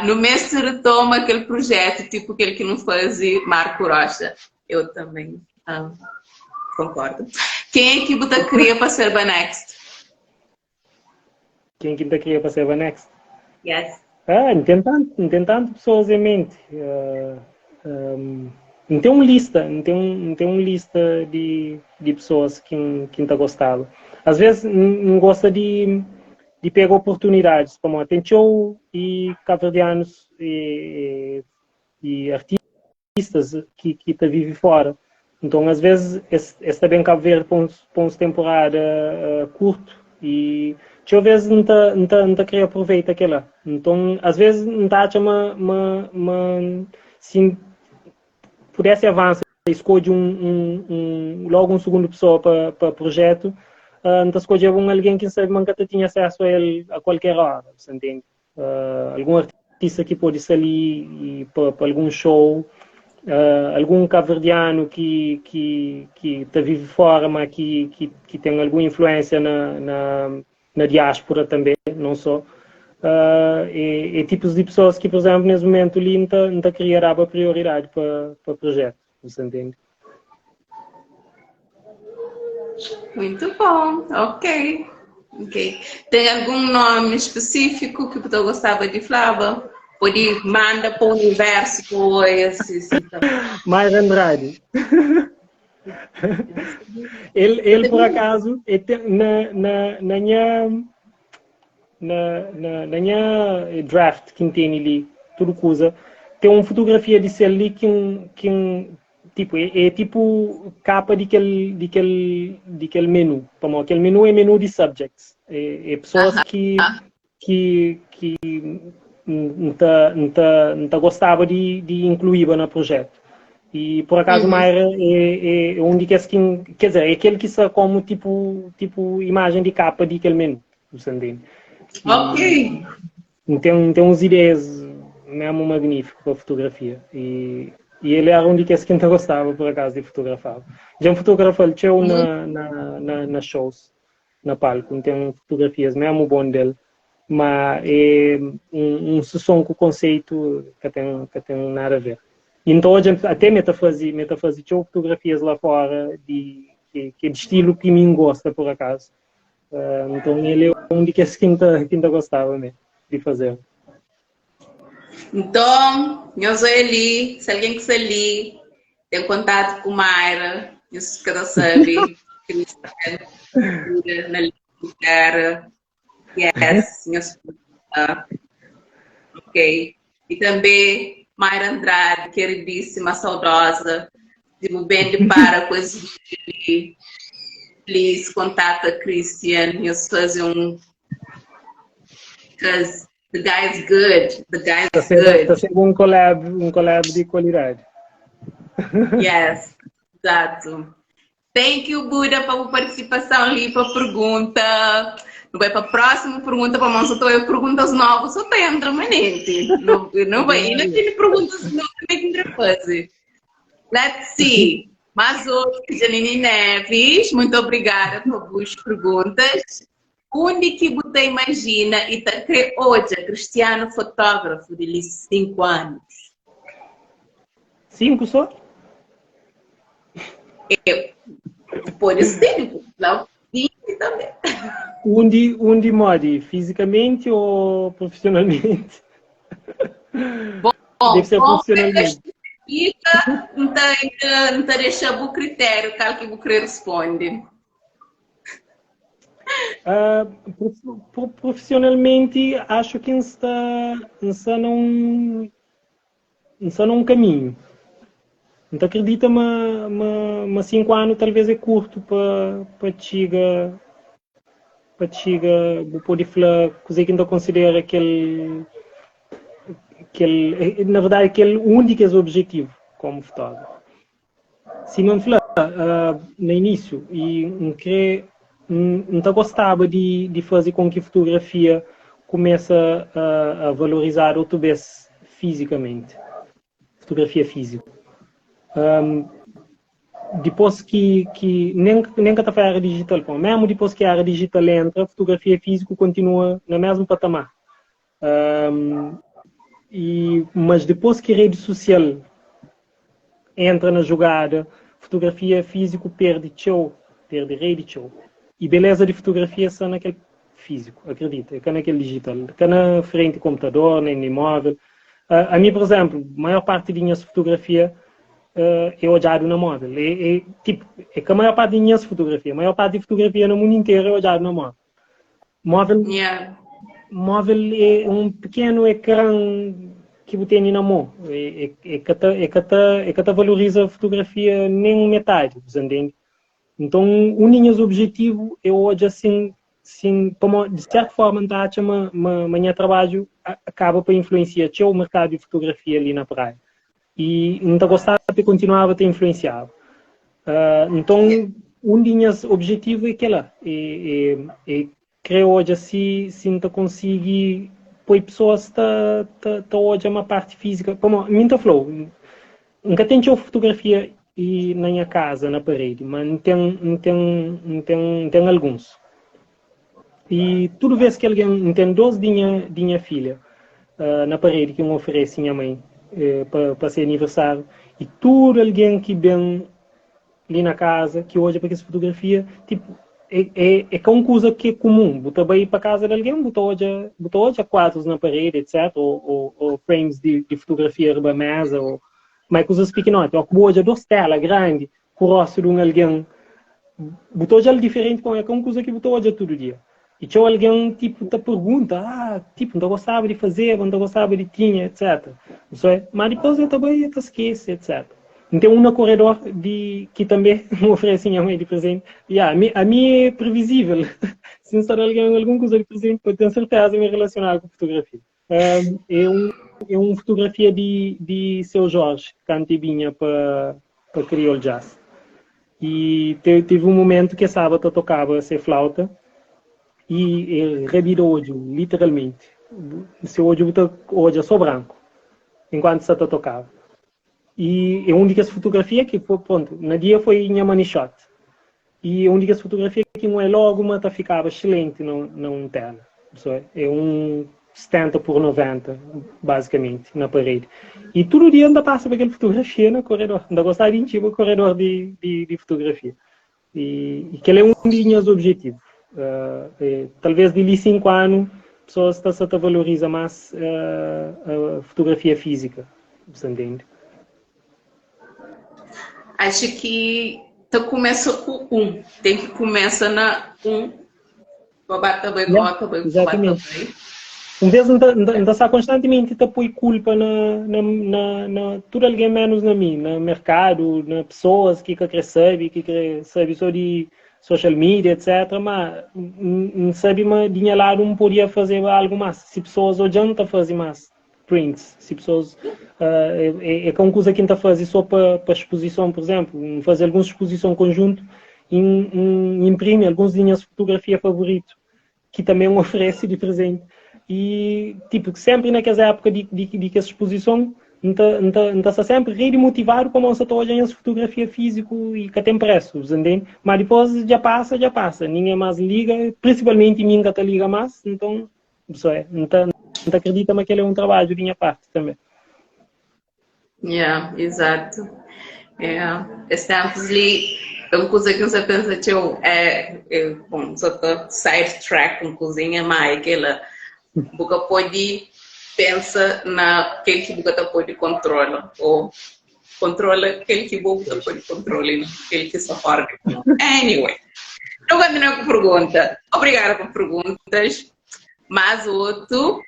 no mês se retoma aquele projeto, tipo aquele que não faz Marco Rocha. Eu também concordo. Quem é que Buda queria para ser ba next? Quem que queria para ser ba next? Yes. Ah, não tem tanto, não tem tanto pessoas em mente. Não tem uma lista, não tem uma lista de pessoas que tá gostando. Às vezes não gosta de pegar oportunidades, como tem show e cabo-verdianos e artistas que tá vive fora. Então, às vezes, esse também Cabo Verde para uns temporada curto e deixa eu ver se não tá querer aproveitar aquela. Então, às vezes, não tá achando uma, se pudesse avançar, escolhe logo um segundo pessoa para projeto, não tá escolher um alguém que sabe que tinha acesso a ele a qualquer hora, você entende? Algum artista que pode sair para algum show, algum cabo-verdiano que tá vive fora, mas que tem alguma influência na diáspora também, não só. E tipos de pessoas que, por exemplo, nesse momento ali não tá criando a prioridade para o projeto, você entende? Muito bom, ok. Ok. Tem algum nome específico que você gostava de falar? Pode mandar para o universo, por esse, Mayra Andrade. Ele por acaso, ele tem, na minha draft que tem ali, tudo coisa, tem uma fotografia de ser ali que um, tipo, é tipo capa de aquele menu. Como aquele menu é menu de subjects. É pessoas que não tá gostava de incluir no projeto. E por acaso Mayra é um de que, quer dizer, é aquele que está como tipo imagem de capa de aquele menu, você entende? E tem uns ideias mesmo magnífico para fotografia. E ele era um de que que gostava por acaso de fotografar. Já fotografou ele na shows, na palco, tem fotografias mesmo bom dele. Mas é um som com conceito que tem nada a ver. Então hoje até meta fazer fotografias lá fora que é de estilo que mim gosta por acaso. Então ele é um de que que gostava mesmo de fazer. Então, eu sou Eli, se alguém quiser ali, tem contato com Mayra, isso que ela sabe, Cristian, na cara, yes, ok. E também Mayra Andrade, queridíssima, saudosa, tipo, bem de para com esse vídeo, please, contata Christian, eu fazer um, because the guy is good, the guy is good. Tá sendo um collab de qualidade. Yes, exato. Thank you, Buda, pela participação ali, pela pergunta. Não vai para a próxima pergunta, para a só eu perguntas novas, só tem entra manente. Não, não vai, ainda tem perguntas novas que tem que fazer. Let's see. Mas hoje, Janine Neves, muito obrigada pelas perguntas. Onde que você imagina e tá cre hoje, Cristiano fotógrafo de 5 anos? 5 só? Eu. Pode ser, não, 20 também. Onde mora? Fisicamente ou profissionalmente? Bom, Deve ser profissionalmente. Fica, não tem deixa o critério, qual que você responde. Profissionalmente, acho que está num caminho. N ta akredita ma ma ma 5 anu talvez é kurtu pa pa txiga pa txiga bu pode fla kuzê ki N ta konsidera kel kel na verdadi kel un di kes objetivu komu fotógrafu. Sima N fla na inísiu, i N krê N ta gostaba di di faze kon ki fotografia kumesa a valorizadu otu bês fizikamenti. Fotografia físiku. Um, dipôs ki, ki nem, nem ka ta fla era digital, pô, mesmo dipôs ki era digital entra, fotografia físiku kontinua na mesmu patamar. Um, e, mas dipôs ki rede social entra na jugada, fotografia físiku perde txeu, perde rei di txeu. E beleza di fotografia sta na kel físiku, acredita, é ka na kel digital, ka na frenti computador, nem na imóvel. Uh, ami, por exemplo, maior parte di nhas fotografia uh, é odjadu na móvel. É, é, tipo, é que a maior parte di nhas fotografia, a maior parte di fotografia na mundo inteiro é odjadu na móvel. Móvel, Yeah. móvel é um pequeno ecrã que bu tene na mão. É, é, é ka ta, é ka ta, é ka ta valoriza a fotografia nem metade, você entende? Então, um di nhas objetivo é odja assim Sin, pamo di sertu forma N ta atxa ma ma ma nha trabadju akaba pa influensia txeu merkadu di fotografia li na Praia i N ta gostaba pa e kontinuaba ta influensiaba. Nton un di nhas objetivu é kela, é é é kre odja si si N ta konsigi poi pesoas ta ta ta odja ma parti fízika, pamo mi N ta fla-u, N ka ten txeu fotografia i na nha kaza na paredi, ma N ten, N ten, N ten, N ten alguns. I tudu vez ki algen, N ten dos di nha, di nha filha uh, na paredi ki N oferese nha mãe eh, pa, pa se aniversáriu, i tudu algen ki ben li na kaza ki odja pa kes fotografia, tipo, é, é, é ka un kuza ki é kumun. Bu ta bai pa kaza di algen, bu ta odja, bu ta odja kuadrus na paredi, etc, ou, ou, ou frames di, di fotografia riba mesa, ou, ma é kuzas pikinoti. Ó ku bu odja dos tela grandi ku rostu di un algen, bu ta odja-l diferenti, pamodi é ka un kuza ki bu ta odja tudu dia. I txeu algen tipo ta pergunta, ah, tipo, N ta gostaba di fazeba, N ta gostaba di tinha, etc. Nso é, ma dipôs el ta bai el ta skese, etc. N ten un na koredor di ki tanbê N oferese nha mãe di prezenti. Ya, ami, ami é previsível. Si N sta da algen algun kuza di prezenti, pode ten serteza ma é relasionadu ku fotografia. Um, é un, é un fotografia di, di Seu Jorge, kantu e binha pa, pa Kriol Jazz. E te, teve un momentu ki e staba ta tokaba se flauta e e rabida odju, literalmenti. Se odju bu ta odja so branku, enkuantu sta ta tokaba. E é un di kes fotografia ki, prontu, na dia foi nha money shot. E é un di kes fotografia ki N oia logu ma ta fikaba excelenti na, na un tela. So, é un 70 por 90, bazikamenti, na paredi. E tudu dia N ta pasa pa kel fotografia na koredor. N ta gostaba di intxiba koredor di, di, di fotografia. E, e kel é un di nhas objetivu. Uh, é, talvez di li 5 anu, pessoas ta sa ta valoriza más uh, a fotografia física. Você entende? Acho que ta começa com um. Tem que começa na um. Pa ba ta bai, pa ba ta bai, pa ba ta bai. Un vez N ta, N ta sta konstantimenti ta poi kulpa na, na, na, na tudu algen menus na mi, na merkadu, na pesoas ki ka kre sabe, ki kre sabe so di social media, etc. Ma N sabe ma di nha ladu N podia fazeba algu mas. Si pesoas odja-m ta faze mas prints, si pesoas uh, é, é, é ka un kuza ki N ta faze so pa, pa exposison, por exemplo, N faze alguns exposison konjuntu e N, N imprimi alguns di nhas fotografia favoritu ki também N oferece di presente. E, tipo, sempre na kes época di, di, di kes exposison, N ta, N ta, N ta sta sempre rei di motivadu pamodi N sa ta odja nhas fotografia físiku e ka ten presu, você entende? Mas depois dja passa, dja passa, ninguém mais liga, principalmente mim ka ta liga mais, então, só é, N ta, N ta acredita ma kel é um trabalho di nha parte também. Yeah, exato. Yeah. Es tempos li, é um coisa que você pensa, txeu, é, é, bom, só tá sidetrack um cozinha, mas é aquela, buka pode pensa na aquele que buka tá pode controla, ou controla aquele que buka tá pode controla, e não aquele que só fora de Anyway, eu continuo com pergunta. Obrigada por perguntas. Mais outro,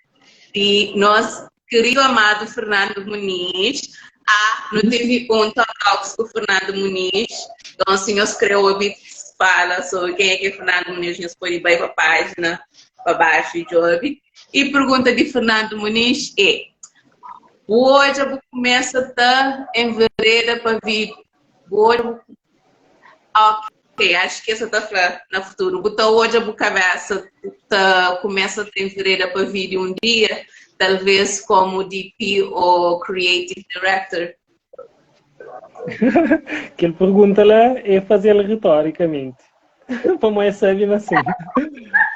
e nosso querido amado Fernando Muniz. Ah, nu tevi un Talk Talks ku Fernando Muniz. Então, si nhos kre obi fala sobre quem é que é Fernando Muniz, nhos pode bai pa página pa baixo e djobe. E pergunta di Fernando Muniz é: Bu odja bu kumesa ta envereda pa vídeo? Bu odja bu Ok, acho que essa ta fla na futuro. Bu ta odja bu cabeça ta começa ta envereda pa vídeo um dia, talvez como DP ou Creative Director? Kel pergunta lá é fazel retoricamente. Pamo é sabe ma sim.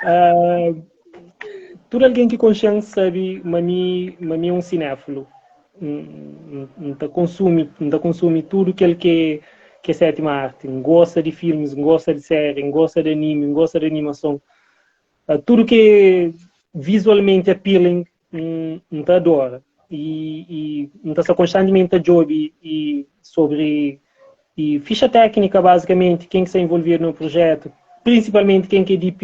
Uh, tudo alguém que conxen sabe ma mi, ma mi é um cinéfilo. N ta konsumi, N ta konsumi tudu kel ki é sétima arti. N gosta di filmis, N gosta di séri, N gosta di animi, N gosta di animason. Tudu ki é vizualmenti appealing, N ta adora. I N ta sta konstantimenti ta djobe i sobri i fixa téknika, bazikamenti, ken ki sta involvidu na projetu, prinsipalmenti ken ki é DP,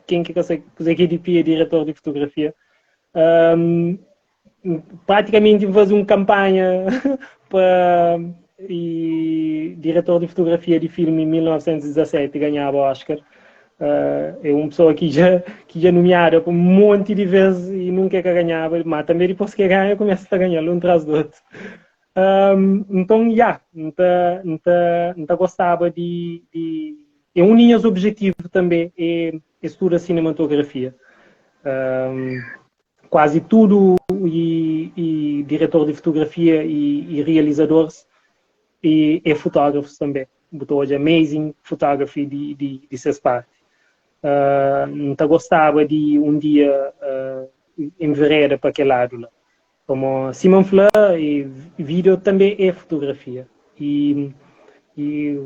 ken ki ka sabe kuzê ki é DP é diretor di fotografia. Praticamente N faze un kampanha pa e diretor di fotografia di filmi 1917 ganhaba Oscar. Uh, é un pessoa ki dja, ki dja nomeada pa un monti di vez e nunka é ka ganhaba, mas também depois que ganha, começa a ganhar um tras do outro. Um, então, já, N ta, N ta, N ta gostaba di, di é um dos meus objetivos também é, é estuda cinematografia. Um, Kuazi tudu e e diretor di fotografia e e realizadoris e é fotógrafos tanbê. Bu ta odja amazing photography di di di ses parti. N ta gostaba di un dia envereda pa kel ladu la. Pamó sima N fla e video tanbê é fotografia e e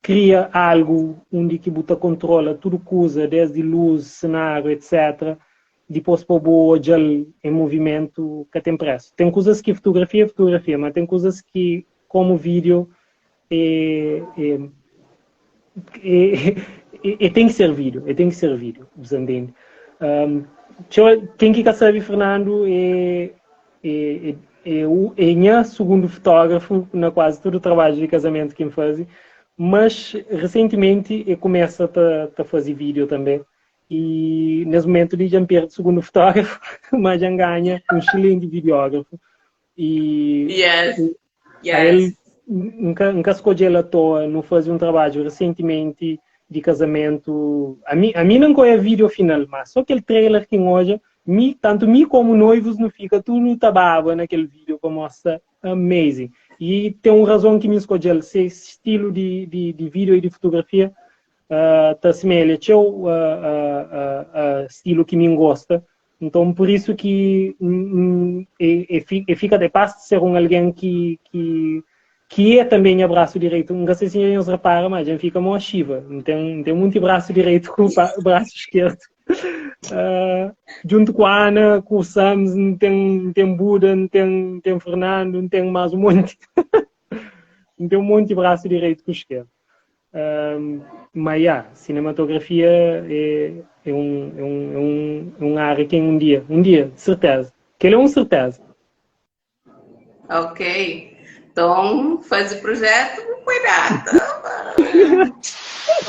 kria algu undi ki bu ta kontrola tudu kuza desdi luz, senáriu etc. Dipôs pa bu odja-l en muvimentu ka ten présu. Ten kuzas ki fotografia é fotografia, ma ten kuzas ki komu vídeo é, é, é, é, é ten ki ser vídeo, é ten ki ser vídeo, bu sa ntende? Um, txeu, ken ki ka sabe, Fernando é, é, é, é, o, é nha sugundu fotógrafu na kuazi tudu trabadju di kazamentu ki N faze, mas resentimenti e kumesa ta, ta faze vídeo tanbê. E nes momentu li dja N perde sugundu fotógrafu, ma dja N ganha un excelenti videógrafu. E Yes, a el yes. N ka, N ka skodje-l atoa, nu faze un trabadju resentimenti di kazamentu. Ami, ami nan ka oia video final, ma so kel trailer ki N odja, mi, tantu mi komu noivus nu fika tudu ta baba na kel video pamodi sta amazing. E ten un razon ki mi skodje-l, se stilu di, di, di video i di fotografia ta assemelha txeu a stilu ki mi N gosta. Nton, pur isu ki e fika e pasa di ser un algen ki ki ki é tanbe nha brasu direitu. N ka sei si nhos repara, ma dja N fika mó Shiva. N ten N ten munti brasu direitu ku brasu skerdu. Djuntu ku Ana, ku Sams, N ten N ten Buda, N ten N ten Fernando, N ten más un monti. N ten un monti brasu direitu ku skerdu. Um, ma ya, cinematografia é, é, um, é, um, é, um, é um área que um dia, um dia, de certeza. Que ele é um certeza. Ok. Então, faz o projeto, põe data.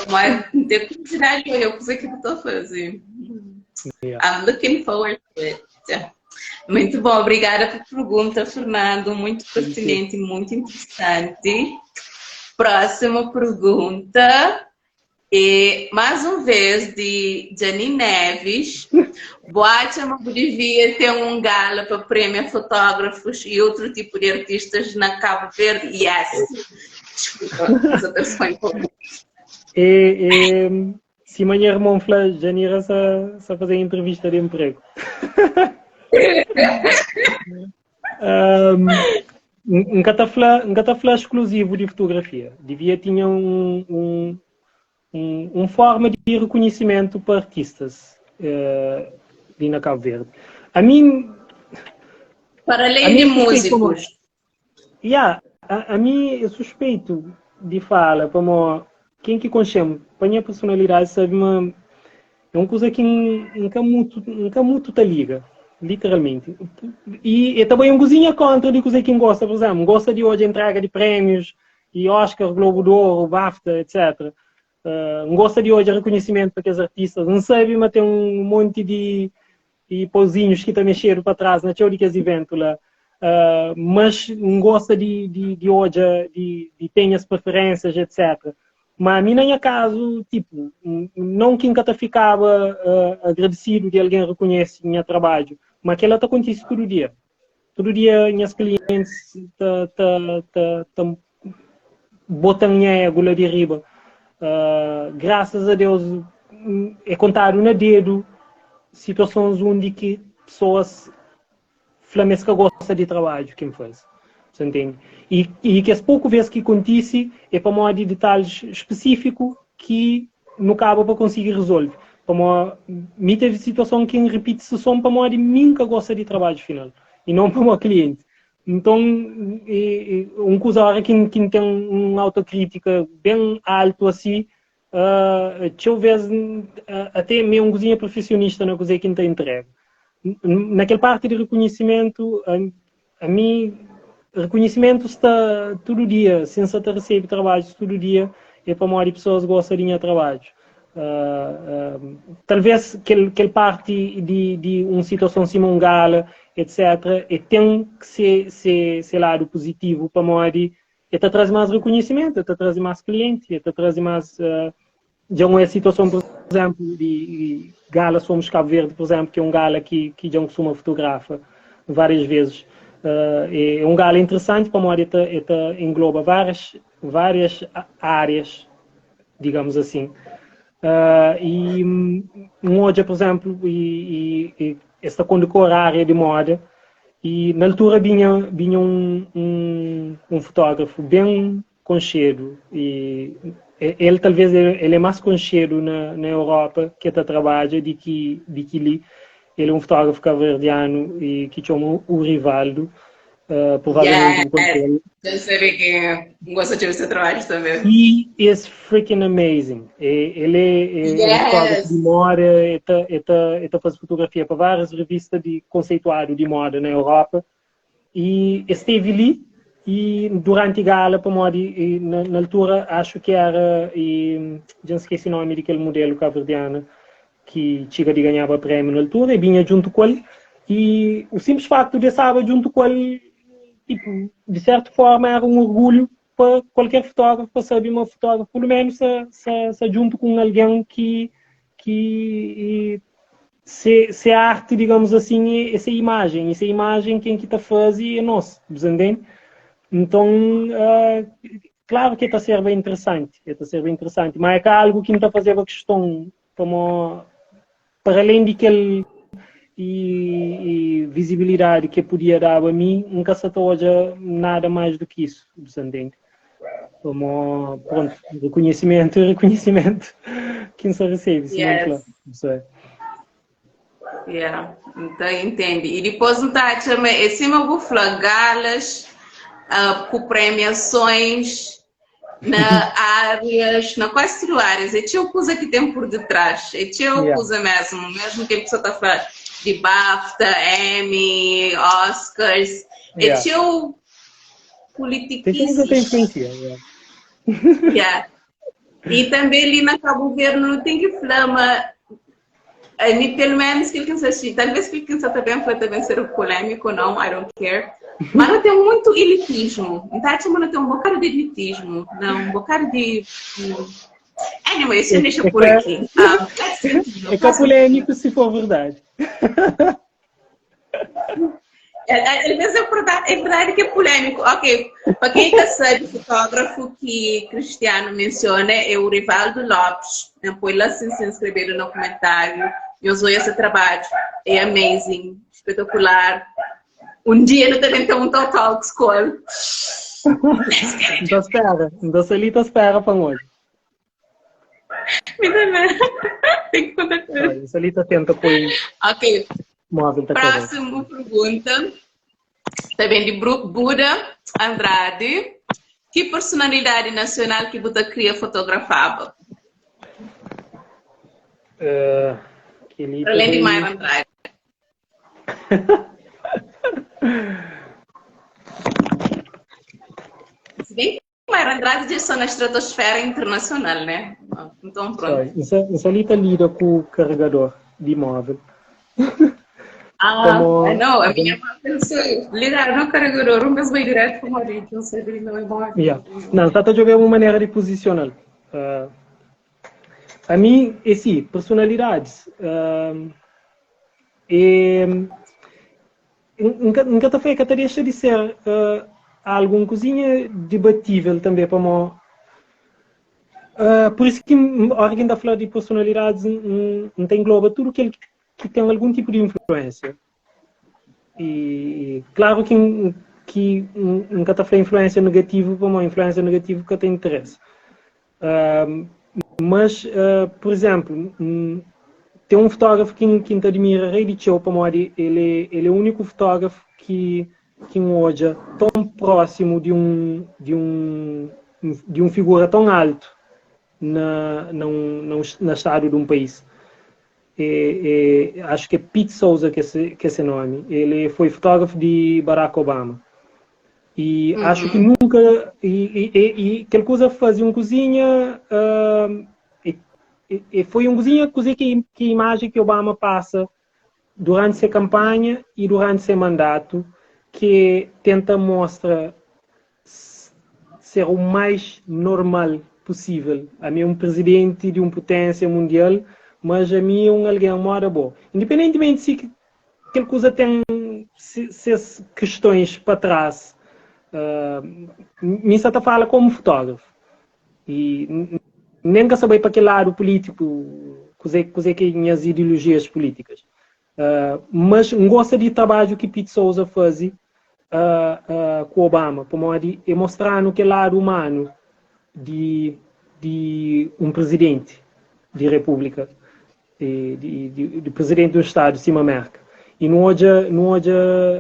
Mas não tem curiosidade, eu pus aqui que estou a fazer. Yeah. I'm looking forward to it. Muito bom, obrigada pela pergunta, Fernando. Muito pertinente e muito interessante. Próxima pergunta é, mais uma vez, de Jani Neves. Boate, mas devia ter um gala para premiar fotógrafos e outro tipo de artistas na Cabo Verde. Yes! Desculpa, essa pessoa empolgou. E, e, Sima nha irmon fla, Janira sa, sa faze entrevista de emprego. um, N ka ta fla, N ka ta fla exclusivo de fotografia. Devia tinha um, um, um, um forma de reconhecimento para artistas uh, ali na Cabo Verde. A mim, para além de músicos. Yeah, a, a mi é suspeito di fala pamo ken ki konxe-m pa nha personalidadi sabe ma é un kuza ki N ka mutu, N ka mutu ta liga. Literalmenti. I e ta bai un kuzinha kontra di kuzê ki N gosta. Pur izénplu, N gosta di odja entrega di prémius, i Oscar, Globo de Ouro, BAFTA, etc. N gosta di odja rekonhisimentu pa kes artistas. N sabe ma ten un monti di di pauzinhus ki ta mexedu pa tras na txeu di kes iventu la. Mas N gosta di di di odja, di di ten nhas preferénsias, etc. Ma ami na nha kazu, tipu, non ki N ka ta fikaba agradesidu di algen rekonhese nha trabadju, ma kel-la ta kontise tudu dia. Tudu dia nhas klientis ta ta ta ta bota-m nha ego la di riba. Grasas a Deus, é kontadu na dedu situasons undi ki pesoas fla ma es ka gosta di trabadju ki N faze. Sa ntende? I, i kes poku vez ki kontise é pamodi detalhis spesífiku ki nu kaba pa konsigi rezolve. Pamodi mi tevi situason ki N ripiti seson pamodi mi N ka gosta di trabadju final i non pamodi klienti. Nton, e, e, un kuza ora ki N, ki N ten un autokrítika ben altu asi, uh, txeu vez uh, até mi é un kuzinha perfesionista na kuzê ki N ta entrega. Na kel parti di rekonhisimentu, a, a mi rekonhisimentu sta tudu dia, si N sa ta resebe trabadjus tudu dia, é pamodi pesoas gosta di nha trabadju. Uh, uh, talvez kel, kel parti di, di un situason sima un gala, etc., e ten se, se, se ladu puzitivu pamodi E ta traze más rekonhisimentu, e ta traze más klienti, e ta traze más. Dja un é situason, por exemplu, di gala Somos Cabo Verde, por exemplu, ki é un gala ki, ki dja N kustuma fotografa várias vezes. É un gala interessanti pamodi e ta, e ta engloba várias, várias áreas, digamos assim. E N odja, por exemplu, e, e, e es ta kondekora área di moda E na altura binha, binha un, un, un fotógrafo ben konxedu e el talvez el é más konxedu na, na Europa ki el ta trabadja di ki, di ki li. El é un fotógrafo kabuverdianu e ki txoma o Rivaldo. Uh, provavelmente bu Yes, konxe-l. dja sabe quem é. N gosta txeu di se trabadju tanbê. He is freaking amazing. E, ele é, é um fotógrafo de Yes! moda, ele ta, ele ta, ele ta faze fotografia pa várias revista de conceituado de moda na Europa. E esteve li e durante gala pamodi e, na, na altura acho que era e, já esqueci o nome daquele modelo cabo-verdiana ki txiga di ganhaba prémiu na altura, e binha djuntu ku el, e o simples facto de estaba djuntu ku el, tipo, di certu forma era un orgulho pa kualker fotógrafo pa sabe ma fotógrafo pelo menos sa, sa, sa djuntu ku un algen ki, ki e, se, se arte, digamos assim, é, é se imagen, e se imagen ken ki ta faze é nos, bu sa ntende? Nton, uh, claro ki ta serba interesanti, ta serba interesanti, ma é ka algu ki N ta fazeba kiston Pamó, para alén di kel i, i vizibilidadi ki podia daba mi, N ka sa ta odja nada mais do ki isso, bu sa ntende? Pamó, pronto, rekonhesimentu é rekonhesimentu ki N sa resebe, si N fla, Yes. bu sabe? Yeah, N ta intende. I dipôs N ta atxa ma é sima bu fla, galas, uh, ku premiasões na áreas, na quase tudo áreas, é txeu kuza ki ten por detrás, é txeu Yeah. kuza mesmo, mesmo ki pessoa ta fla di BAFTA, Emmy, Oscars, é Yeah. txeu Tem txeu kuza ta politiquices. influencia. Yeah. Yeah. E também ali na Cabo Verde não tem que falar, mas a mim pelo menos aquilo que eu assisti, talvez aquilo que eu também foi também ser polêmico ou não, I don't care. Mas não tem muito elitismo. Então, acho que não tem um bocado de elitismo, não, um bocado de. Anyway, isso É, deixa é por que, aqui. Um, let's continue. é que é polêmico se for verdade. Às vezes é verdade, é verdade que é polêmico. Ok, para quem não sabe, o fotógrafo que Cristiano menciona é o Rivaldo Lopes. Depois lá se se inscrever no comentário. Eu usou esse trabalho. É amazing, espetacular. Um dia eu também tenho um Total Talks com ele. Let's get it. Não espera, não se ali espera para hoje. Me também. Tem que contar com ele. Olha, Solita tenta pôr Ok, móvel tá quebrado. próxima pergunta. Também de Buda Andrade. Que personalidade nacional que você queria fotografava? Uh, que Para além de Mayra Andrade. Se bem que Mayra Andrade já está na estratosfera internacional, né? Então pronto. Nsa li ta lida ku carregador di móvel. Ah, Pamó não, a minha móvel se ligar no carregador, o mesmo vai direto para o marido, não sei se não é bom. Yeah. Não, está a jogar uma maneira de posicioná-lo. A mim, é sim, personalidades. É, nunca ta foi, ka ta deixa de ser algo cozinha debatível também, pamó. Por isso que, hora que a falar de personalidades, não tem engloba tudo aquilo que tem algum tipo de influência. E claro que nunca ta fala influência negativa, pamó influência negativa que tem interesse. Mas, por exemplo, tem um fotógrafo que te admira, rei de txeu, pamodi ele é o único fotógrafo que olha tão próximo de um figura tão alto na estado de um país. Acho que é Pete Souza que é esse nome. Ele foi fotógrafo de Barack Obama. E acho que nunca. E aquela coisa fazia um cozinha. E foi um cozinha coisa que a imagem que Obama passa durante sua campanha e durante seu mandato, que tenta mostrar ser o mais normal possível. A mim é um presidente de uma potência mundial, mas a mim é um alguém mora boa. Independentemente se aquela coisa tem se, se questões para trás, mim só fala como fotógrafo. E nem que saber para que lado político, coisa que minhas ideologias políticas. Mas gosta de trabalho que Pete Souza faz com Obama, para é mostrar no que lado humano de um presidente de república, de presidente do Estado, cima América. E não olha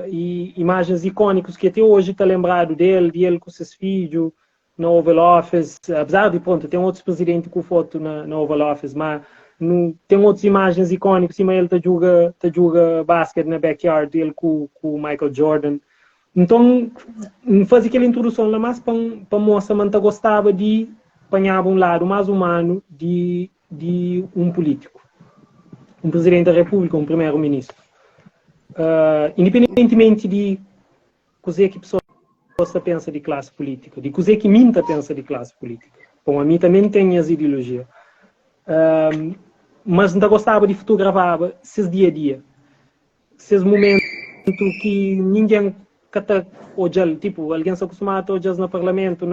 e imagens icônicas que até hoje está lembrado dele, de ele com seus filhos, no Oval Office, apesar de, pronto, tem outros presidentes com foto na Oval Office, mas no, tem outras imagens icônicas, cima ele está joga, tá joga basquete na backyard dele com o Michael Jordan. Então, faz aquela introdução lá mais para mostrar que gostava de apanhar um lado mais humano de um político, um presidente da república, um primeiro-ministro. Independentemente de coisa que a pessoa pensa de classe política, de coisa que minta pensa de classe política. Bom, a mim também tem as ideologias. Mas não gostava de fotografar esses dia a dia, esses momentos que ninguém cata olhar, tipo, alguém se acostuma a olhar no parlamento,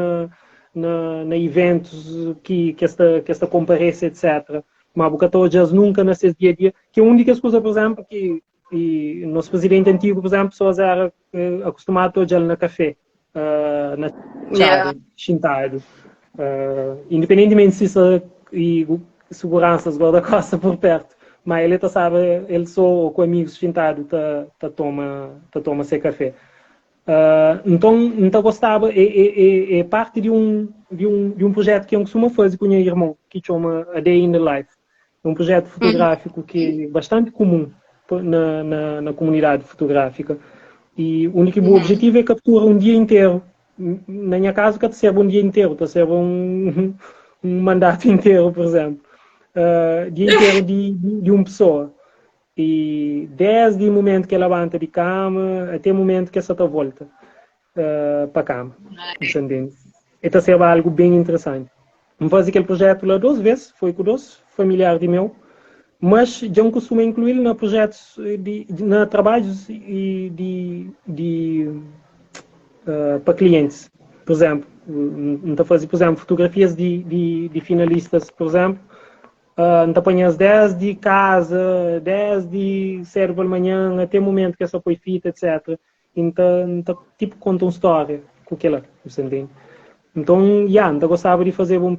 na eventos que esta comparece, etc. Mas o olhar nunca nesses dia a dia, que é a única coisa, por exemplo, que e nosso presidente antigo, por exemplo, pessoas era acostumado a olhar na café, na chave, sentado. Independentemente se isso e seguranças guarda-costas por perto, mas ele tá sabe, ele só com amigos sentado tá toma seu café. Então gostava, é parte de um projeto que eu costumo fazer com o meu irmão, que chama A Day in the Life. É um projeto fotográfico que é bastante comum na comunidade fotográfica. E o único objetivo é capturar um dia inteiro. Na minha casa, que serve um dia inteiro, te serve um mandato inteiro, por exemplo. Dia inteiro de uma pessoa. E desde o momento que ela levanta de cama até o momento que essa volta para a cama. Entendendo? Então, é algo bem interessante. Fazer aquele projeto lá duas vezes, foi com dois familiares de meu, mas já não costumo incluir na projetos de na trabalhos e de para clientes. Por exemplo, não está fazer, por exemplo, fotografias de finalistas, por exemplo, não apanhas 10 de casa, 10 de serve amanhã, até o momento que essa foi feita, etc. Então, tipo, conta uma história com aquela, você entende? Então, yeah, então gostava de fazer um,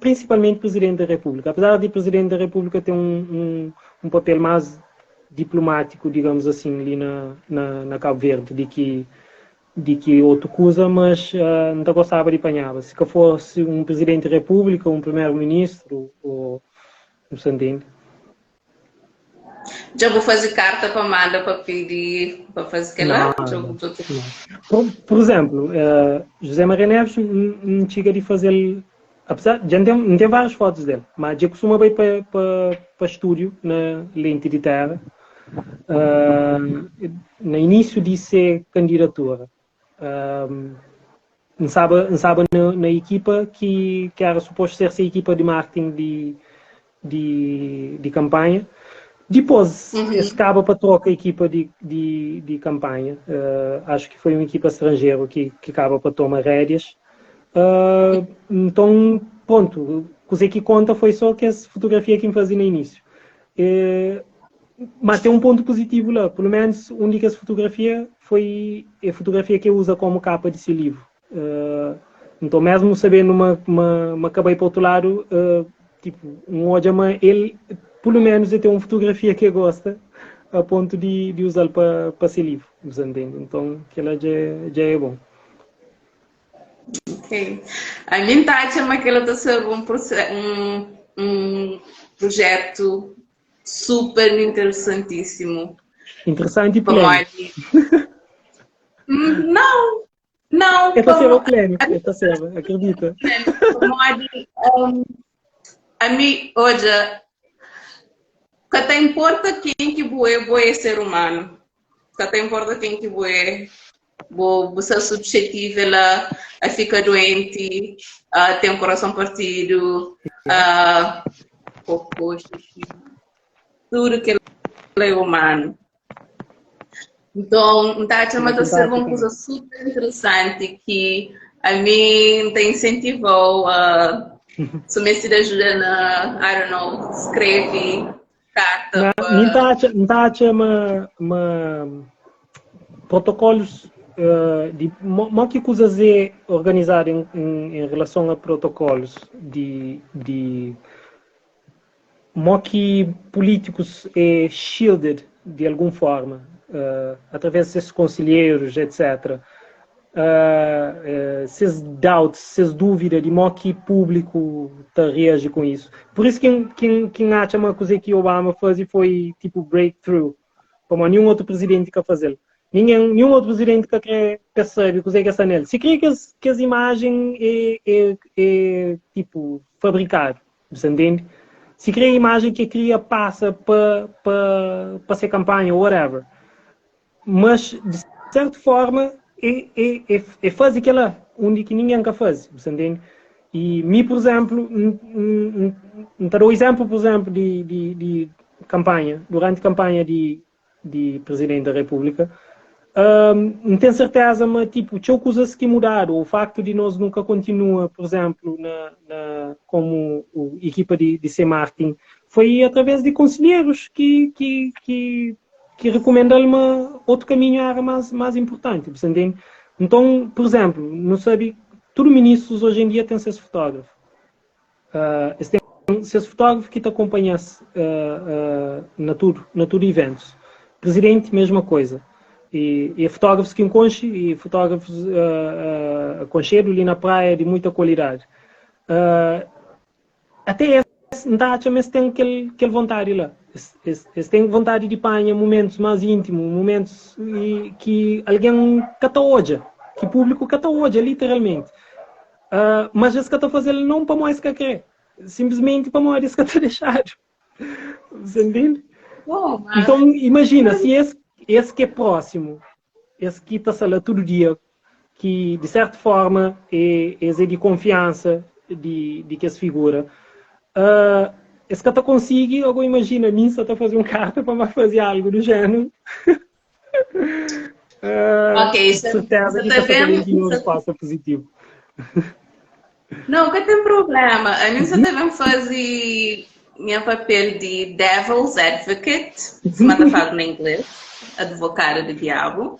principalmente Presidente da República. Apesar de Presidente da República ter um papel mais diplomático, digamos assim, ali na Cabo Verde, de que outra coisa, mas não gostava de apanhar. Se que fosse um Presidente da República, um Primeiro-Ministro, ou, você entende? Dja bu faze karta pa manda pa pidi pa faze kela? Não, não, não. Por exemplo, José Maria Neves, N txiga di faze-l, apesar, dja N ten, N ten várias fotos del, ma dja kustuma bai pa stúdiu na Lenti di Terra, na inísiu di se kandidatura. N staba, N staba na, na ekipa ki, ki era supostu ser se ekipa di marketing di, di, di kampanha. Dipôs, es kaba pa troka ekipa di, di, di kampanha. Acho ki foi un ekipa stranjeru ki, ki kaba pa toma rédias. Nton, prontu, kuzê ki konta foi sô kes fotografia ki N faze na inísiu. Mas tem um ponto positivo lá, pelo menos um di kes fotografia foi é fotografia ki el usa como capa di se livro. Nton mesmo sabendo ma ma ma ka bai pa otu ladu, tipo, N odja ma el pelo menos el tem um fotografia ki el gosta a ponto di di usal pa pa se livro, bu entende? Nton kila dja dja é bom. Ok. Ami N ta atxa ma kila ta ser um um projetu Super interessantíssimo. Interessante e polêmico. Não, não. É para ser polêmico, é para ser, acredita. Pamodi, um, a mim, olha, ka ta importa quem que bu é, bu é ser humano. Ka ta importa quem que bu é, bu, bu ser suscetível a fica doente, a ter um coração partido, a cocô, xixi, tudo que é humano. Então, N ta atxa ma ta ser un kuza super interesanti ki ami N ta insentiva-u a si bu meste di ajuda na, I don't know, skrebe karta Na, pa. mi N ta atxa, N ta atxa ma, ma protokolos di mo ki kuzas é organizadu em, em, em relason a protokolos di, di mo ki políticos é shielded di algun forma através di ses konsilherus etc. Ses doubts, ses dúvida di mo ki públiku ta reaji ku isu. Por isu ki ki N atxa ma kuzê ki Obama faze foi tipo breakthrough, pamodi ninhun otu prizidenti ka faze-l. Ningen, ninhun otu prizidenti ka kre pa es sabe kuzê ki sta nel. Si kre kes kes imajen é é é tipo fabrikadu, bu sta ntende? Si kre imajen ki e kria pasa pa pa pa se kanpanha ou whatever. Mas, di sertu forma, e, e, e, e faze kela undi ki ningen ka faze, bu sta ntende? I mi, pur izénplu, N, N, N ta da un izénplu, pur izénplu, di, di, di kanpanha, duranti kanpanha di, di Prizidenti da Repúblika, N ten serteza ma, tipu, txeu kuzas ki mudadu, o faktu di nos nu ka kontinua, pur izénplu, na, na, komu ekipa di, di se marketing, foi através di konsilherus ki, ki, ki, ki rekumenda-l ma otu kaminhu éra más, más inpurtanti, bu sta ntende? Nton, pur izénplu, nu sabe tudu ministrus oji en dia ten ses fotógrafu. Es ten ses fotógrafu ki ta akonpanha-s na tudu, na tudu iventus. Prizidenti, mesma koiza. E, e fotógrafus ki N konxe, e fotógrafus konxedu li na Praia di muita kualidadi. Até es, N ta atxa ma es ten kel, kel vontadi la. Es, es, es ten vontadi di panha mumentus más íntimu, mumentus i, ki algen ka ta odja, ki públiku ka ta odja, literalmenti. Mas es ka ta faze-l non pamodi es ka kre, sinplismenti pamodi es ka ta dexadu. Você entende? Bom, mas... Então, imagina, se es, es que é próximo, es ki ta sta la tudu dia, ki di certa forma é, es é di confiança di, di kes figura, es ka ta konsigi, agora imagina, mi sa ta faze un carta pa ba faze algo do género. Ok, sa, Certeza sa ki ta ka sa ta ben, ben tinha un sa resposta positivo. Não, ka ten problema. Ami sa ta ben faze nha papel di devil's advocate, sima ta fladu na inglês, advokadu di diabu.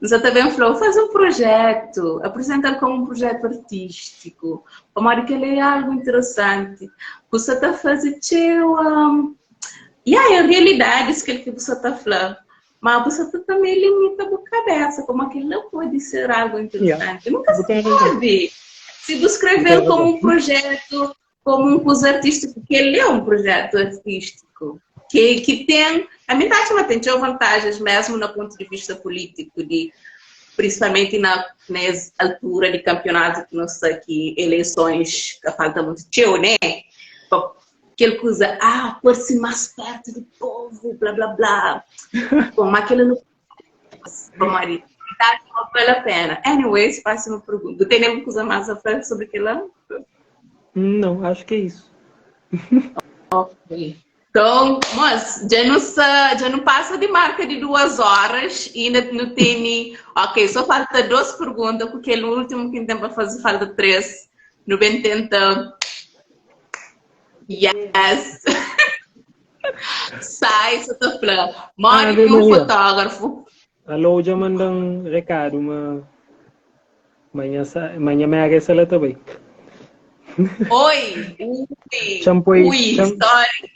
N sa ta ben fla-u, faze un projetu, apresenta-l komu un projetu artístiku, pamodi kel-la é algu interesanti. Bu sa ta faze txeu, ya, en realidadi, kel ki bu sa ta fla, Ma bu sa ta tanbe limita bu kabesa, pamodi kel-la pode ser algu interesanti. Nunka sabe! Si bu skreve-l komu un projetu, komu un kuza artístiku, kel-li é un projetu artístiku. Que, que tem, a mim tá achando tem txeu vantagens mesmo na ponto de vista político, de, principalmente na, nessa altura de campeonato que nós está aqui, eleições, que falta muito txeu, né? Aquele coisa, ah, pôr-se mais perto do povo, blá blá blá. Bom, mas aquilo não Mari, tá, não vale a pena. Anyways, próxima pergunta. Tem alguma coisa mais a falar sobre aquilo? Não, acho que é isso. Ok. Então, mas já não, já não passa de marca de duas horas e ainda não tem. Ok, só falta duas perguntas, porque no último que tem para fazer falta três. No bem tenta. Yes! Sai, só tô falando. Mori Ave que um Maria. fotógrafo. Alô, já manda um recado, uma manhã, manhã mega essa lá também. Oi! Ui! Champoi, Ui, cham, sorry.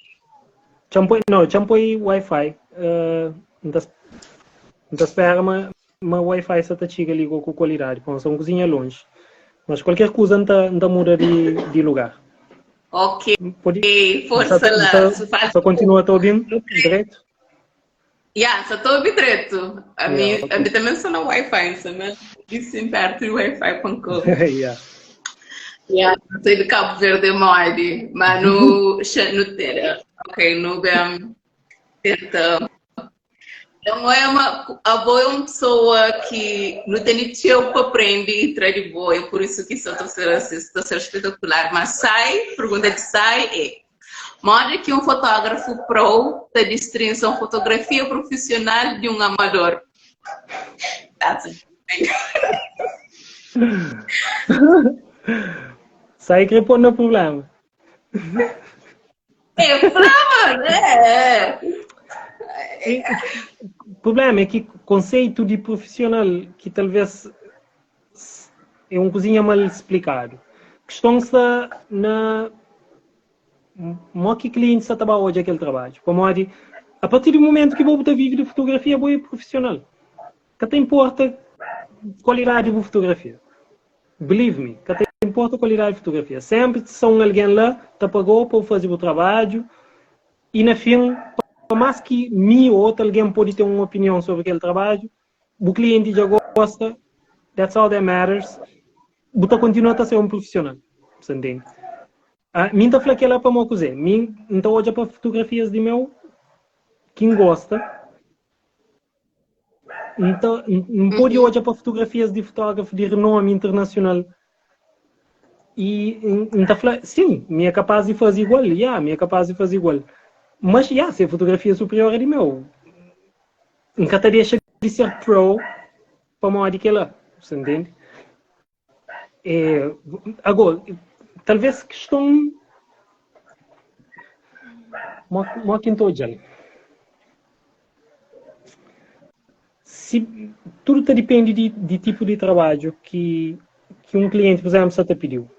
champoi, não, champoi Wi-Fi. Uh, não tá, não tá espera, mas ma Wi-Fi só tá chega ali com qualidade, com são cozinha longe. Mas qualquer coisa não tá, não tá muda de, de lugar. Ok, Pode, força só, lá. só, Se faz só continua a ouvindo direito? Yeah, só estou a ouvir direito. A Yeah, mim, a ok. mim também só no Wi-Fi, só não disse perto do Wi-Fi com que. yeah. Yeah, sou de Cabo Verde, mori, mas no, no ok, no bem tenta. Então é uma, a avó é uma pessoa que não tem tempo para aprender e traz de boa, é por isso que estou a ser assim, estou a ser espetacular. Mas sai, pergunta de sai é, modo que um fotógrafo pro te distingue uma fotografia profissional de um amador. That's it. Sai que pôr no problema. É, problema, é. O problema é que conceito de profissional que talvez é um cozinha mal explicado. Questão está na mo que cliente está trabalhando hoje aquele trabalho. Como a partir do momento que você vive de fotografia, você é profissional. Que te importa qualidade de fotografia. Believe me, que te importa a qualidade de fotografia. Sempre são alguém lá, te pagou para fazer o trabalho e na fim, por mais que mim ou outro alguém pode ter uma opinião sobre aquele trabalho, o cliente já gosta, that's all that matters. Você continua a ser um profissional, você entende? Ah, mim tá falando que ela para uma coisa, mim então hoje para fotografias de meu quem gosta. Então, não pode olhar para fotografias de fotógrafo de renome internacional e então falando, sim, me é capaz de fazer igual, yeah, me é capaz de fazer igual. Mas, yeah, se a fotografia superior é de meu, nunca te deixa de ser pro para modo que ela, você entende? É, agora, talvez questão mo que estou Se tudo te depende de, de tipo de trabalho que, que um cliente, por exemplo, só te pediu.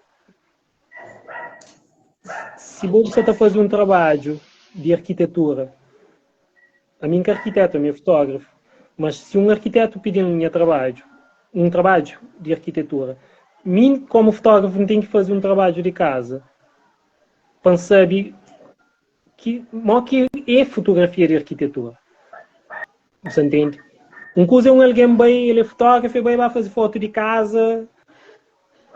Se você está fazer um trabalho de arquitetura, a mim que é arquiteto, a mim é fotógrafo, mas se um arquiteto pedir um meu trabalho, um trabalho de arquitetura, mim como fotógrafo não tenho que fazer um trabalho de casa para saber que, mo que é fotografia de arquitetura. Você entende? Um coisa é um alguém bem, ele é fotógrafo, e bem vai fazer foto de casa.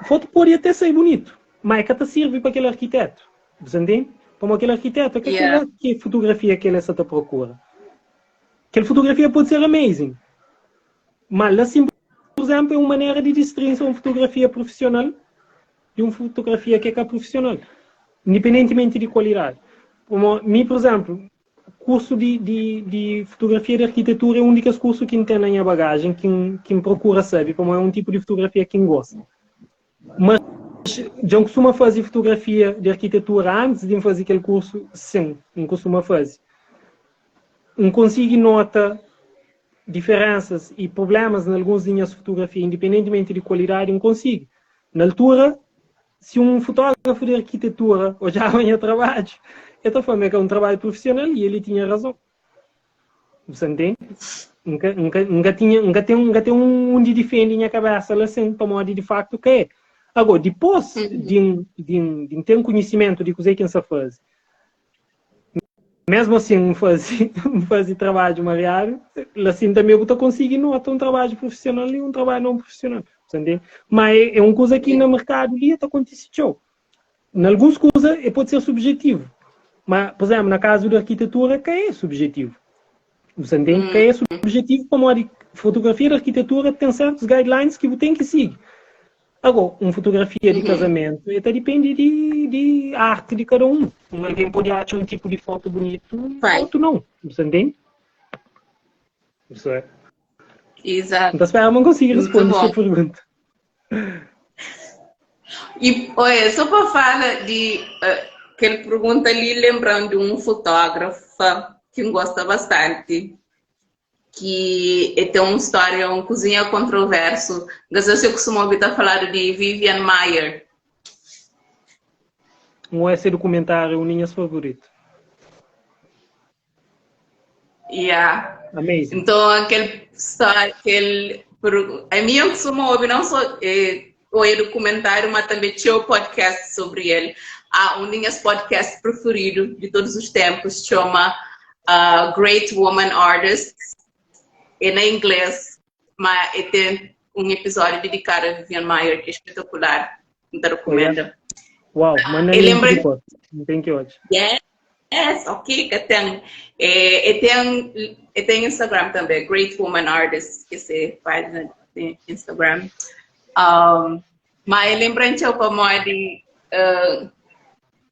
Foto pode até ser bonito, mas é que até serve para aquele arquiteto. Você entende? Como aquele arquiteto, que Yeah. aquela que fotografia que ele está procura. Aquela fotografia pode ser amazing, mas assim, por exemplo, é uma maneira de distinguir uma fotografia profissional de uma fotografia que é profissional, independentemente de qualidade. Como, mim, por exemplo, curso de, de, de fotografia de arquitetura é um dos cursos que tem na minha bagagem, que, que procura saber, como é um tipo de fotografia que gosta. Mas já costuma fazer fotografia de arquitetura antes de fazer aquele curso? Sim, não costuma fazer. Não consigo nota diferenças e problemas em algumas linhas de fotografia, independentemente de qualidade, não consigo. Na altura, se um fotógrafo de arquitetura olhava o trabalho, eu estou falando que é um trabalho profissional e ele tinha razão. Você entende? Nunca, nunca, nunca tinha, nunca tem, nunca tem um onde defende minha cabeça assim, para modo de facto que é. Agora, depois de, de, de ter um conhecimento de coisa que se faz, Mesmu asin, N faze N faze trabadju mariadu, asin tanbe bu ta konsigi nota un trabadju prufisional i un trabadju non prufisional. Bu ta ntende? Ma é é un kuza ki na merkadu li ta kontise txeu. Na alguns kuza e pode ser subjetivu, ma, pur izénplu, na kazu di arkitetura ka é subjetivu. Bu ta ntende? Ka é subjetivu pamodi fotografia di arkitetura ten sertus guidelines ki bu ten ki sigi. Agora, un fotografia di kazamentu e ta dipende di di arti di kada un. Un algen pode atxa un tipu di fotu bunitu, otu nau. Bu ta ntende? Isso é. Exato. N ta spera ma N konsigi responde essa pergunta. E, olha, só para falar de uh, aquela pergunta ali, lembrando um fotógrafo que eu gosto bastante, que tem uma história, um cozinha controverso. Mas eu costumo ouvir tá falando de Vivian Maier. Um esse documentário é um minhas favorito. Yeah. Amazing. Então, aquele história, aquele a mim eu costumo ouvir não só eh, o documentário, mas também tinha o podcast sobre ele. Há um dos meus podcasts preferido de todos os tempos, chama Great Woman Artists. É na inglês, mas é tem um episódio dedicado a Vivian Maier, que é espetacular. Te recomendo. Uau, mas não lembrei. Não tem que hoje. Yes, yes, ok, que tem. É, é tem, é tem Instagram também, Great Woman Artists, que se faz no Instagram. Mas lembrante eu para de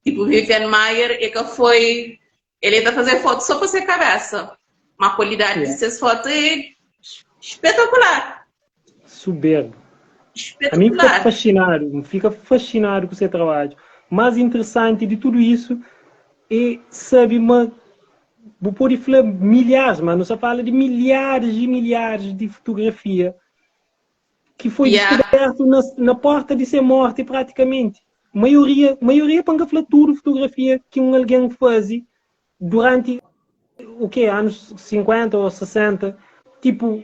tipo Vivian Maier é que foi ele está fazer foto só para ser cabeça. Uma qualidade yeah. dessas fotos é espetacular. Soberbo. A mim fica fascinado, fica fascinado com o seu trabalho. Mais interessante de tudo isso é saber uma vou pode falar milhares, mas não se fala de milhares e milhares de fotografia que foi descoberto na, na porta de ser morte praticamente. Maioria, maioria para falar tudo fotografia que um alguém faz durante o que anos 50 ou 60, tipo,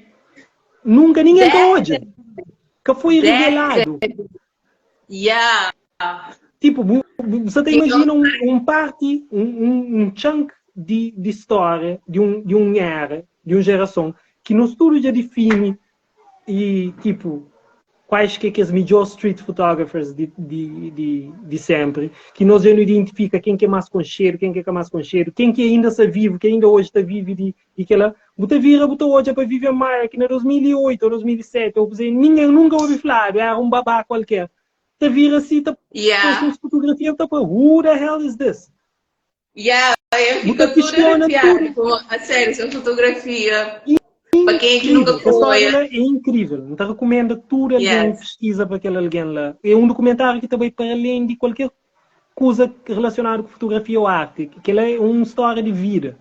nunca ninguém que hoje que foi revelado. Yeah. Tipo, você te imagina um, um parte, um, um, um chunk de, de história de um, de um era, de uma geração, que no estudo já define e, tipo, quais que é que as melhores street photographers de, de, de, de sempre, que nós já não identifica quem que é mais concheiro, quem que é mais concheiro, quem que ainda está vivo, que ainda hoje está vivo e, e que ela, bota vira, bota hoje para viver mais, que na 2008 ou 2007, ou dizer, ninguém nunca ouviu falar, era um babá qualquer. Tá vira assim, tá yeah. com fotografia, tá para, who the hell is this? Yeah, eu fico tudo arrepiado com a sério, essa fotografia. Para quem é que nunca foi. É incrível. Então recomendo tudo alguém yes. pesquisa para aquele alguém lá. É um documentário que também para além de qualquer coisa relacionada com fotografia ou arte. Que ela é uma história de vida.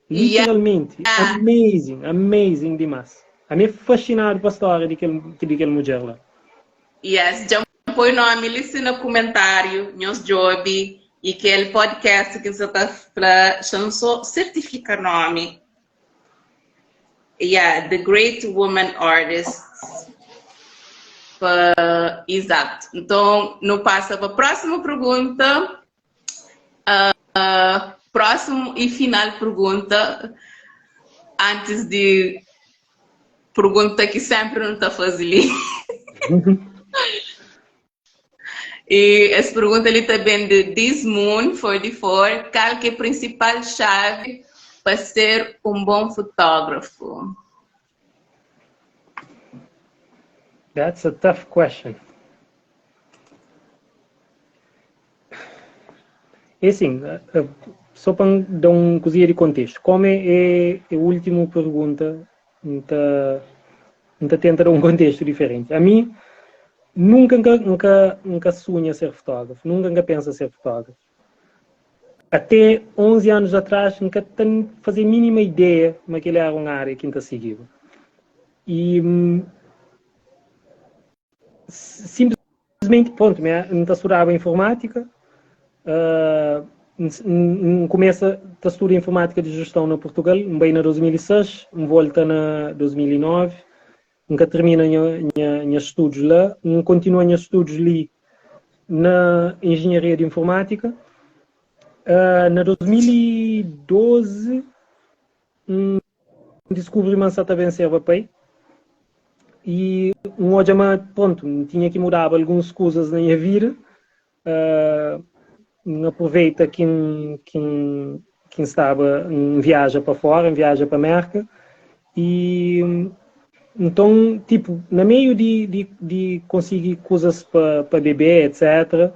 Literalmente. Yeah. Amazing, amazing demais. A mim é fascinado com a história de aquele, de aquele mulher lá. Yes, já põe nome ali no comentário, meus job, e aquele podcast que você está falando, só certifica nome. Yeah, The Great Woman Artists. Exato. Então, não passa para a próxima pergunta. Próximo e final pergunta. Antes de pergunta que sempre não está fazendo. E essa pergunta ali também de This Moon 44. Qual que é a principal chave para ser um bom fotógrafo? That's a tough question. É assim, só para dar um cozinha de contexto, como é, é a última pergunta, então tenta dar um contexto diferente. A mim, nunca, nunca, nunca sonha ser fotógrafo, nunca, nunca pensa ser fotógrafo. Até 11 anos atrás, nunca fazia a mínima ideia como aquele era uma área que nunca seguia. E simplesmente, pronto, não estudava informática, começa a estudar informática de gestão na Portugal, bem na 2006, volta na 2009, nunca termina minha estudos lá, continua meus estudos ali na engenharia de informática. Na 2012, N diskubri ma N sa ta ben serba pai i N odja ma, prontu, N tinha ki mudaba alguns kuzas na nha vida. N aproveita ki N, ki N, ki N staba, N viaja pa fora, N viaja pa Merka i nton, tipu, na meiu di, di, di konsigi kuzas pa, pa bebé, etc.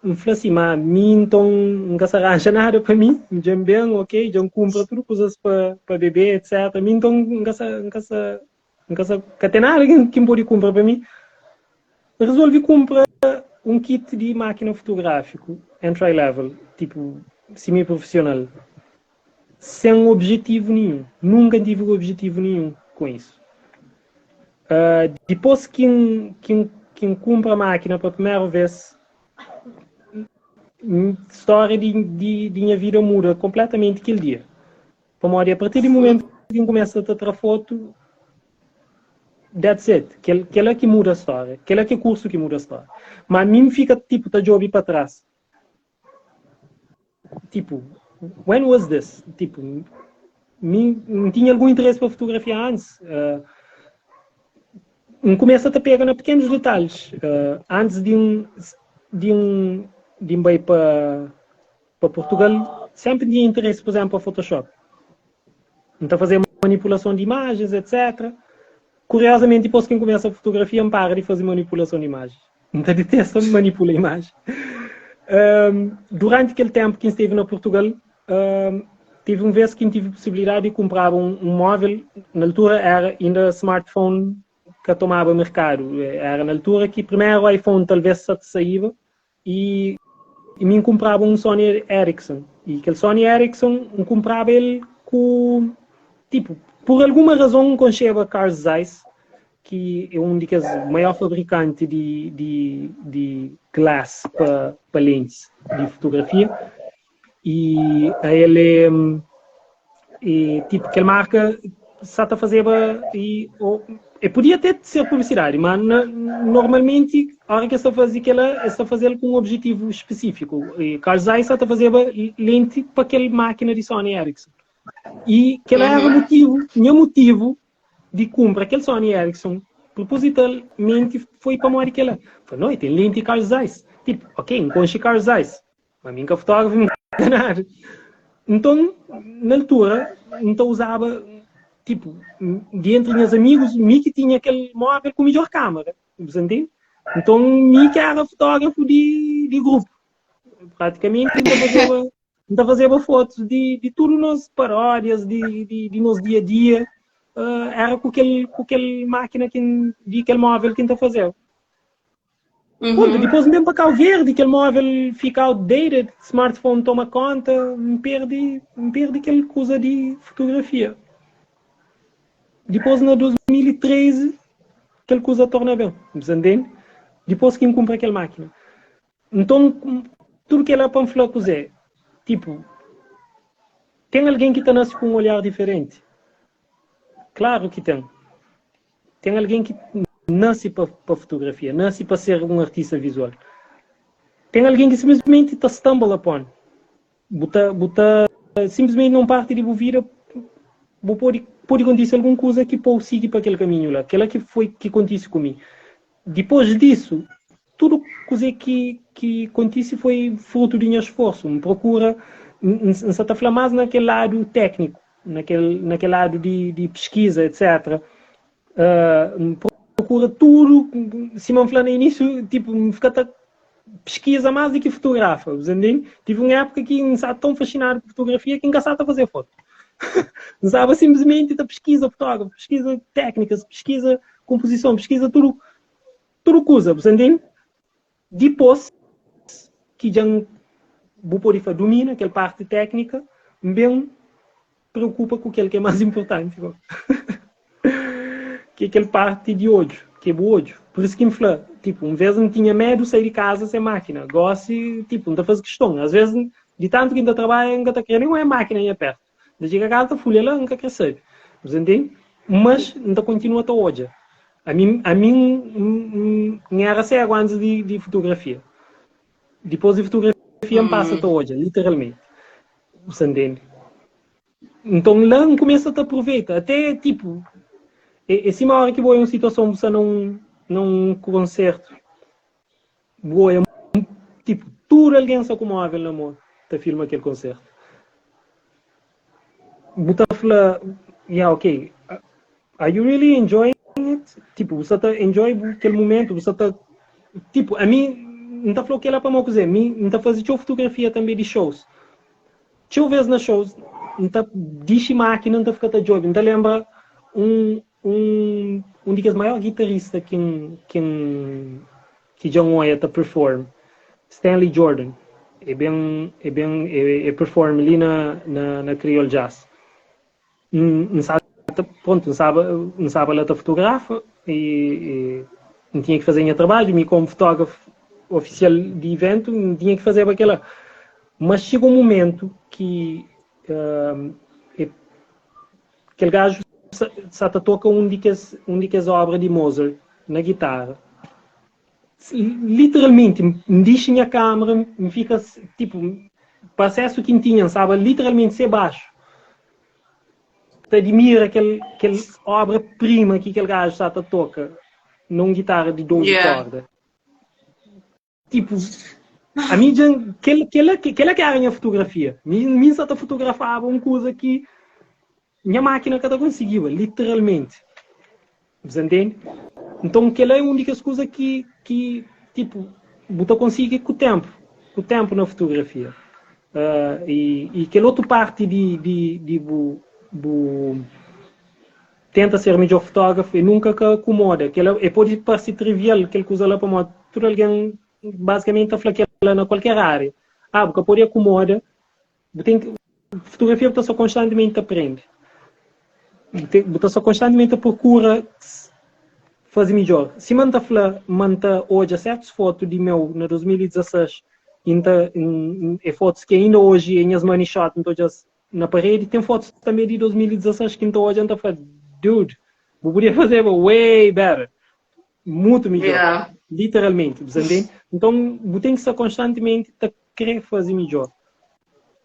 N fla si, ma mi nton N ka sa ranja nada pa mi, dja N ben, ok, dja N kunpra tudu kuzas pa pa bebé, etc. Mi nton N ka sa, N ka sa, N ka sa, ka ten nada ki N pode kunpra pa mi. N rezolvi kunpra un kit di mákina fotográfiku entry level, tipu semi-profisional, sen objetivu ninhun. Nunka N tive objetivu ninhun ku isu. Dipôs ki N, ki N, ki N kunpra mákina pa primeru vês, stória di, di, di nha vida muda konpletamenti kel dia. Pamodi a partir di mumentu ki N kumesa ta tra fotu, that's it. Kel, kela ki muda stória. Kela ki é kursu ki muda stória. Ma mi N fika tipu ta djobe pa tras. Tipo, when was this? Tipo, mi N tinha algun interesse pa fotografia antes. N kumesa ta pega na pequenos detalhes. Antes di N, di N, di N bai pa, pa Portugal, sempre N tinha interesse, por exemplo, pa Photoshop. N ta fazia manipulason di imajens, etc. Curiosamente, dipôs ki N kumesa fotografia, N para di faze manipulason di imajens. N ta detesta manipula imajen. Duranti kel ténpu ki N stevi na Portugal, teve un vez ki N tive posibilidadi di kunpraba un móvel, na altura éra inda smartphone ka tomaba merkadu, éra na altura ki primeru iPhone talvês sa ta saíba i mi N kunpraba un Sony Ericsson. I kel Sony Ericsson N kunpraba el ku, tipu, pur alguma razon N konxeba Carl Zeiss, ki é un di kes maior fabrikanti di, di, di glass pa, pa lentes di fotografia. E a el é, é tipo, kel marka sa ta fazeba e, o, e podia até ser publicidade, mas na, normalmente a hora que es ta faze kela, es ta fazel ku un objetivo específico. E Carl Zeiss sa ta fazeba lente pa kel máquina di Sony Ericsson. E kela era motivo, nha motivo di kunpra kel Sony Ericsson propositalmenti foi pamodi kela. Fla, no, e ten lenti Carl Zeiss. Tipo, ok, N konxe Carl Zeiss, ma mi N ka fotógrafu, N ka nada. Nton, na altura, N ta uzaba, tipo, di entri nhas amigus, mi ki tinha kel móvel ku midjor kámara, bu sa ntende? Nton, mi ki era fotógrafu di, di grupu. Pratikamenti, N ta fazeba N ta fazeba fotus di, di tudu nos paródias, di, di, di nos dia-dia. Uh, era ku kel, ku kel mákina ki, di kel móvel ki N ta fazeba. Uhum. Ponto, dipôs N ben pa Cabo Verde, kel móvel fika outdated, smartphone toma konta, N perdi, N perdi kel kuza di fotografia. Dipôs na 2013, kel kuza torna ben, bu sa ntende? Dipôs ki N kunpra kel mákina. Nton, tudu kel-la pa N fla kuzê? Tipu, ten algen ki ta nase ku un olhar diferenti? Klaru ki ten. Ten algen ki nase pa pa fotografia, nase pa ser un artista vizual. Ten algen ki sinplismenti ta stumble upon. Bu ta, bu ta, sinplismenti na un parti di bu vida, bu pode, pode kontise algun kuza ki pô-u sigi pa kel kaminhu la. Kel-la ki foi ki kontise ku mi. Dipôs disu, tudu kuzê ki ki kontise foi frutu di nha sforsu. N prokura, N sa ta fla más na kel ladu tékniku, na kel na kel ladu di di piskiza, etc. N prokura tudu, sima N fla na inísiu, tipu, N fika ta piskiza más di ki fotografa, bu sa ntende? Tive un épuka ki N staba tãu faxinadu ku fotografia ki N ka staba ta faze fotu. N staba sinplismenti ta piskiza fotógrafu, piskiza téknikas, piskiza konpozison, piskiza tudu, tudu kuza, bu sa ntende? Dipôs ki dja N, bu pode fla, dumina kel parti téknika, N ben preokupa ku kel ki é más inportanti, ki é kel parti di odju, ki é bu odju. Pur isu ki N fla, tipu, un vês N tinha medu sai di kaza sen mákina, gósi, tipu, N ta faze kiston. Asvês, di tantu ki N ta trabadja, N ka ta krê nen oja mákina nha pértu. N ta txiga kaza, ta fulha la, N ka krê sabe. Bu ta ntende? Mas N ta kontinua ta odja. Ami, ami N, N, N éra ségu antis di, di fotografia. Dipôs di fotografia. N pasa ta odja, literalmenti. Bu sa ntende? Nton la N kumesa ta aproveita. Até tipo, é, é sima ora ki bu oia un situason, bu sta na un, na un konsertu, bu oia tipo, tudu algen sta ku móvel na mô ta filma kel konsertu. Bu ta fla, yeah, ok, are you really enjoying it? Tipo, bu sta ta enjoy bu kel momentu, bu sta ta tipo, ami N ta fla kel-la pamodi kuzê? Mi N ta faze txeu fotografia tanbê di shows. Txeu vês na shows N ta dixi mákina N ta fika ta djobe. N ta lenbra un un un di kes maior gitarista ki N ki N ki dja N oia ta perform, Stanley Jordan. E ben e ben e perform li na na na Kriol Jazz. N N sa ta prontu N staba N staba la ta fotografa e e N tinha ki faze nha trabadju, mi komu fotógrafu ofisial di iventu N tinha ki fazeba kela. Mas txiga un mumentu ki e kel gaju sa ta toka un di kes un di kes obra di Mozart na gitara. Literalmenti N dixi nha kamera N fika tipu pa asesu ki N tinha N staba literalmenti se baxu ta adimira kel kel obra prima ki kel gaju sa ta toka na un gitara di 12 korda. Tipo, ami dja kel kela kela ki era nha fotografia. Mi mi sa ta fotografaba un kuza ki nha mákina ka ta konsigiba, literalmenti. Bu ntende? Nton kela é un di kes kuza ki ki tipo bu ta konsigi ku ténpu, ku ténpu na fotografia. Uh, e, e kel otu parti di, di, di bu, bu tenta ser midjor fotógrafu e nunka ka akomoda. Kel-la e pode parse trivial kel kuza la pamodi tudu algen bazikamenti ta fla kel-la na kualker ária. Ah, bu ka pode akomoda, bu ten ki fotografia bu ta sta konstantimenti ta prende. Bu ten bu ta sta konstantimenti ta prokura faze midjor. Sima N ta fla ma N ta odja sertus fotu di meu na 2016 i N ta e fotus ki ainda oji e nhas money shot N ta odja-s Na paredi ten fotos tanbe di 2016 ki N ta odja N ta fla, dude, bu podia fazeba way better, mutu midjor, Yeah. literalmenti, bu sa ntende? Nton, bu ten ki sta konstantimenti ta kre faze midjor.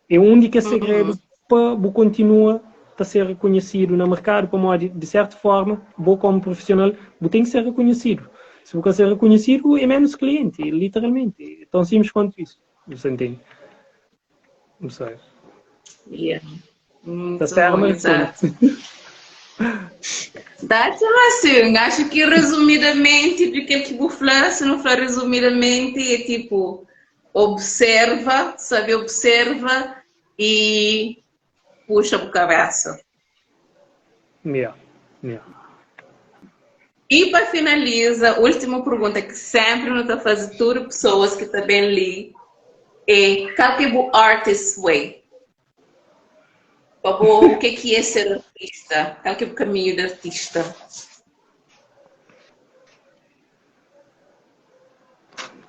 É un di kes segredu pa bu kontinua ta ser rekonhesidu na merkadu, pamodi di sertu forma, bo komu profisional, bu ten ki ser rekonhesidu. Si bu ka ser rekonhesidu, é menus klienti, literalmenti. É tão simples quanto isso, bu sa ntende? Não sei. Yeah. Ta Muito spera bom, ma responde. exato. Tá assim, acho que resumidamente, do que que bu fla, se não fla resumidamente, é tipo, observa, sabe, observa e puxa bu cabeça. Yeah, yeah. E pa finaliza, última pergunta que sempre nu ta faze tudo pessoas que ta ben li é kal que é bu artist way? Pa bo, o que que é ser artista? Kal que é bu caminho de artista?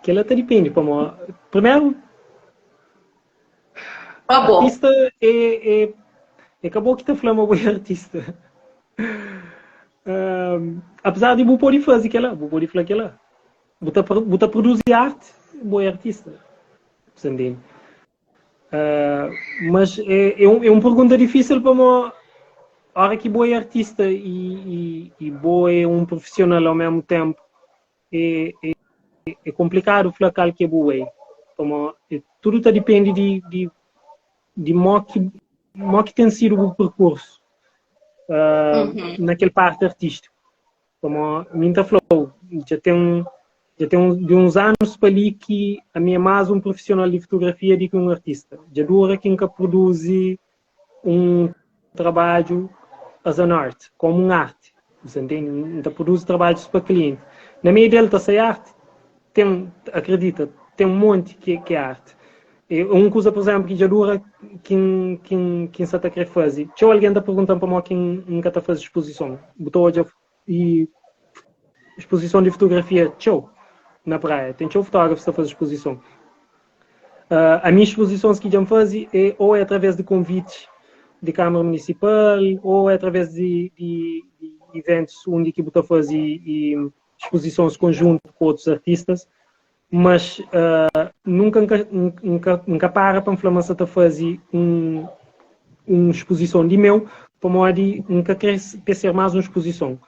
Kel-la ta dipende, pamodi primeru Pa bo. Artista é, é, é ka bo ki ta fla ma bo é artista. Um, apesar di bu pode faze kel-la, bu pode fla kel-la. Bu ta, bu ta produzi arte, bo é artista. Você entende? Uh, mas é, é, um, é um pergunta difícil pamo hora que bo é artista e, e, e bo é um profissional ao mesmo tempo, é, é, é complicado fla kal ki é bu way. Pamo é, tudo ta depende di, di, di mo ki, mo ki ten sidu bu percurso uh, Uhum. na kel parte artístico. Pamo mi N ta fla-u, dja ten dja ten un, di uns anus pa li ki ami é más un profissional di fotografia di ki un artista. Dja dura ki N ka produzi un trabadju as an art, komu un arti. Bu ntende? N ta produzi trabadjus pa klienti. Na meiu del ta sai arti? Ten, akredita, ten un monti ki, ki é arti. E un kuza, por exemplo, ki dja dura ki N, ki N, ki N sa ta kre faze. Txeu algen ta pergunta-m pamodi ki N, N ka ta faze spozison. Bu ta odja e spozison di fotografia txeu na praia. Ten txeu fotógrafus ta faze spozison. Uh, ami spozisons ki dja N faze é ou é através di konvitis di Câmara Municipal ou é através di, di, di eventus undi ki bu ta faze e, spozisons konjuntu ku otus artistas. Mas uh, nunka N ka, N ka, N ka para pa N fla ma N sa ta faze un, un spozison di meu, pamodi N ka kre pa ser más un spozison.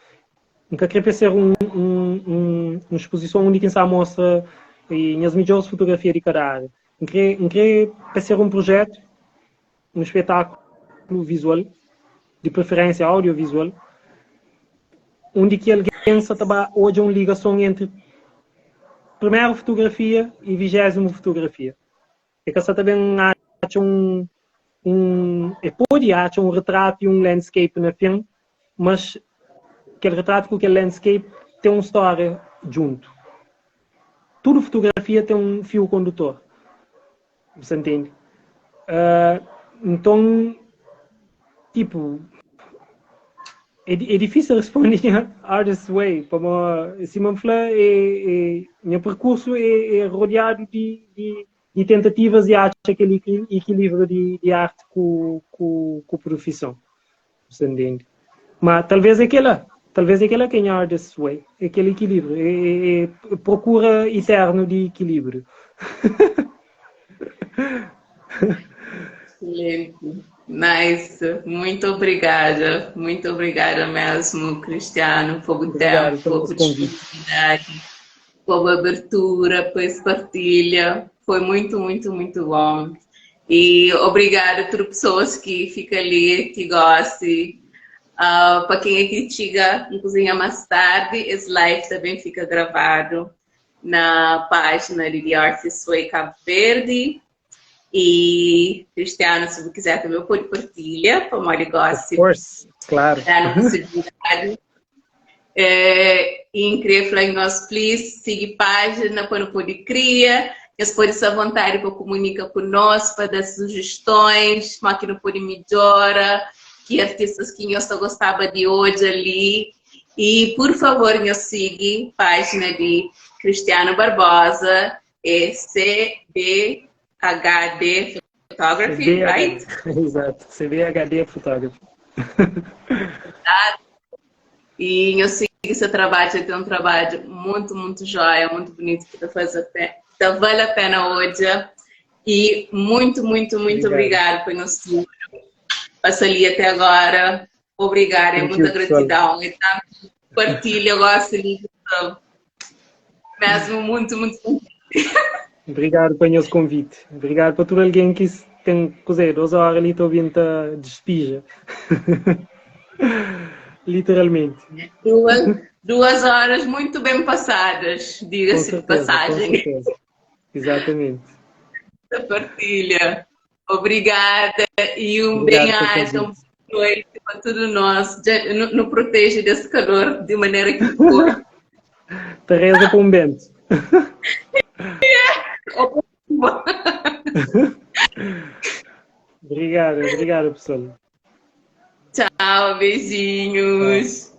N ka kre pa ser un, un, un, un spozison undi ki N sa mostra nhas midjóris fotografia di kada área. N kre, N kre pa ser un projetu, un spetákulu vizual, di preferénsia audiovizual, undi ki algen sa ta ba odja un ligason entri primeru fotografia i vijézimu fotografia. E ka sa ta ben atxa un, un, e pode atxa un retratu i un landscape na fin, mas kel retratu ku kel landscape ten un stória djuntu. Tudu fotografia ten un fiu kondutor. Bu sa ntende? Uh, nton, tipo, é, é difícil responde nha artist way, pamo, sima N fla, é, é, nha percurso é, é rodeado di, di, di tentativas di atxa kel equilíbrio di, di arte ku, ku, ku profissão. Bu sa ntende? Ma talvez é kela, talvez é kela ki é nha artist way, é kel equilíbrio, é, é, é procura eterno di equilíbrio. Excelente. Nice. Muito obrigada. Muito obrigada mesmo, Cristiano, pelo Obrigado tempo, pelo pela convite. disponibilidade, pela abertura, pela partilha. Foi muito, muito, muito bom. E obrigada a todas as pessoas que ficam ali, que gostam. Para quem aqui chega na cozinha mais tarde, esse live também fica gravado na página de The Artist Way Cabo Verde. E, Cristiano, se você quiser também pode partilha, para o Of course, claro. Dar uma possibilidade. É, e queria falar nós, please, siga página quando pode cria. Eles podem ser à vontade para comunicar conosco, para dar sugestões, como é que não pode melhorar, que artistas que nós gostava de hoje ali. E, por favor, nos siga página de Cristiano Barbosa, é CBHD Photography, CBHD. right? Exato, CBHD Photography. Exato. E eu sigo seu trabalho, tem um trabalho muito, muito joia, muito bonito que tá faz a pena, tá vale a pena hoje. E muito, muito, muito Obrigado. obrigado pelo nosso passou ali até agora. Obrigada, é Thank muita you, pessoal. gratidão. E tanto partilha, eu gosto de mesmo muito, muito. Obrigado pelo nosso convite. Obrigado para todo alguém que tem, coisa, 2 horas ali, estou ouvindo a despija. Literalmente. 2 horas muito bem passadas, Com diga-se de certeza, com passagem. certeza. Exatamente. Da partilha. Obrigada e um Obrigado pelo bem-aja, uma convite. boa noite para todos nós. Não, não proteja desse calor de maneira que for. Teresa com Bento. Obrigado, obrigado, pessoal. Tchau, Tchau. beijinhos.